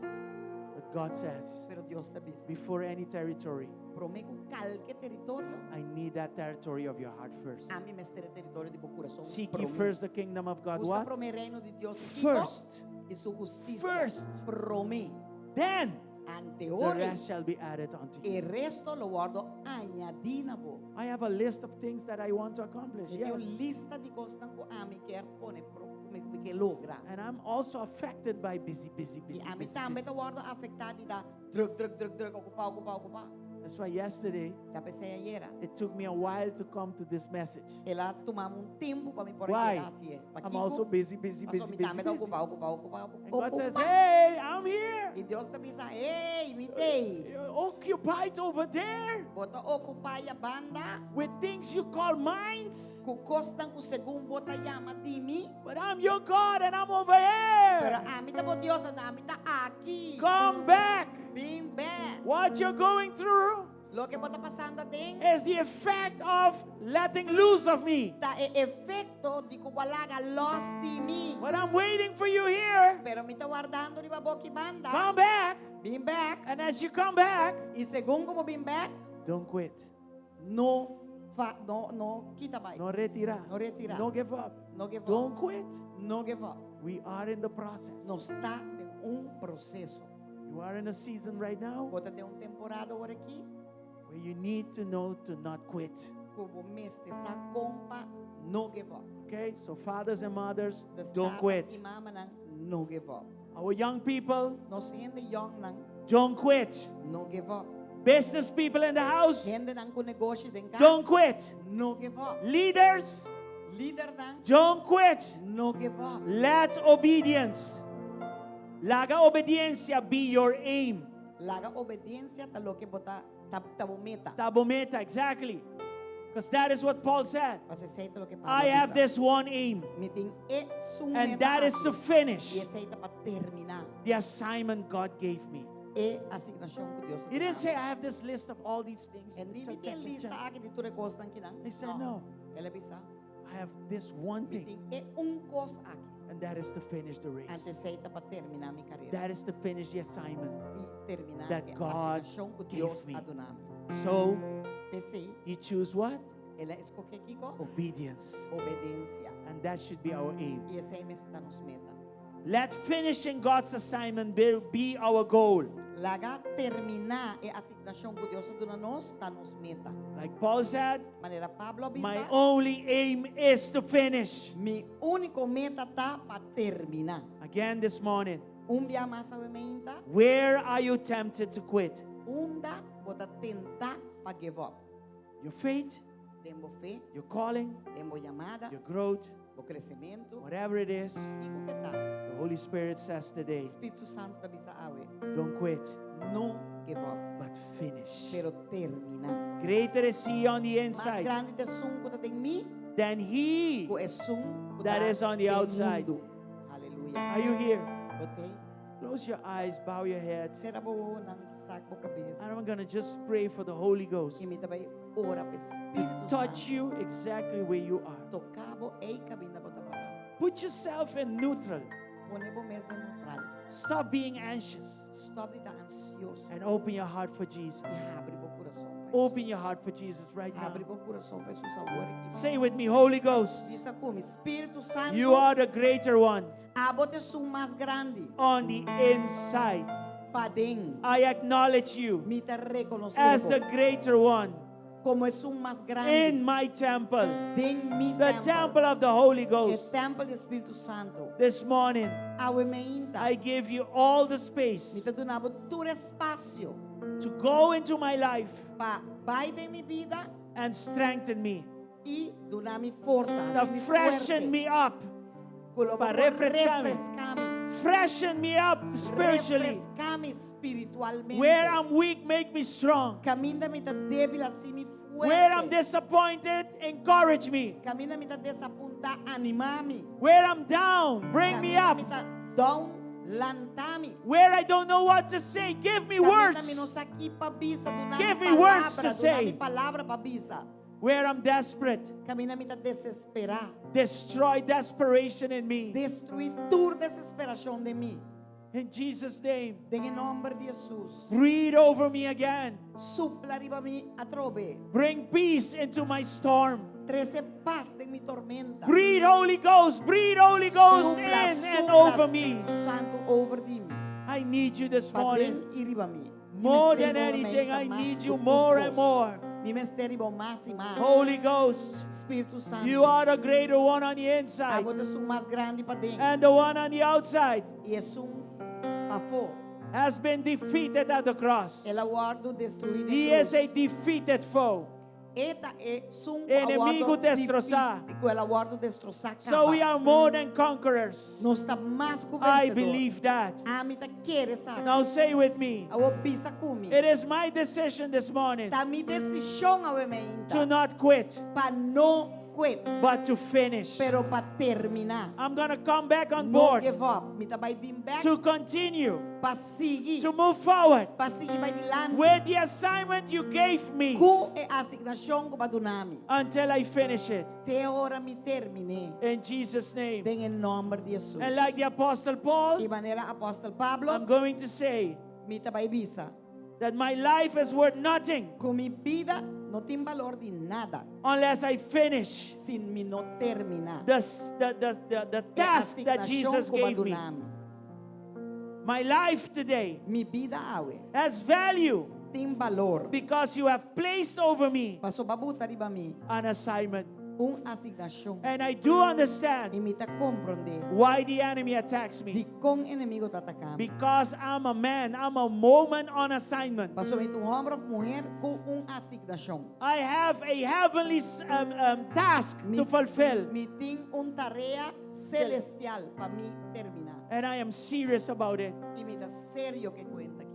But God says, Pero Dios ta bisa. before any territory, Promé ku kualke teritorio, I need that territory of your heart first. ami mester e teritorio di bo kurason. Seek ye Promé. first the kingdom of God. Buska What? promé reino di Dios First. i su hustisia. First. Promé. Then Ante the ora, rest shall be added unto you. e resto lo wòrdu añadí na bo. I have a list of things that I want to accomplish. Mi tin un Yes. lista di kosnan ku ami ke pone ku mi ke logra. And I'm also affected by busy, busy, I busy. ami busy, tambe busy. ta wòrdu afektá di ta drùk, drùk, drùk, drùk, okupá, okupá, okupá. That's why yesterday Ta p'esei ayera. it took me a while to come to this message. El a tuma mi un tempu pa mi por Why? yega asina. I'm also busy, busy, Paso busy, mi busy, tambe ta busy. okupá, okupá, okupá, And God says, okupá. hey, I'm here. I Dios ta bisa, hey, mi t'ei. You're occupied over there Bo ta okupá ei banda. with things you call mines. Ku kosnan ku segun bo ta yama di mi. But I'm your God and I'm over Pero here. ami ta bo Dios, ami ta aki. Come back. Bin bèk. What you're going through Loke bo ta pasando aden is the effect of letting loose of me. ta e efekto di ku bo a laga lòs di mi. But I'm waiting for you here. Pero mi ta wardando riba bo aki banda. Come back. Bin bèk. And as you come back, I segun ku bo bin bèk, don't quit. no fa, no no kita bai. No retira. No retirá. No give up. No give up. Don't quit. No give up. We are in the process. Nos ta den un proseso. You are in a season right now Bo ta den un temporada awor aki where you need to know to not quit. ku bo mester sa kon pa no give up. Okay? So fathers and mothers, Dus don't tata quit. i mamanan no give up. Our young people, Nos hende yòngnan don't quit. no give up. Business people in the house, Hendenan ku negoshi den kas don't quit. no give up. Leaders, Lidernan don't quit. no give up. Let obedience, laga obediensia be your aim. Laga obediensia ta loke bo ta ta ta bo meta. Ta bo meta, exactly. Because that is what Paul said. Paso esei ta loke Pablo I have bisa. this one aim, Mi tin esun and meta that is to aki. finish I esei ta pa terminá the assignment God gave me. e asignashon ku Dios He didn't say, I have this list of all these things. E no Check, mi check, tin check, lista check. aki di tur e kosnan akinan. He said, no. El a bisa. I have this one Mi thing, tin e un kos aki. and that is to finish the race. Anto esei ta pa terminá mi karera. That is to finish the assignment. I terminá that e God asignashon ku gave Dios me. a duna mi. So P'esei, he choose what? el a skohe kiko? Obedience. Obediensia. And that should be our aim. I esei mester ta nos meta. Let finishing God's assignment be, be our goal. Laga terminá e asignashon ku Dios a duna nos, ta nos meta. Like Paul said, Manera Pablo a my bisa, only aim is to finish. mi úniko meta ta pa terminá. Again this morning, Un bia mas awe mainta, where are you tempted to quit? unda bo ta tentá pa give up. Your faith, Den bo fe, your calling, den bo yamada, your growth, bo kresementu, whatever it is, kiko ku ta. the Holy Spirit says today, Spiritu Santu ta bisa awe, don't quit, no give up, but finish. pero terminá. Greater is he on the Mas inside grandi ta esun ku ta den mi, than he. ku esun ku That ta is on the den outside. mundu. Aleluya. Are you here? Bo t'ei? Close your eyes, bow your heads. Sera bo wowonan, sak bo kabes. And I'm going to just pray for the Holy Ghost I mi ta bai ora pa to Spiritu touch Santu. you exactly where you are. Toka bo ei kaminda bo ta pará. Put yourself in neutral. Pone bo mes den neutral. Stop being anxious Stop di ta ansioso. and open your heart for Jesus. I habri bo kurason pa Jesus. Open your heart for Jesus right now. Habri bo kurason pa Jesus awor aki. Say with me, Holy Ghost, Bisa ku mi, Spiritu Santu. you are the greater one Abo ta esun mas grandi. on the inside. Paden. I acknowledge you Mi ta rekonosé as the greater one komo esun mas grandi. in my temple, Den mi the tèmpel. temple of the Holy E Ghost. tèmpel di Spiritu Santu. This morning, Awe mainta. I give you all the Mi space ta duna bo tur espasio to go into my life pa bai den mi bida and strengthen me, i duna mi forsa, to hasi mi freshen fuerte. me up, Ku lo pa bo por refreská mi. refreská mi. Freshen me up spiritually. Refreská mi spiritualmente. Where I'm weak, make me strong. Kaminda mi ta débil, hasi mi fuerte. Where I'm disappointed, encourage me. Kaminda mi ta desapuntá, animá mi. Where I'm down, bring me Kaminda up. mi ta down, lanta mi. Where I don't know what to say, give me Kaminda mi no words. sa ki pa bisa, duna Give mi me words palabra, to duna say. mi palabra pa bisa. Where I'm desperate, Kaminda mi ta desesperá. destroy desperation in me. Destruí tur desesperashon den mi. In Jesus' name, Den nòmber di Jesus. breathe over me again. Supla riba mi atrobe. Bring peace into my storm. Trese pas den mi tormenta. Breathe, Holy Ghost. Breathe, Holy Ghost, Supla, in and supla, over me. Spiritu Santu over di mi. I need you this morning. Paden i riba mi. More than anything, I need you more and more. Mi mester di bo mas i mas. Holy Ghost, Spiritu Santu. you are the greater one on the inside Abo ta esun mas grandi paden. and the one on the outside I esun pafó. has been defeated at the cross. El a wòrdu destruí He is a defeated foe. E ta esun Enemigu destrosá. Ku el a wòrdu destrosá So we are more than conquerors. Nos ta mas ku I vensedó. believe that. Ami ta kere esaki. Now say with me, Awor bisa ku mi. it is my decision this morning Ta mi desishon awe mainta. to not quit, Pa no quit, but to finish. pero pa terminá. I'm going to come back on No board give up. Mi ta bai bin bèk to continue, pa sigui. to move forward Pa sigui bai dilanti. with the assignment you gave me Ku e asignashon ku bo a duna mi. until I finish it. Te ora mi termin'é. In Jesus' name. Den nòmber di Jesus. And like the Apostle Paul, I manera apòstel Pablo, I'm going to say mi ta bai bisa. that my life is worth nothing Ku mi bida no tin balor di nada unless I finish si mi no terminá. the E task that asignashon Jesus ku bo a gave me. duna mi. My life today Mi bida awe has value tin balor. because you have placed over me Paso bo a buta riba mi an assignment. un asignashon. And I do understand I mi ta komprondé why the enemy attacks me. di kon enemigu ta ataká mi. Because I'm a man, I'm a woman on assignment. Paso mi ta un hòmber òf muhé ku un asignashon. I have a heavenly task Mi, to fulfill. Mi tin un tarea selestial pa mi terminá. And I am serious about it. I mi ta serio ku e kuenta aki.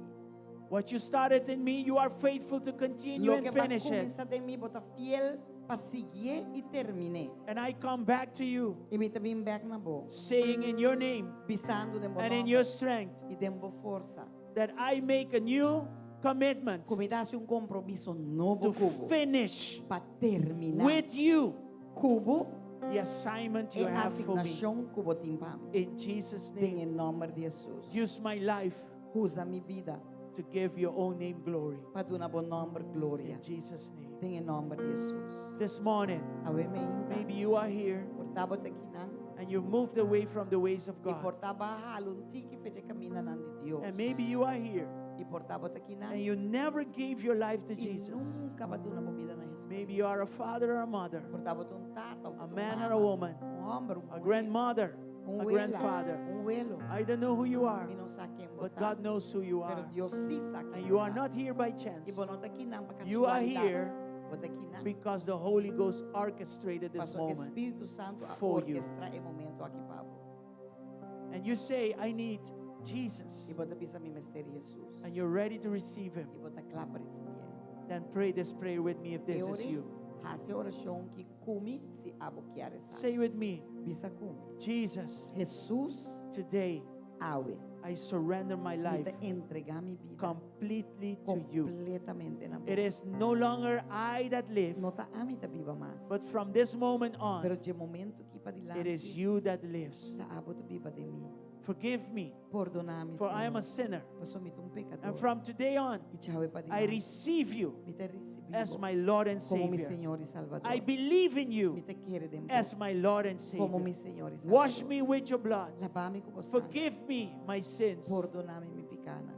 What you started in me, you are faithful to continue Lo and ke bo a finish it. kuminsá den mi, bo ta fiel pa sigui i termin'é. And I come back to you, I mi ta bin bèk na bo, saying in your name bisando den bo and in nòmber your strength i den bo forsa. that I make a new commitment Ku mi ta hasi un kompromiso nobo to ku bo finish pa terminá with you ku bo the assignment e you have for me. asignashon ku bo tin pa mi. In Jesus' Den name, nòmber di Jesus. use my life Usa mi bida to give your own name glory. pa duna bo nòmber gloria. In Jesus' name. Den nòmber di Jesus. This morning, Awe mainta. maybe you are here Por ta bo ta akinan. and you've moved away from the ways of I God. por ta bo a hala un tiki for di e kamindanan di Dios. And maybe you are here I por ta bo ta akinan. and you never gave your life to I Jesus. nunka bo a duna bo bida na Hesus. Maybe you are a father or a mother, Por ta bo ta un tata, a un man or mama, a woman, un hòmber, un a muhé, grandmother, un a wela, grandfather. un welo. I don't know who you are, Mi no sa ken but bo ta. God knows who you Pero are. Dios sí sa ken And you are bo ta. not here by chance I bo no ta akinan pa You are kasualidat. here Bo ta akinan. because the Holy Ghost orchestrated this Paso moment. Spiritu Santu a for you. orkestrá e momento aki pa bo. And you say, I need Jesus. I bo ta bisa mi mester Hesus. And you're ready to receive him. I bo ta kla pa risibié. Then pray this prayer with me if this is E ora ei, you. hasi e orashon aki ku mi si abo kier esaki. Say with me, Bisa ku mi. Jesus, Hesus today awe. I surrender my Mi life ta entregá mi bida completely to you. kompletamente na bo. It is no longer I that live, No ta ami ta biba mas. but from this moment Pero on, di e momento aki pa it is dilanti, you that lives. ta abo ta biba den mi. Forgive me, Pordoná mi, for I am a Señor. sinner. Paso mi ta un pekadó. And from today on, I djawe pa I dilanti, receive you mi ta risibí as my Lord and komo mi Savior. Señor i Salbador. I believe in Mi you ta kere den bo as my Lord and komo mi Savior. Señor i Salbador. Wash me with your blood. Laba mi ku bo sanger. Forgive me my sins Pordoná mi mi pikánan.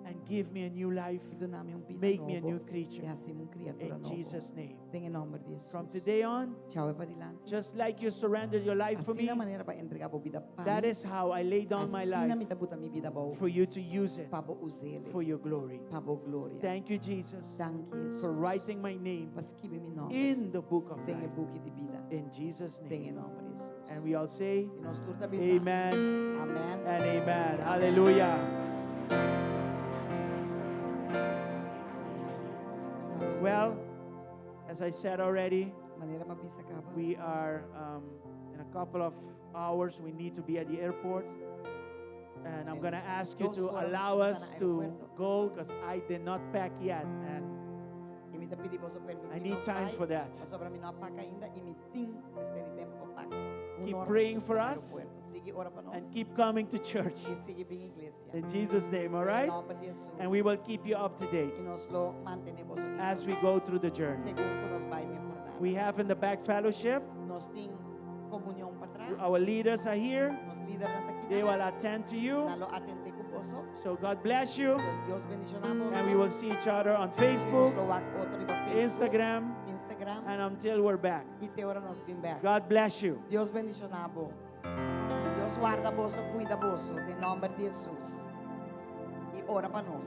and give me a new life. I duna mi un bida Make me a nobo. new creature. I hasi mi un kriatura In nobo. Jesus' name. Den nòmber di Hesus. From today on, Djawe pa dilanti. just like you surrendered your life for Asina me, manera b'a entregá bo bida pa that mi. is how I lay down my Asina life mi ta buta mi bida abou. for you to use it Pa bo us'é. for your glory. Pa bo gloria. Thank you, Jesus, Danki, Hesus. for writing my name Pa skirbi mi nòmber. in the book of Den e life. buki di bida. In Jesus' Den name. nòmber di Hesus. And we all say, I nos tur ta bisa. Amen Amèn. and amen. Hallelujah. Well, as I said already, Manera m'a bisa kaba. we are in a couple of hours, we need to be at the airport. And I'm going to ask you Dos to horas allow nos us mester na to aeropuerto. go because I did not pack yet. And I mi ta pidi boso permití I need nos time bai, for that. Pasobra mi no a paka ainda i mi tin mester di tempu pa paka. Un Keep ora nos praying mester for na us aeropuerto. Sigui ora pa nos. And keep coming to church. I sigui bin iglesia. In Jesus' name, all Den right? nòmber di Hesus. And we will keep you up to date I nos lo mantené boso as we go through the journey. Segun ku nos bai den jornada. We have in the back fellowship, Nos tin komunion patras. our leaders are here. Nos lidernan ta aki. They will attend to you. Nan lo atendé ku boso. So God bless you. Dios, Dios bendishoná boso. And we will see each other on I nos Facebook, lo wak otro riba Facebook, Instagram, Instagram. and until we're back. I te ora nos bin bèk. God bless you. Dios bendishoná bo. Dios warda boso, kuida boso, den nòmber di Hesus. I ora pa nos.